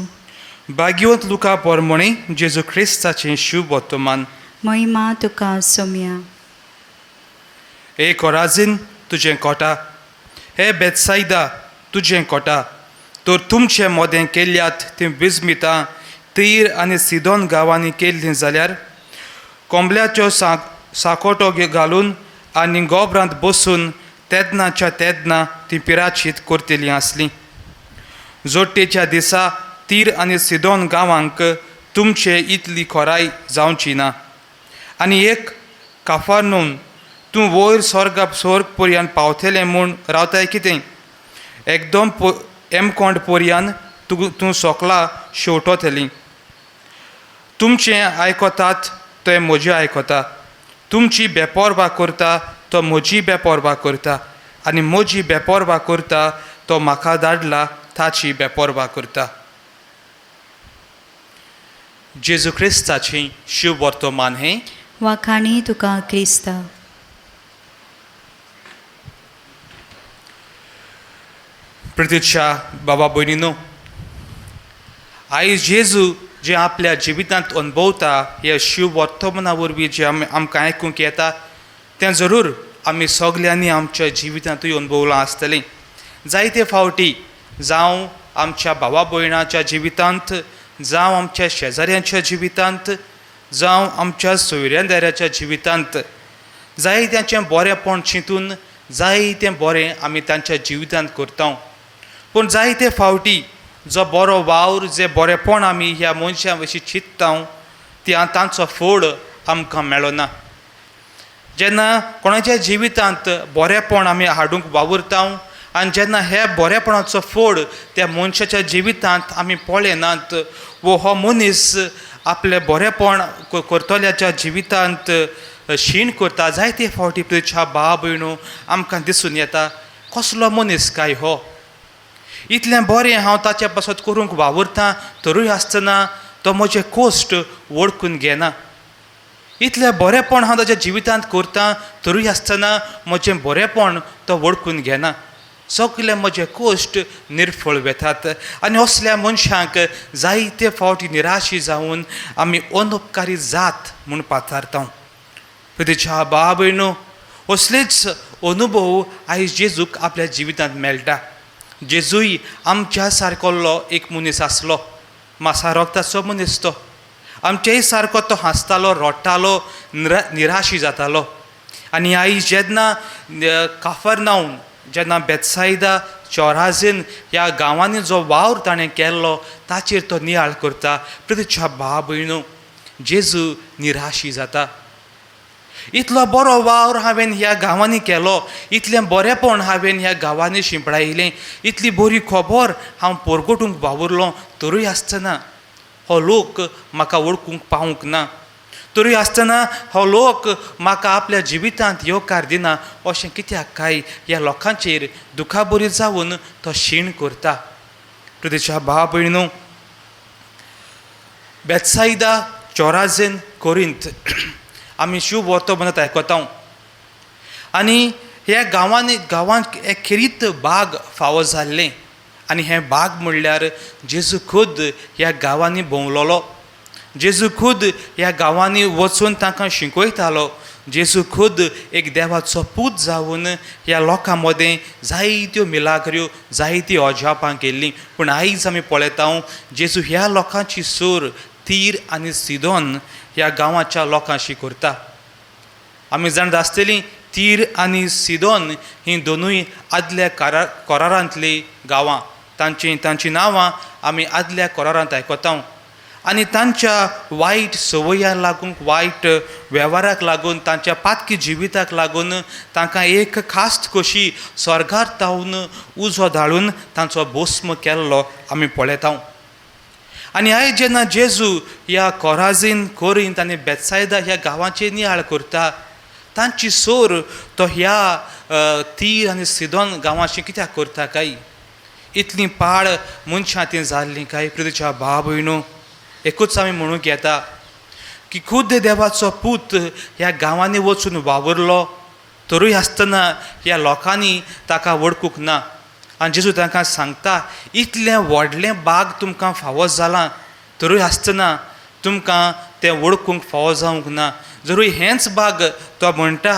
भाग्यवंत लुका पोरमोणे जेजू क्रिस्ताचें शुभ वर्तमान। महिमा तुका सोम्या। हे कोराजीन तुजें कोटा, हे बेतसायदा तुजें कोटा, तर तुमचे मोदें केल्यात तीं विस्मितां तीर आनी सिदोन गांवांनी केल्लीं जाल्यार कोंबल्याच्यो साकोटो घालून आनी गोबरांत बसून तेदनाच्या तेदना ती पिराचीत करतलीं आसलीं। जोडटेच्या दिसा तीर आनी सिदोन गांवांक तुमचे इतली खोराय जावची ना। आनी एक काफारनून तूं वयर स्वर्ग स्वर्ग पर्यान पावतलें म्हूण रावताय कितें? एकदम एमकोंड पर्यान तूं सोकला शेवटोतली। तुमचें आयकतात तें म्हजें आयकता, तुमची बेपोरवा करता तो म्हजी बेपोरवा करता, आनी म्हजी बेपोरवा करता तो म्हाका धाडला ताची बेपोरवा करता। जेजू क्रिस्ताची शुभ वर्तमान हें। वाखाणी तुका क्रिस्ता। प्रतिक्षा बाबा भयणीनो, आयज जेजू जे आपल्या जिवितांत अनुभवता हे शुभ वर्तमाना वरवीं जे आमी आमकां आयकूंक येता तें जरूर आमी सगल्यांनी आमच्या जिवितांतूय अनुभवलां आसतलें। जायते फावटी जावं आमच्या भावा भयणाच्या जिवितांत, जावं आमच्या शेजाऱ्यांच्या जिवितांत, जावं आमच्या सोयऱ्यांदाऱ्याच्या जिवितांत जायत्यांचें बरेंपण चिंतून जायतें बरें आमी तांच्या जिवितांत करता। पूण जायते फावटी जो बरो वावर जें बरेंपण आमी ह्या मनशां विशीं चिंतता त्या तांचो फोड आमकां मेळना। जेन्ना कोणाच्या जिवितांत बरेंपण आमी हाडूंक वावुरता आनी जेन्ना हे बरेंपणाचो फोड त्या मनशाच्या जिवितांत आमी पळयनात वो हो मनीस आपलें बरेंपण करतल्याच्या जिवितांत शीण करता, जायते फावटी तुज्या भाव भयणू आमकां दिसून येता कसलो मनीस काय हो, इतलें बरें हांव ताच्या पासत करूंक वावुरता तरूय आसतना तो म्हजें कोश्ट वळखून घेना, इतलें बरेंपण हांव ताच्या जिवितांत करता तरूय आसतना म्हजें बरेंपण तो वळखून घेना, सगळे म्हजे कोश्ट निर्फळ वेतात। आनी असल्या मनशांक जायते फावटी निराशी जावन आमी अनुपकारी जात म्हूण पाचारता। प्रतिच्या भाव भयणू, असलेच अनुभव आयज जेजूक आपल्या जिवितांत मेळटा। जेजूय आमच्या सारकोल्लो एक मनीस आसलो, मासा रोगताचो मनीस तो, आमचेय सारको तो हांसतालो, रडटालो, निराशी जातालो। आनी आयज जेन्ना काफरनावन जेन्ना बेतसायदा चोराझीन ह्या गांवांनी जो वावर ताणें केल्लो ताचेर तो नियाळ करता। प्रतिच्या भाव भयणू, जेजू निराशी जाता। इतलो बरो वावर हांवें ह्या गांवांनी केलो, इतलें बरेंपण हांवें ह्या गांवांनी शिंपडायलें, इतली बरी खबर हांव परगटूंक वावुरलो तरूय आसतना हो लोक म्हाका वळखूंक पावूंक ना, तरूय आसतना हो लोक म्हाका आपल्या जिवितांत येवकार दिना, अशें कित्याक काय ह्या लोकांचेर दुखाबरी जावन तो शीण करता। प्रदेशा भाव भयणू, बेतसायदा चोराझेन कोरिंत आमी शुभ वर्तमानांत आयकता आनी ह्या गांवांनी गांवांत एक खेरीत बाग फावो जाल्लें आनी हें बाग म्हणल्यार जेजू खुद ह्या गांवांनी भोंवलोलो, जेजू खुद ह्या गांवांनी वचून तांकां शिकयतालो, जेजू खुद एक देवाचो पूत जावन ह्या लोकां मदें जायत्यो मिलाग्र्यो जायतीं अजापां केल्लीं। पूण आयज आमी पळयता जेजू ह्या लोकांची सूर तीर आनी सिदोन ह्या गांवाच्या लोकांशी करता। आमी जाणा आसतलीं तीर आनी सिदोन हीं दोनूय आदल्या करारांतलीं गांवां, तांची नांवां आमी आदल्या करारांत आयकता आनी तांच्या वायट संवयाक लागून, वायट वेव्हाराक लागून, तांच्या पातकी जिविताक लागून तांकां एक खास कशी स्वर्गार तावन उजो धाडून तांचो भस्म केल्लो आमी पळयता। आनी आयज जेन्ना जेजू ह्या कोराझीन कोरिंत आनी बेतसायदा ह्या गांवांचेर नियाळ करता तांची सोर तो ह्या तीर आनी सिदोन गांवांशी कित्याक करता काय? इतलीं पाड मनशां तीं जाल्लीं काय? प्रितीच्या भाव भयणू, एकूच आमी म्हणूंक येता की खुद्द देवाचो पूत ह्या गांवांनी वचून वावुरलो तरूय आसतना ह्या लोकांनी ताका वळखूंक ना. आनी जेजू तांकां सांगता, इतलें व्हडलें बाग तुमकां फावो जालां तरूय आसतना तुमकां तें वळखूंक फावो जावंक ना. जरूय हेंच बाग तो म्हणटा,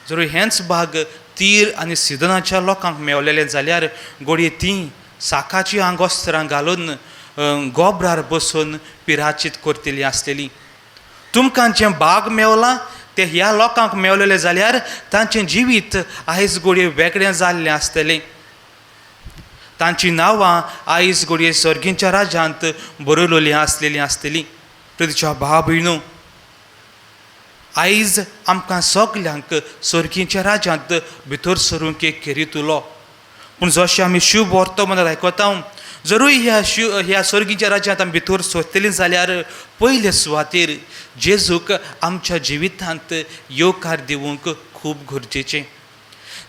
जरूय हेंच बाग तीर आनी सिदनाच्या लोकांक मेवलेलें जाल्यार घडये तीं साकाचीं आंगोस्त्रां घालून गोबरार बसून पिराचीत करतलीं आसलेलीं. तुमकां जें बाग मेवलां तें ह्या लोकांक मेवलेलें जाल्यार तांचें जिवीत आयज घडये वेगळें जाल्लें आसतलें. तांचीं नांवां आयज घडये सर्गींच्या राज्यांत बरयलेलीं आसलेलीं आसतलीं. प्रितीच्या भाव भयणू, आयज आमकां सगल्यांक सर्गींच्या राज्यांत भितर सरूंक एक खेरीत उलो. पूण जशें आमी शुभ वर्तमान आयकता, जरूय ह्या सर्गींच्या राज्यांत आमी भितर सरतलीं जाल्यार पयले सुवातेर जेजूक आमच्या जिवितांत येवकार दिवंक खूब गरजेचें.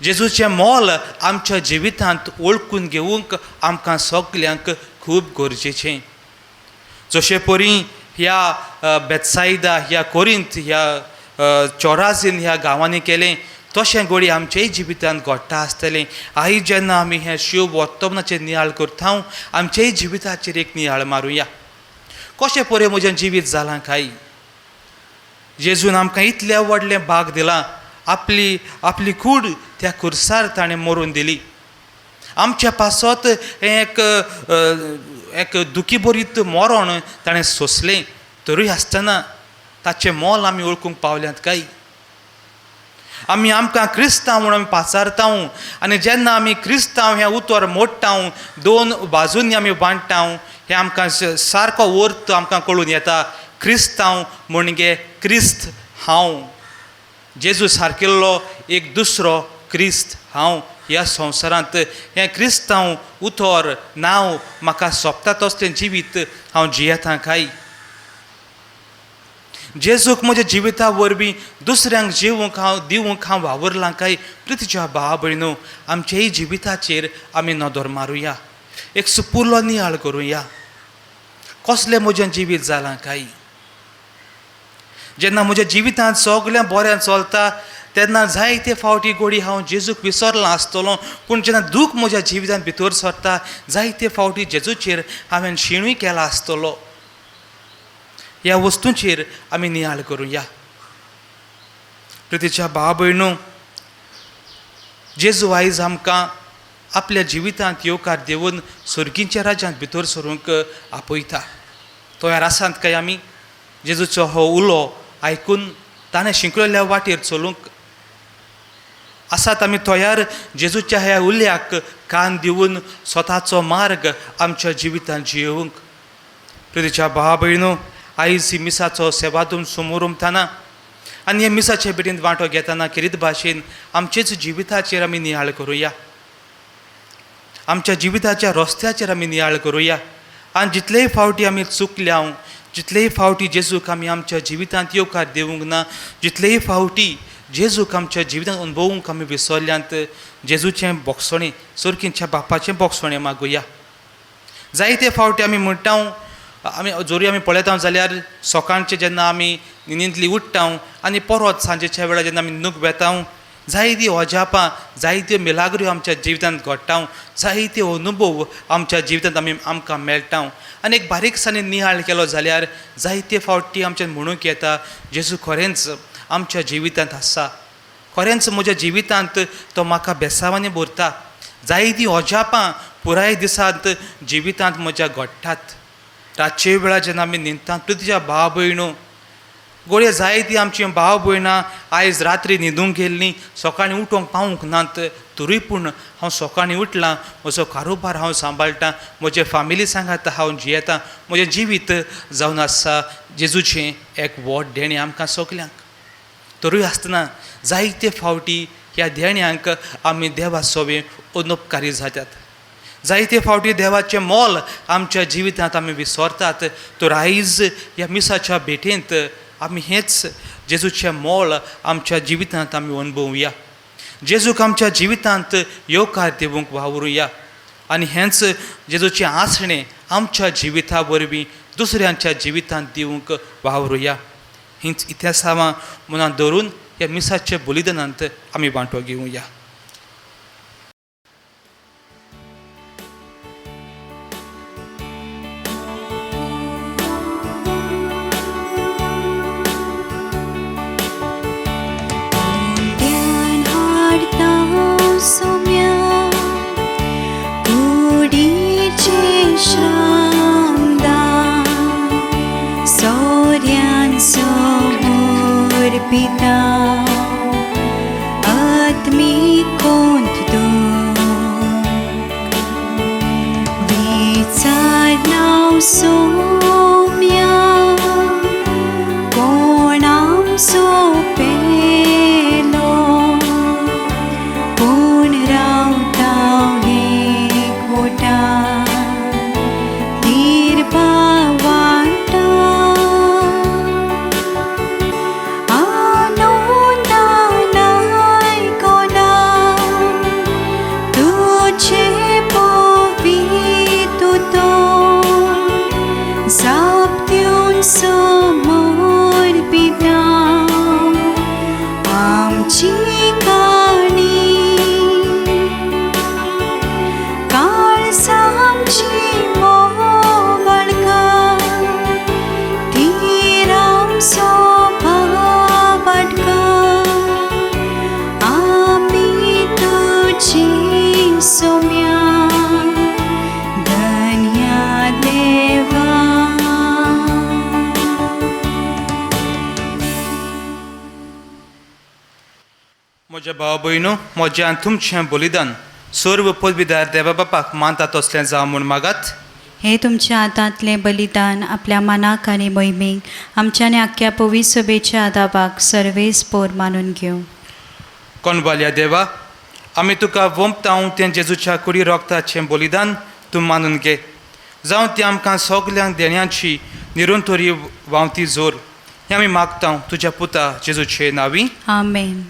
जेजूचें मोल आमच्या जिवितांत वळखून घेवंक आमकां सगल्यांक खूब गरजेचें. जशे परी ह्या बेतसायदा, ह्या कोरिंत, ह्या चोराझीन ह्या गांवांनी केलें तशें घडये आमचेय जिवितांत घडटा आसतलें. आयज जेन्ना आमी हें शुभ वर्तमानाचेर नियाळ करता, आमचेय जिविताचेर एक नियाळ मारुया. कशें परे म्हजें जिवीत जालां काय? जेजून आमकां इतलें व्हडलें भाग दिलां, आपली आपली कूड त्या खुर्सार ताणें मरून दिली. आमच्या पासत एक एक दुखी बरीत मरण ताणें सोंसलें तरूय आसतना ताचें मोल आमी वळखूंक पावल्यात काय? आमी आमकां क्रिस्तांव म्हूण आमी पाचारता आनी जेन्ना आमी क्रिस्तांव हें उतर मोडटा, दोन बाजूंनी आमी बांदता, हें आमकां सारको अर्थ आमकां कळून येता. क्रिस्तांव म्हणजे क्रिस्त हांव, जेजू सारकिल्लो एक दुसरो क्रिस्त हांव ह्या संवसारांत. हें क्रिस्तांव उतर नांव म्हाका सोंपता तसलें जिवीत हांव जियेतां काय? जेजूक म्हज्या जिविता वरवीं दुसऱ्यांक जिवूंक हांव दिवंक हांव वावुरलां काय? प्रितीच्या भाव भयणू, आमचेय जिविताचेर आमी नदर मारुया, एक सुपुल्लो नियाळ करुया. कसलें म्हजें जिवीत जालां काय? जेन्ना म्हज्या जिवितांत सगळें बरें चलता तेन्ना जायते फावटी घडये हांव जेजूक विसरलां आसतलो, पूण जेन्ना दूख म्हज्या जिवितांत भितर सरता जायते फावटी जेजूचेर हांवें शिणूय केला आसतलो. ह्या वस्तूंचेर आमी नियाळ करुया. प्रितीच्या भाव भयणू, जेजू आयज आमकां आपल्या जिवितांत येवकार दिवन सर्गींच्या राज्यांत भितर सरूंक आपयता. तयार आसात काय आमी जेजूचो हो उलो आयकून ताणें शिंकलेल्या वाटेर चलूंक? आसात आमी तयार जेजूच्या ह्या उल्याक कान दिवन स्वताचो मार्ग आमच्या जिवितांत जियोवंक? प्रितीच्या भाव भयणू, आयज ही मिसाचो सेवादून समोर उमताना आनी ह्या मिसाचे भेटींत वांटो घेतना खेरीत भाशेन आमचेच जिविताचेर आमी नियाळ करुया, आमच्या जिविताच्या रस्त्याचेर आमी नियाळ करुया. आनी जितलेय फावटी आमी चुकल्या, जितलेय फावटी जेजूक आमी आमच्या जिवितांत येवकार दिवंक ना, जितलेय फावटी जेजूक आमच्या जिवितांत अनुभवूंक आमी विसरल्यांत, जेजूचें बोगसणें, सर्गीच्या बापाचें बोगसणें मागुया. जायते फावटी आमी म्हणटा, आमी जरूय आमी पळयता जाल्यार सकाळचें जेन्ना आमी न्हिदींतली उठ्ठा आनी परत सांजेच्या वेळार जेन्ना आमी न्हिदूंक वेता, जायतीं अजापां, जायत्यो मिलाग्रो आमच्या जिवितांत घडटा, जायते अनुभव आमच्या जिवितांत आमी आमकां मेळटा. आनी एक बारीकसाणें नियाळ केलो जाल्यार जायते फावटी आमच्यान म्हणूंक येता, जेजू खरेंच आमच्या जिवितांत आसा, खरेंच म्हज्या जिवितांत तो म्हाका बेसावांनी भरता. जायतीं अजापां पुराय दिसांत जिवितांत म्हज्या घडटात. रातचे वेळार जेन्ना आमी न्हिदता, तुज्या भाव भयणू घडये जायतीं आमचीं भाव भयणां आयज रात्री न्हिदूंक गेल्लीं, सकाळीं उठोवंक पावूंक नात, तरूय पूण हांव सकाळीं उठलां, म्हजो कारोबार हांव सांबाळटा, म्हजे फामिली सांगात हांव जियेतां, म्हजें जिवीत जावन आसा जेजूचें एक व्हड देणें आमकां सगल्यांक. तरूय आसतना जायते फावटी ह्या देण्यांक आमी देवा सोवे अनुपकारी जातात. जायते फावटी देवाचें मोल आमच्या जिवितांत आमी विसरतात. तर आयज ह्या मिसाच्या भेटेंत आमी हेंच जेजूचें मोल आमच्या जिवितांत आमी अनुभवुया, जेजूक आमच्या जिवितांत येवकार दिवंक वावरुया आनी हेंच जेजूचें आसणें आमच्या जिविता वरवीं दुसऱ्यांच्या जिवितांत दिवंक वावरुया. हीच इतिहासावां मनांत दवरून ह्या मिसाच्या बलिदानांत आमी वांटो घेवया. पिता आत्मी कोंत विचारनाव सोम्या कोणाम सोपेलो पूण रावता एकवटा निर्भावाटा समर्पिता आमची काणी काळसामची मोवळका थिराम सोभावाटका आमी तुजी सोम्या धन्या देवा. म्हज्या भाव भयणू, म्हजें आनी तुमचें बलिदान सर्व पदवीदार देवा बापाक मानता तसलें जावं म्हूण मागात. हे तुमच्या हातांतलें बलिदान आपल्या मनाक आनी मोहिमेक आमच्या आनी आख्ख्या पवित्र सभेच्या आदाबाक सर्वेस पोर मानून घेवं. कोणवाल्या देवा, आमी तुका वोंपता तें जेजूच्या कुडी रोगताचें बलिदान तूं मानून घे. जावं तें आमकां सगल्यांक देण्याची निरंतरी व्हांवती जोर हें आमी मागता तुज्या पुता जेजूचे नांवी. आमेन.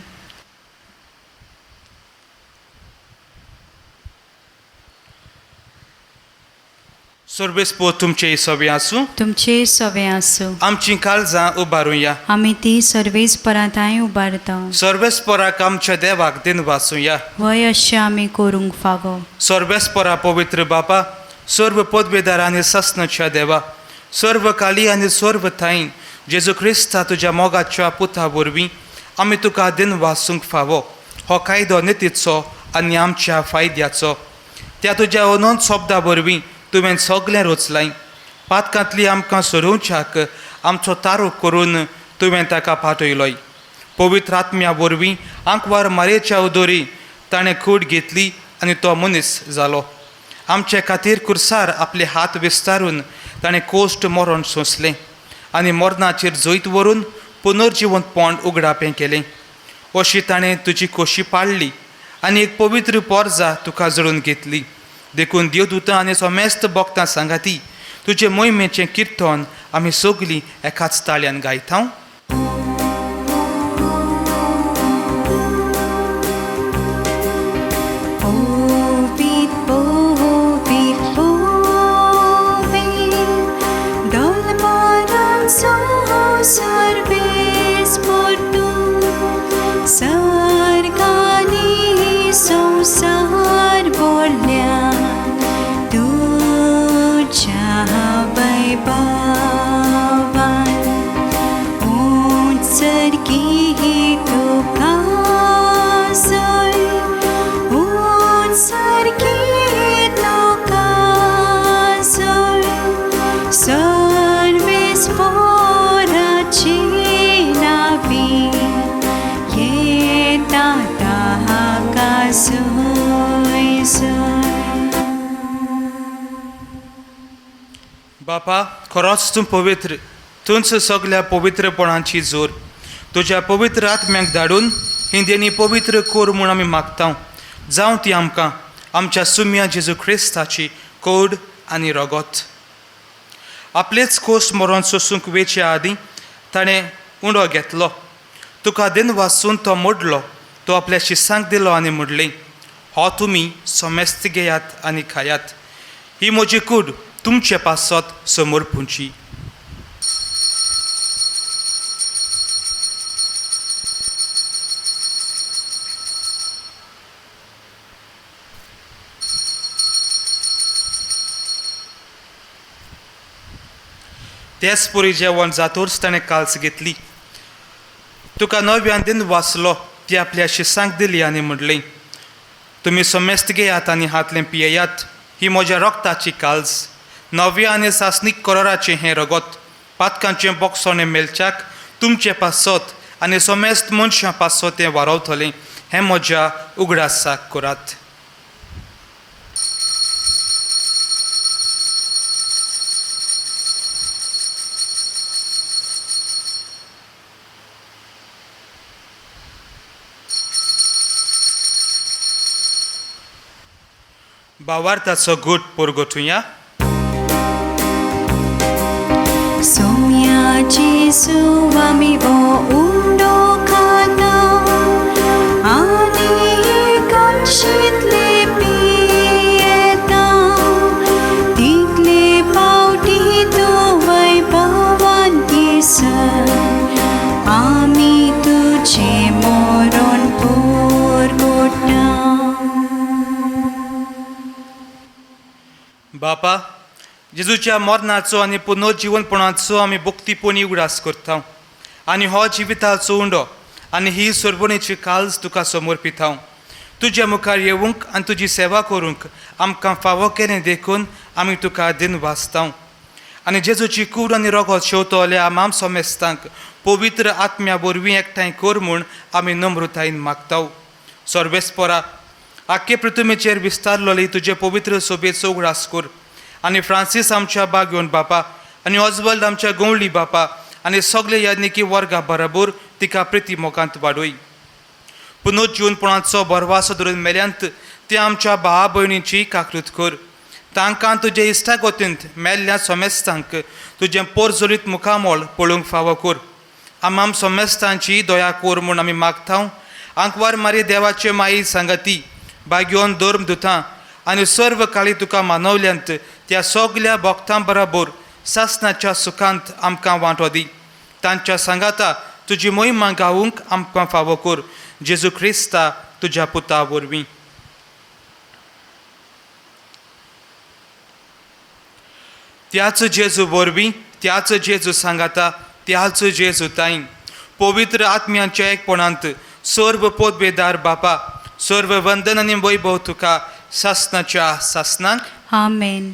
सर्वेस पोर तुमचे सवे आसूं. तुमचे सवे आसूं. आमची काळजां उबारुया. आमी ती सर्वेस परांताय उबारता. सर्वेस पोराक आमच्या देवाक दिन वाचुया. वय अशें आमी करूंक फावो. सर्वेस पोरा पवित्र बापा, सर्व पदवेदार आनी सस्नाच्या देवा, सर्व काली आनी सर्व थांय जेजू क्रिस्ता तुज्या मोगाच्या पुता वरवीं आमी तुका दिन वाचूंक फावो. हो कायदो नितीचो आनी आमच्या फायद्याचो. त्या तुज्या अनंत शब्दा वरवीं तुवें सगळें रचलाय. पातकांतली आमकां सोडोवच्याक आमचो तारो करून तुवें ताका पाठयलोय. पवित्र आत्म्या वरवीं आंकवार मारयेच्या उदोरी ताणें कूड घेतली आनी तो मनीस जालो. आमचे खातीर कुर्सार आपले हात विस्तारून ताणें कोश्ट मरण सोंसलें आनी मरणाचेर जैत व्हरून पुनर्जिवंतपण उगडापें केलें. अशी ताणें तुजी खोशी पाडली आनी एक पवित्र पोरजा तुका जडून घेतली. देखून देवदूतां आनी समेस्त भक्तां सांगाती तुजे मोहिमेचें किर्तन आमी सगलीं एकाच ताळ्यान गायता. संसार बोलल्या तुझ्या वैभवान उंचरकी तुका सोय उंचरकी तुका सोय सर्वेस पोराची नावी येता ताका सोय सोय. बापा, खरोच तूं पवित्र, तूंच सगल्या पवित्रपणाची जोर. तुज्या पवित्र आत्म्याक धाडून ही देणी पवित्र कर म्हूण आमी मागता. जावं ती आमकां आमच्या सुम्या जेजू क्रिस्ताची कोड आनी रगत. आपलेच कोश मरण सोसूंक वेचे आदीं ताणें उंडो घेतलो. तुका दिन वासून तो मोडलो. तो आपल्या शिसांक दिलो आनी म्हणलें, हो तुमी समेस्त घेयात आनी खायात. ही म्हजी कूड तुमचे पासत समर्पूंची. त्याच पुरी जेवण जातोच ताणें काल्स घेतली. तुका नव्यान दिन वाचलो ती आपल्या शिसांक दिली आनी म्हणलें, तुमी समेस्त घेयात आनी हातलें पियेयात, ही म्हज्या रक्ताची काल्स, नव्या आनी सासणीक करोराचें हें रगत, पातकांचें बोगसोणें मेलच्याक तुमचें पासत आनी समेस्त मनशां पासत तें वारवतलें, हें म्हज्या उगडासाक करात. भावार्थाचो गूट परगटुया. सोम्या जेजू आमी हो उंडो खाता आनी कांशींतले पियेता, तितले पावटी तूं वैभवान येसर आमी तुजें मरण परगटा. बापा, जेजूच्या मरणाचो आनी पुनर्जिवनपणाचो आमी भक्तीपणी उगडास करता आनी हो जिविताचो उंडो आनी ही सरबणेची काल्स तुका समर्पिता. तुज्या मुखार येवंक आनी तुजी सेवा करूंक आमकां फावो केलें देखून आमी तुका दिन वाचता. आनी जेजूची कूड आनी रगत शेवतल्या आमाम समेस्तांक पवित्र आत्म्या वरवीं एकठांय कर म्हूण आमी नम्रतायेन मागता. सर्वेस्परा, आख्खे पृथ्वीचेर विस्तारलोली तुजे पवित्र सोबेचो उगडास कर आनी फ्रांसीस आमच्या बागयोन बापा आनी ऑजवल्ड आमच्या गवळी बापा आनी सगळे याज्ञिकी वर्गा बराबर तिका प्रिती मोगांत वाडय. पुनर्जीवनपणाचो बरवासो धरून मेल्यांत ते आमच्या भावा भयणीची काकृत कर. तांकां तुजे इश्टागतींत मेल्ल्या सोमेस्तांक तुजें पोरजोरीत मुखामोल पळोवंक फावो कर. आमाम सोमेस्तांची दया कर म्हूण आमी मागता. आंकवार मारी देवाचे माई सांगाती बागयोन धर्म दुतां आनी सर्व काळी तुका मानवल्यांत त्या सगल्या भक्तां बराबर सासणाच्या सुखांत आमकां वांटो दी. तांच्या सांगाता तुजी मोहिमा गावूंक आमकां फावो कर. जेजू क्रिस्ता तुज्या पुता वरवीं. त्याच जेजू वरवीं, त्याच जेजू सांगाता, त्याच जेजू ताईं पवित्र आत्म्यांच्या एकपणांत सर्व पोदबेदार बापा, सर्व वंदन आनी वैभव तुका सासणाच्या सासणाक. आमेन.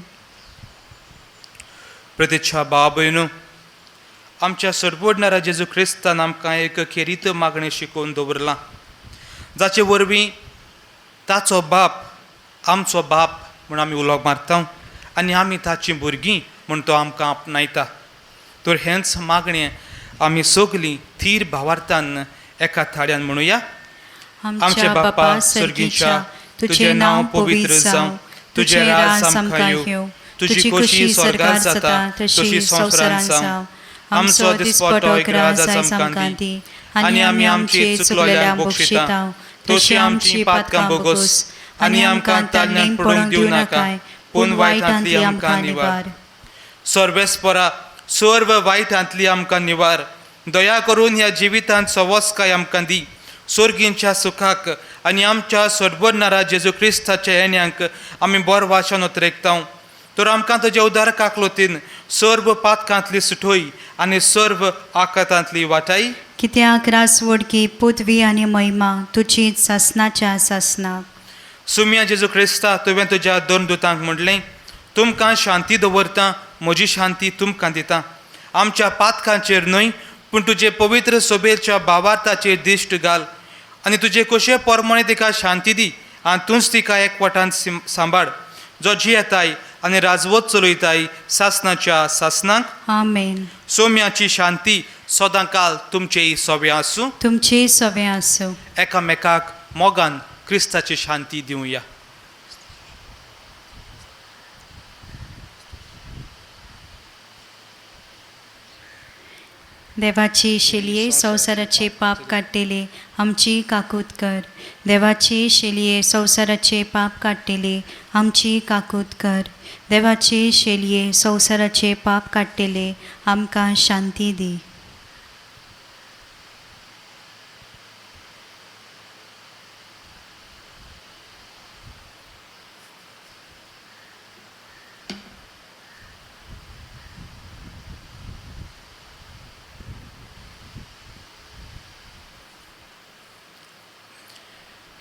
प्रतिच्छा बाबयनू, आमच्या सरपोडणारा जेजू क्रिस्तान आमकां एक खेरीत मागणें शिकोवन दवरलां, जाचे वरवीं ताचो बाप आमचो बाप म्हूण आमी उलोवप मारता आनी आमी ताचीं भुरगीं म्हूण तो आमकां आपणायता. तर हेंच मागणें आमी सगलीं थीर भावार्थान एका थाड्यान म्हणुया. आमच्या बापा सर्गीच्या, तुजें नांव पवित्र जावं, तुजें राज आमकां येवं, तुजी खोशी स्वर्गार जाता तशी संवसारांत जावं. आमचो दिसपटो ग्राज आयज आमकां दी आनी आमी आमची चुकलोल्यांक बक्षिता तशी आमची पातकां बोगोस आनी आमकां ताल्ल्यांत पडूंक दिवं नाका, पूण वायटांतली आमकां निवार. सर्वेस्परा, सर्व वायटांतली आमकां निवार. दया करून ह्या जिवितांत सवस्काय आमकां दी. सोर्गींच्या सुखाक आनी आमच्या सरबरणारा जेजू क्रिस्ताच्या येण्यांक आमी बरो वाशन उतरेकता. तर आमकां तुज्या उदार काकलोतीन सर्व पातकांतली सुटोय आनी सर्व आकातांतली वाटाय. कित्याक रासवडकी पृथ्वी आनी महिमा तुजी सासणाच्या सासणाक. सुम्या जेजू क्रिस्ता, तुवें तुज्या दोन दुतांक म्हणलें, तुमकां शांती दवरता, म्हजी शांती तुमकां दिता. आमच्या पातकांचेर न्हय पूण तुजे पवित्र सोबेच्या भावार्थाचेर दिश्ट घाल आनी तुजे कशे परमणे तिका शांती दी आनी तूंच तिका एकवटान सांबाळ, जो जियेताय आनी राजवत चलयताय सासणाच्या सासणाक. आमेन. सोम्याची शांती सदां काल तुमचेय सोबें आसूं. तुमचेय सोबें आसूं. एकामेकाक मोगान क्रिस्ताची शांती दिवया. देवाची शेलये संवसाराचे पाप काडटेले आमची काकूत कर. देवाची शेलये संवसाराचे पाप काडटेले आमची काकूत कर. देवाची शेलये संवसाराचे पाप काडटेले आमकां शांती दी.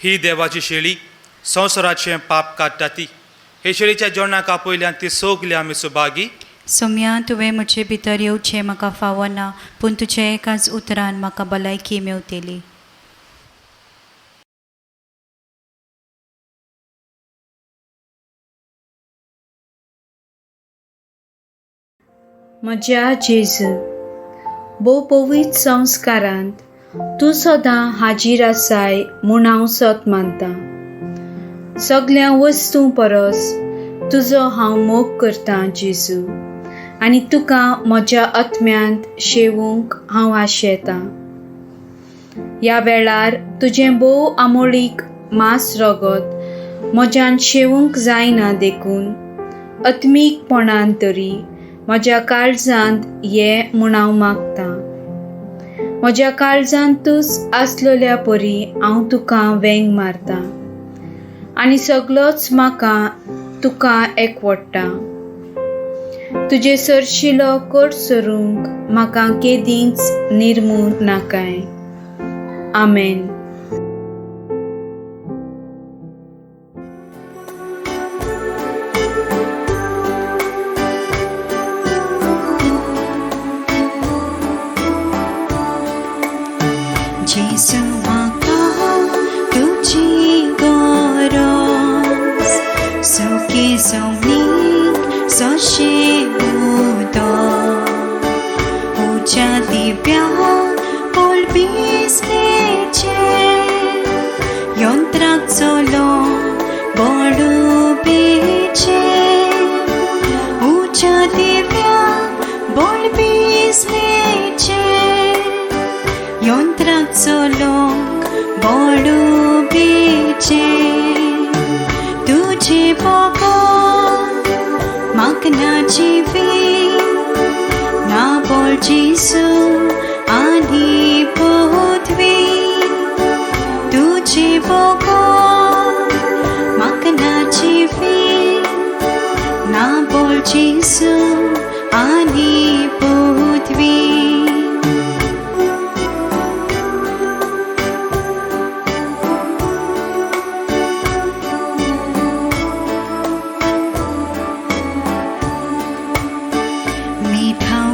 ही देवाची शेळी संवसाराचें पाप काडटा ती. हे शेळीच्या जेवणाक आपयल्यान ती सगली आमी सुभागी. सोम्या, तुवें म्हजे भितर येवचें म्हाका फावना, पूण तुज्या एकाच उतरान म्हाका भलायकी मेवतली. म्हज्या जेजू, भोव पवित्र संस्कारांत तूं सदां हाजीर आसाय म्हूण हांव सत मानतां. सगल्या वस्तूं परस तुजो हांव मोग करतां जेजू, आनी तुका म्हज्या आत्म्यांत शेवूंक हांव आशेतां. ह्या वेळार तुजें भोव आमोळीक मांस रगत म्हज्यान शेवूंक जायना, देखून आत्मीकपणान तरी म्हज्या काळजांत ये म्हूण हांव मागतां. म्हज्या काळजांतूच आसलेल्या परी हांव तुका वेंग मारतां आनी सगलोच म्हाका तुका एकवडटा. तुजे सरशिलो कोट सरूंक म्हाका केदींच निर्मू नाकाय. आमेन. जेजू म्हाका तुजी गरज, सुकी जमनीक सोंशें उदक, उज्या दिव्या पोलबिसलेचें यंत्राक चलोवंक बळुबेचें, उज्या दिव्या बोळबिसलेचें यंत्राक चलोवंक बळुबेचें. तुजे बगर म्हाका ना जिवीत, ना बोल जेजू आनी पृथ्वी. तुजे बगर म्हाका ना जिवीत, ना बोल जेजू आनी पृथ्वी.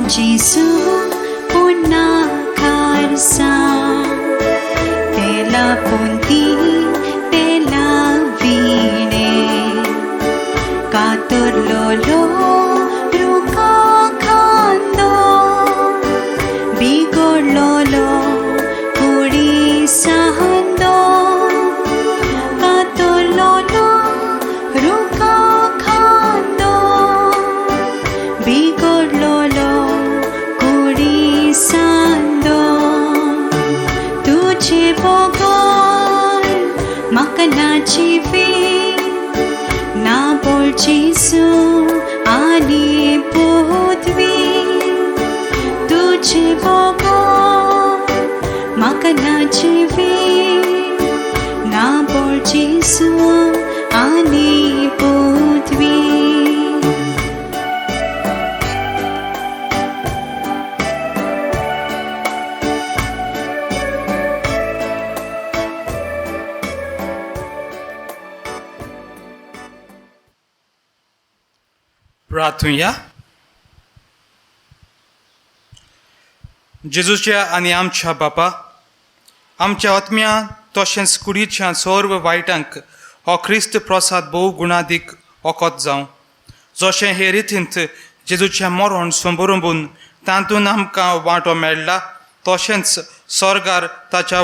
जेजू पुन्हा खारसा, तेला पोंती तेला विणे, कातरलोलो रुखा खांदो, बिगडलोलो कुडी सांदो, कातरलोलो रुखा खांदो, बिगडलोलो सांदो. तुजे बगर म्हाका ना जिवीत, ना बोल जेजू आनी पृथ्वी. तुजे बगर म्हाका ना जिवीत, ना बोल जेजू आनी पृथ्वी. प्रार्थुया. जेजूच्या आनी आमच्या बापा, आमच्या आत्म्या तशेंच कुडीच्या सर्व वायटांक हो क्रिस्त प्रसाद भोव गुणादीक वखद जावं. जशें हे रितींत जेजूचें मरण संबरंबून तातूंत आमकां वांटो मेळ्ळा, तशेंच स्वर्गार ताच्या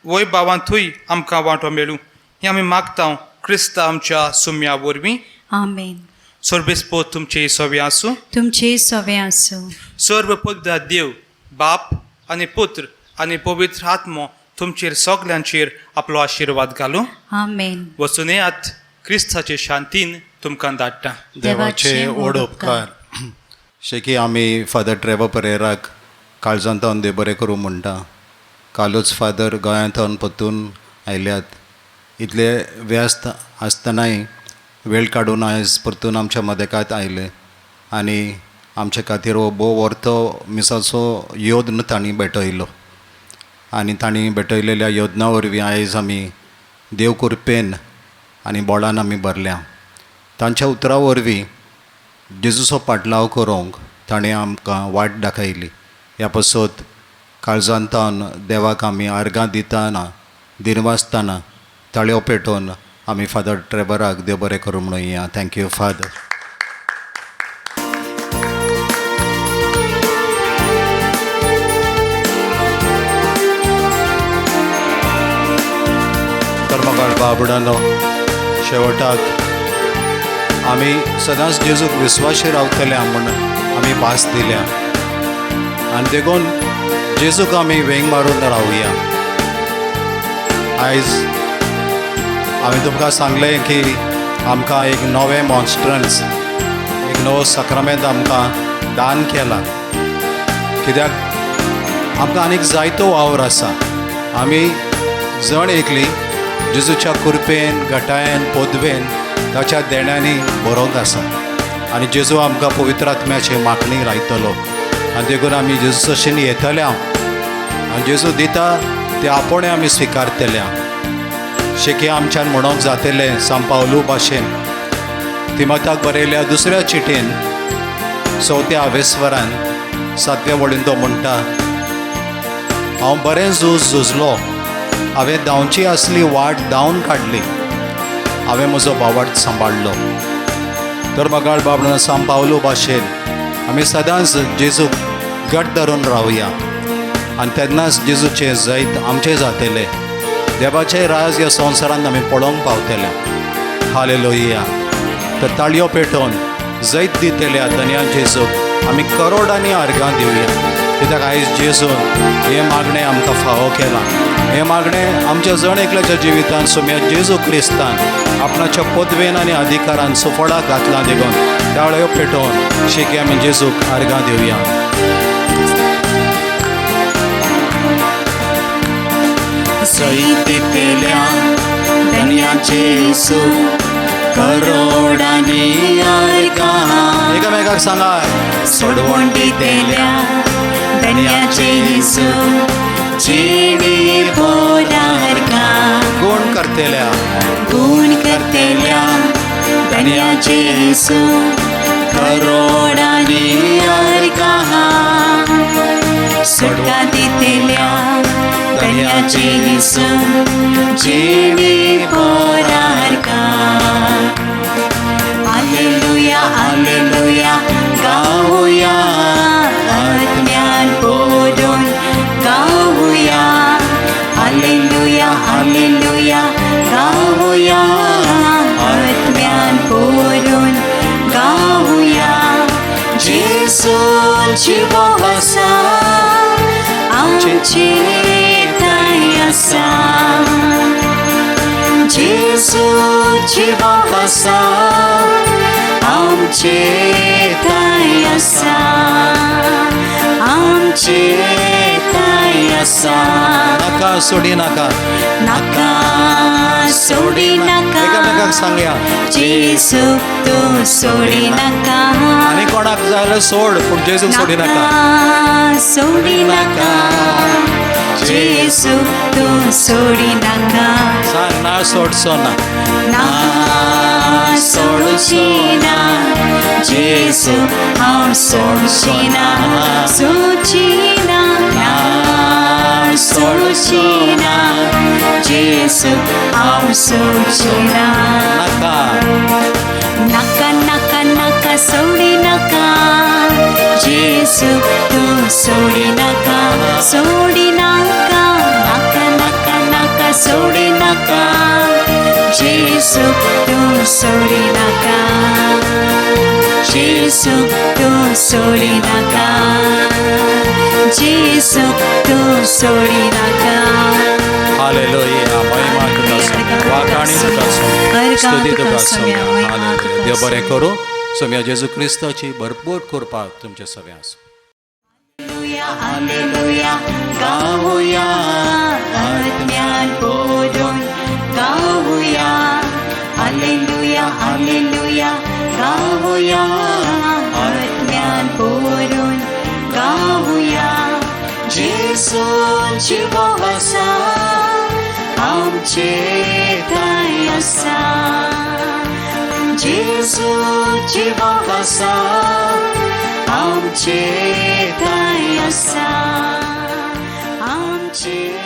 वैभावांतूय आमकां वांटो मेळूं हें आमी मागता क्रिस्त आमच्या सुम्या वरवीं. आमेन. सर्वेस्पोत तुमचे सवे आसूं. तुमचे सवे आसूं. सर्व पगदा देव बाप आनी पुत्र आनी पवित्र आत्मो तुमचेर सगल्यांचेर आपलो आशिर्वाद घालूं. आमेन. वचून येयात, क्रिस्ताचे शांतीन तुमकां धाडटा. देवाचे व्हड उपकार. शेकी आमी फादर ट्रेवर परेराक काळजांतावन देव बरें करूं म्हणटा. कालूच फादर गोंयांतावन परतून आयल्यात. इतले व्यस्त आसतनाय वेळ काडून आयज परतून आमच्या मदेकात आयले आनी आमचे खातीर हो भोव वर्थो मिसाचो योद्न तांणी भेटयलो आनी तांणी भेटयलेल्या योजना वरवीं आयज आमी देव कृपेन आनी बोळान आमी भरल्या. तांच्या उतरां वरवीं जेजूचो पाटलाव करूंक ताणें आमकां वाट दाखयली. ह्या पासत काळजांतावन देवाक आमी आर्गां दितना दिनवासतना ताळयो पेटोवन आमी फादर ट्रेवराक देव बरें करूं म्हणुया. Thank you father. तर म्हाका बाबडानो शेवटाक आमी सदांच जेजूक विस्वाशी रावतले म्हूण आमी भास दिल्या आनी देखून जेजूक आमी वेंग मारून रावया. आयज हांवें तुमकां सांगलें की आमकां एक नवें मॉन्स्ट्रन्स, एक नवो साक्रामेंत आमकां दान केला. कित्याक आमकां आनीक जायतो वावर आसा. आमी जण एकली जेजूच्या कृपेन, घटायेन, पदवेन ताच्या देण्यांनी बरोवंक आसा आनी जेजू आमकां पवित्र आत्म्याचे मागणी लायतलो आनी देखून आमी जेजू चशीन येतले आनी जेजू दिता ते आपोवणें आमी स्विकारतले. शेकी आमच्यान म्हणोंक जातलें सांपावलू भाशेन तिमताक बरयल्या दुसऱ्या चिटीन चवथ्या आवेस्वरान सातव्या वळीन तो म्हणटा, हांव बरें झूज झुजलो, हांवें धांवची आसली वाट धांवन काडली, हांवें म्हजो बावट सांबाळ्ळो. तर मगाळ बाबडो सांपावलू भाशेन आमी सदांच जेजूक घट धरून रावया आनी तेन्नाच जेजूचें जैत आमचें जातलें. देवाचें राज ह्या संवसारांत आमी पळोवंक पावतले. हालेलुया. तर ताळयो पेटोवन जैत दितल्या धनया जेजूक आमी करोडांनी आर्गां दिवया. कित्याक आयज जेजून हें मागणें आमकां फावो केलां. हें मागणें आमच्या जण एकल्याच्या जिवितान सुम्या जेजू क्रिस्तान आपणाच्या पदवेन आनी अधिकारान सुफळाक घातलां. देखून ताळयो पेटोवन शेकी आमी जेजूक आर्गां दिवया. जैत दितल्या धनया जेजू करोडांनी आर्गां. एकामेकाक सांगा, सोडवण दितल्या धनया जेजू जिणी भर आर्गां. गुण करतल्या, गुण करतल्या धनया जेजू करोडांनी आर्गां. सुटका दितल्या धनया जेजू जिणी भर आर्गां. हालेलुया हालेलुया गावया, आत्म्यान भरून गावया. हालेलुया हालेलुया गावया, आत्म्यान भरून गावया. जेजू जिवो आसा, आमचे ठांय आसा. जेजू जिवो आसा, आमचे ठांय आसा, आमचे ठांय आसा. नाका सोडी नाका, नाका सोडी नाका. एकामेकाक सांगया, जेजू तूं सोडी नाका. आनी कोणाक जाय जाल्यार सोड, पूण जेजूक सोडी नाका. सोडी नाका जेजू तूं सोडी नाका. सांग, ना सोडचो ना, ना सोडची ना जेजू हांव सोडची ना, सोडची ना, ना सोडची ना जेजू हांव सोडची ना. नाका नाका नाका नाका सोडी नाका जेजू तूं सोडी नाका, सोडी नाका. नाका नाका नाका सोडी नाका जेजू तूं सोडी नाका, जेजू तूं सोडी नाका, जेजूक तूं सोडिनाका. हालेलुया. महिमा तुका सोम्या, वाखाणी तुका सोम्या, स्तुती तुका सोम्या. हालेलुया. देव बरें करूं. सोम्या जेजू क्रिस्ताची भरपूर कृपा तुमचे सगळें आसूं. Alleluia, गाऊया आत्म्यान बोलून गाऊया. Alleluia, Alleluia, गाऊया आत्म्यान बोलून गाऊया. जेजूची मोग आसा आमचे ठांय आसा, जेजूची मोग आसा आमचे ठांय आसा, आमचे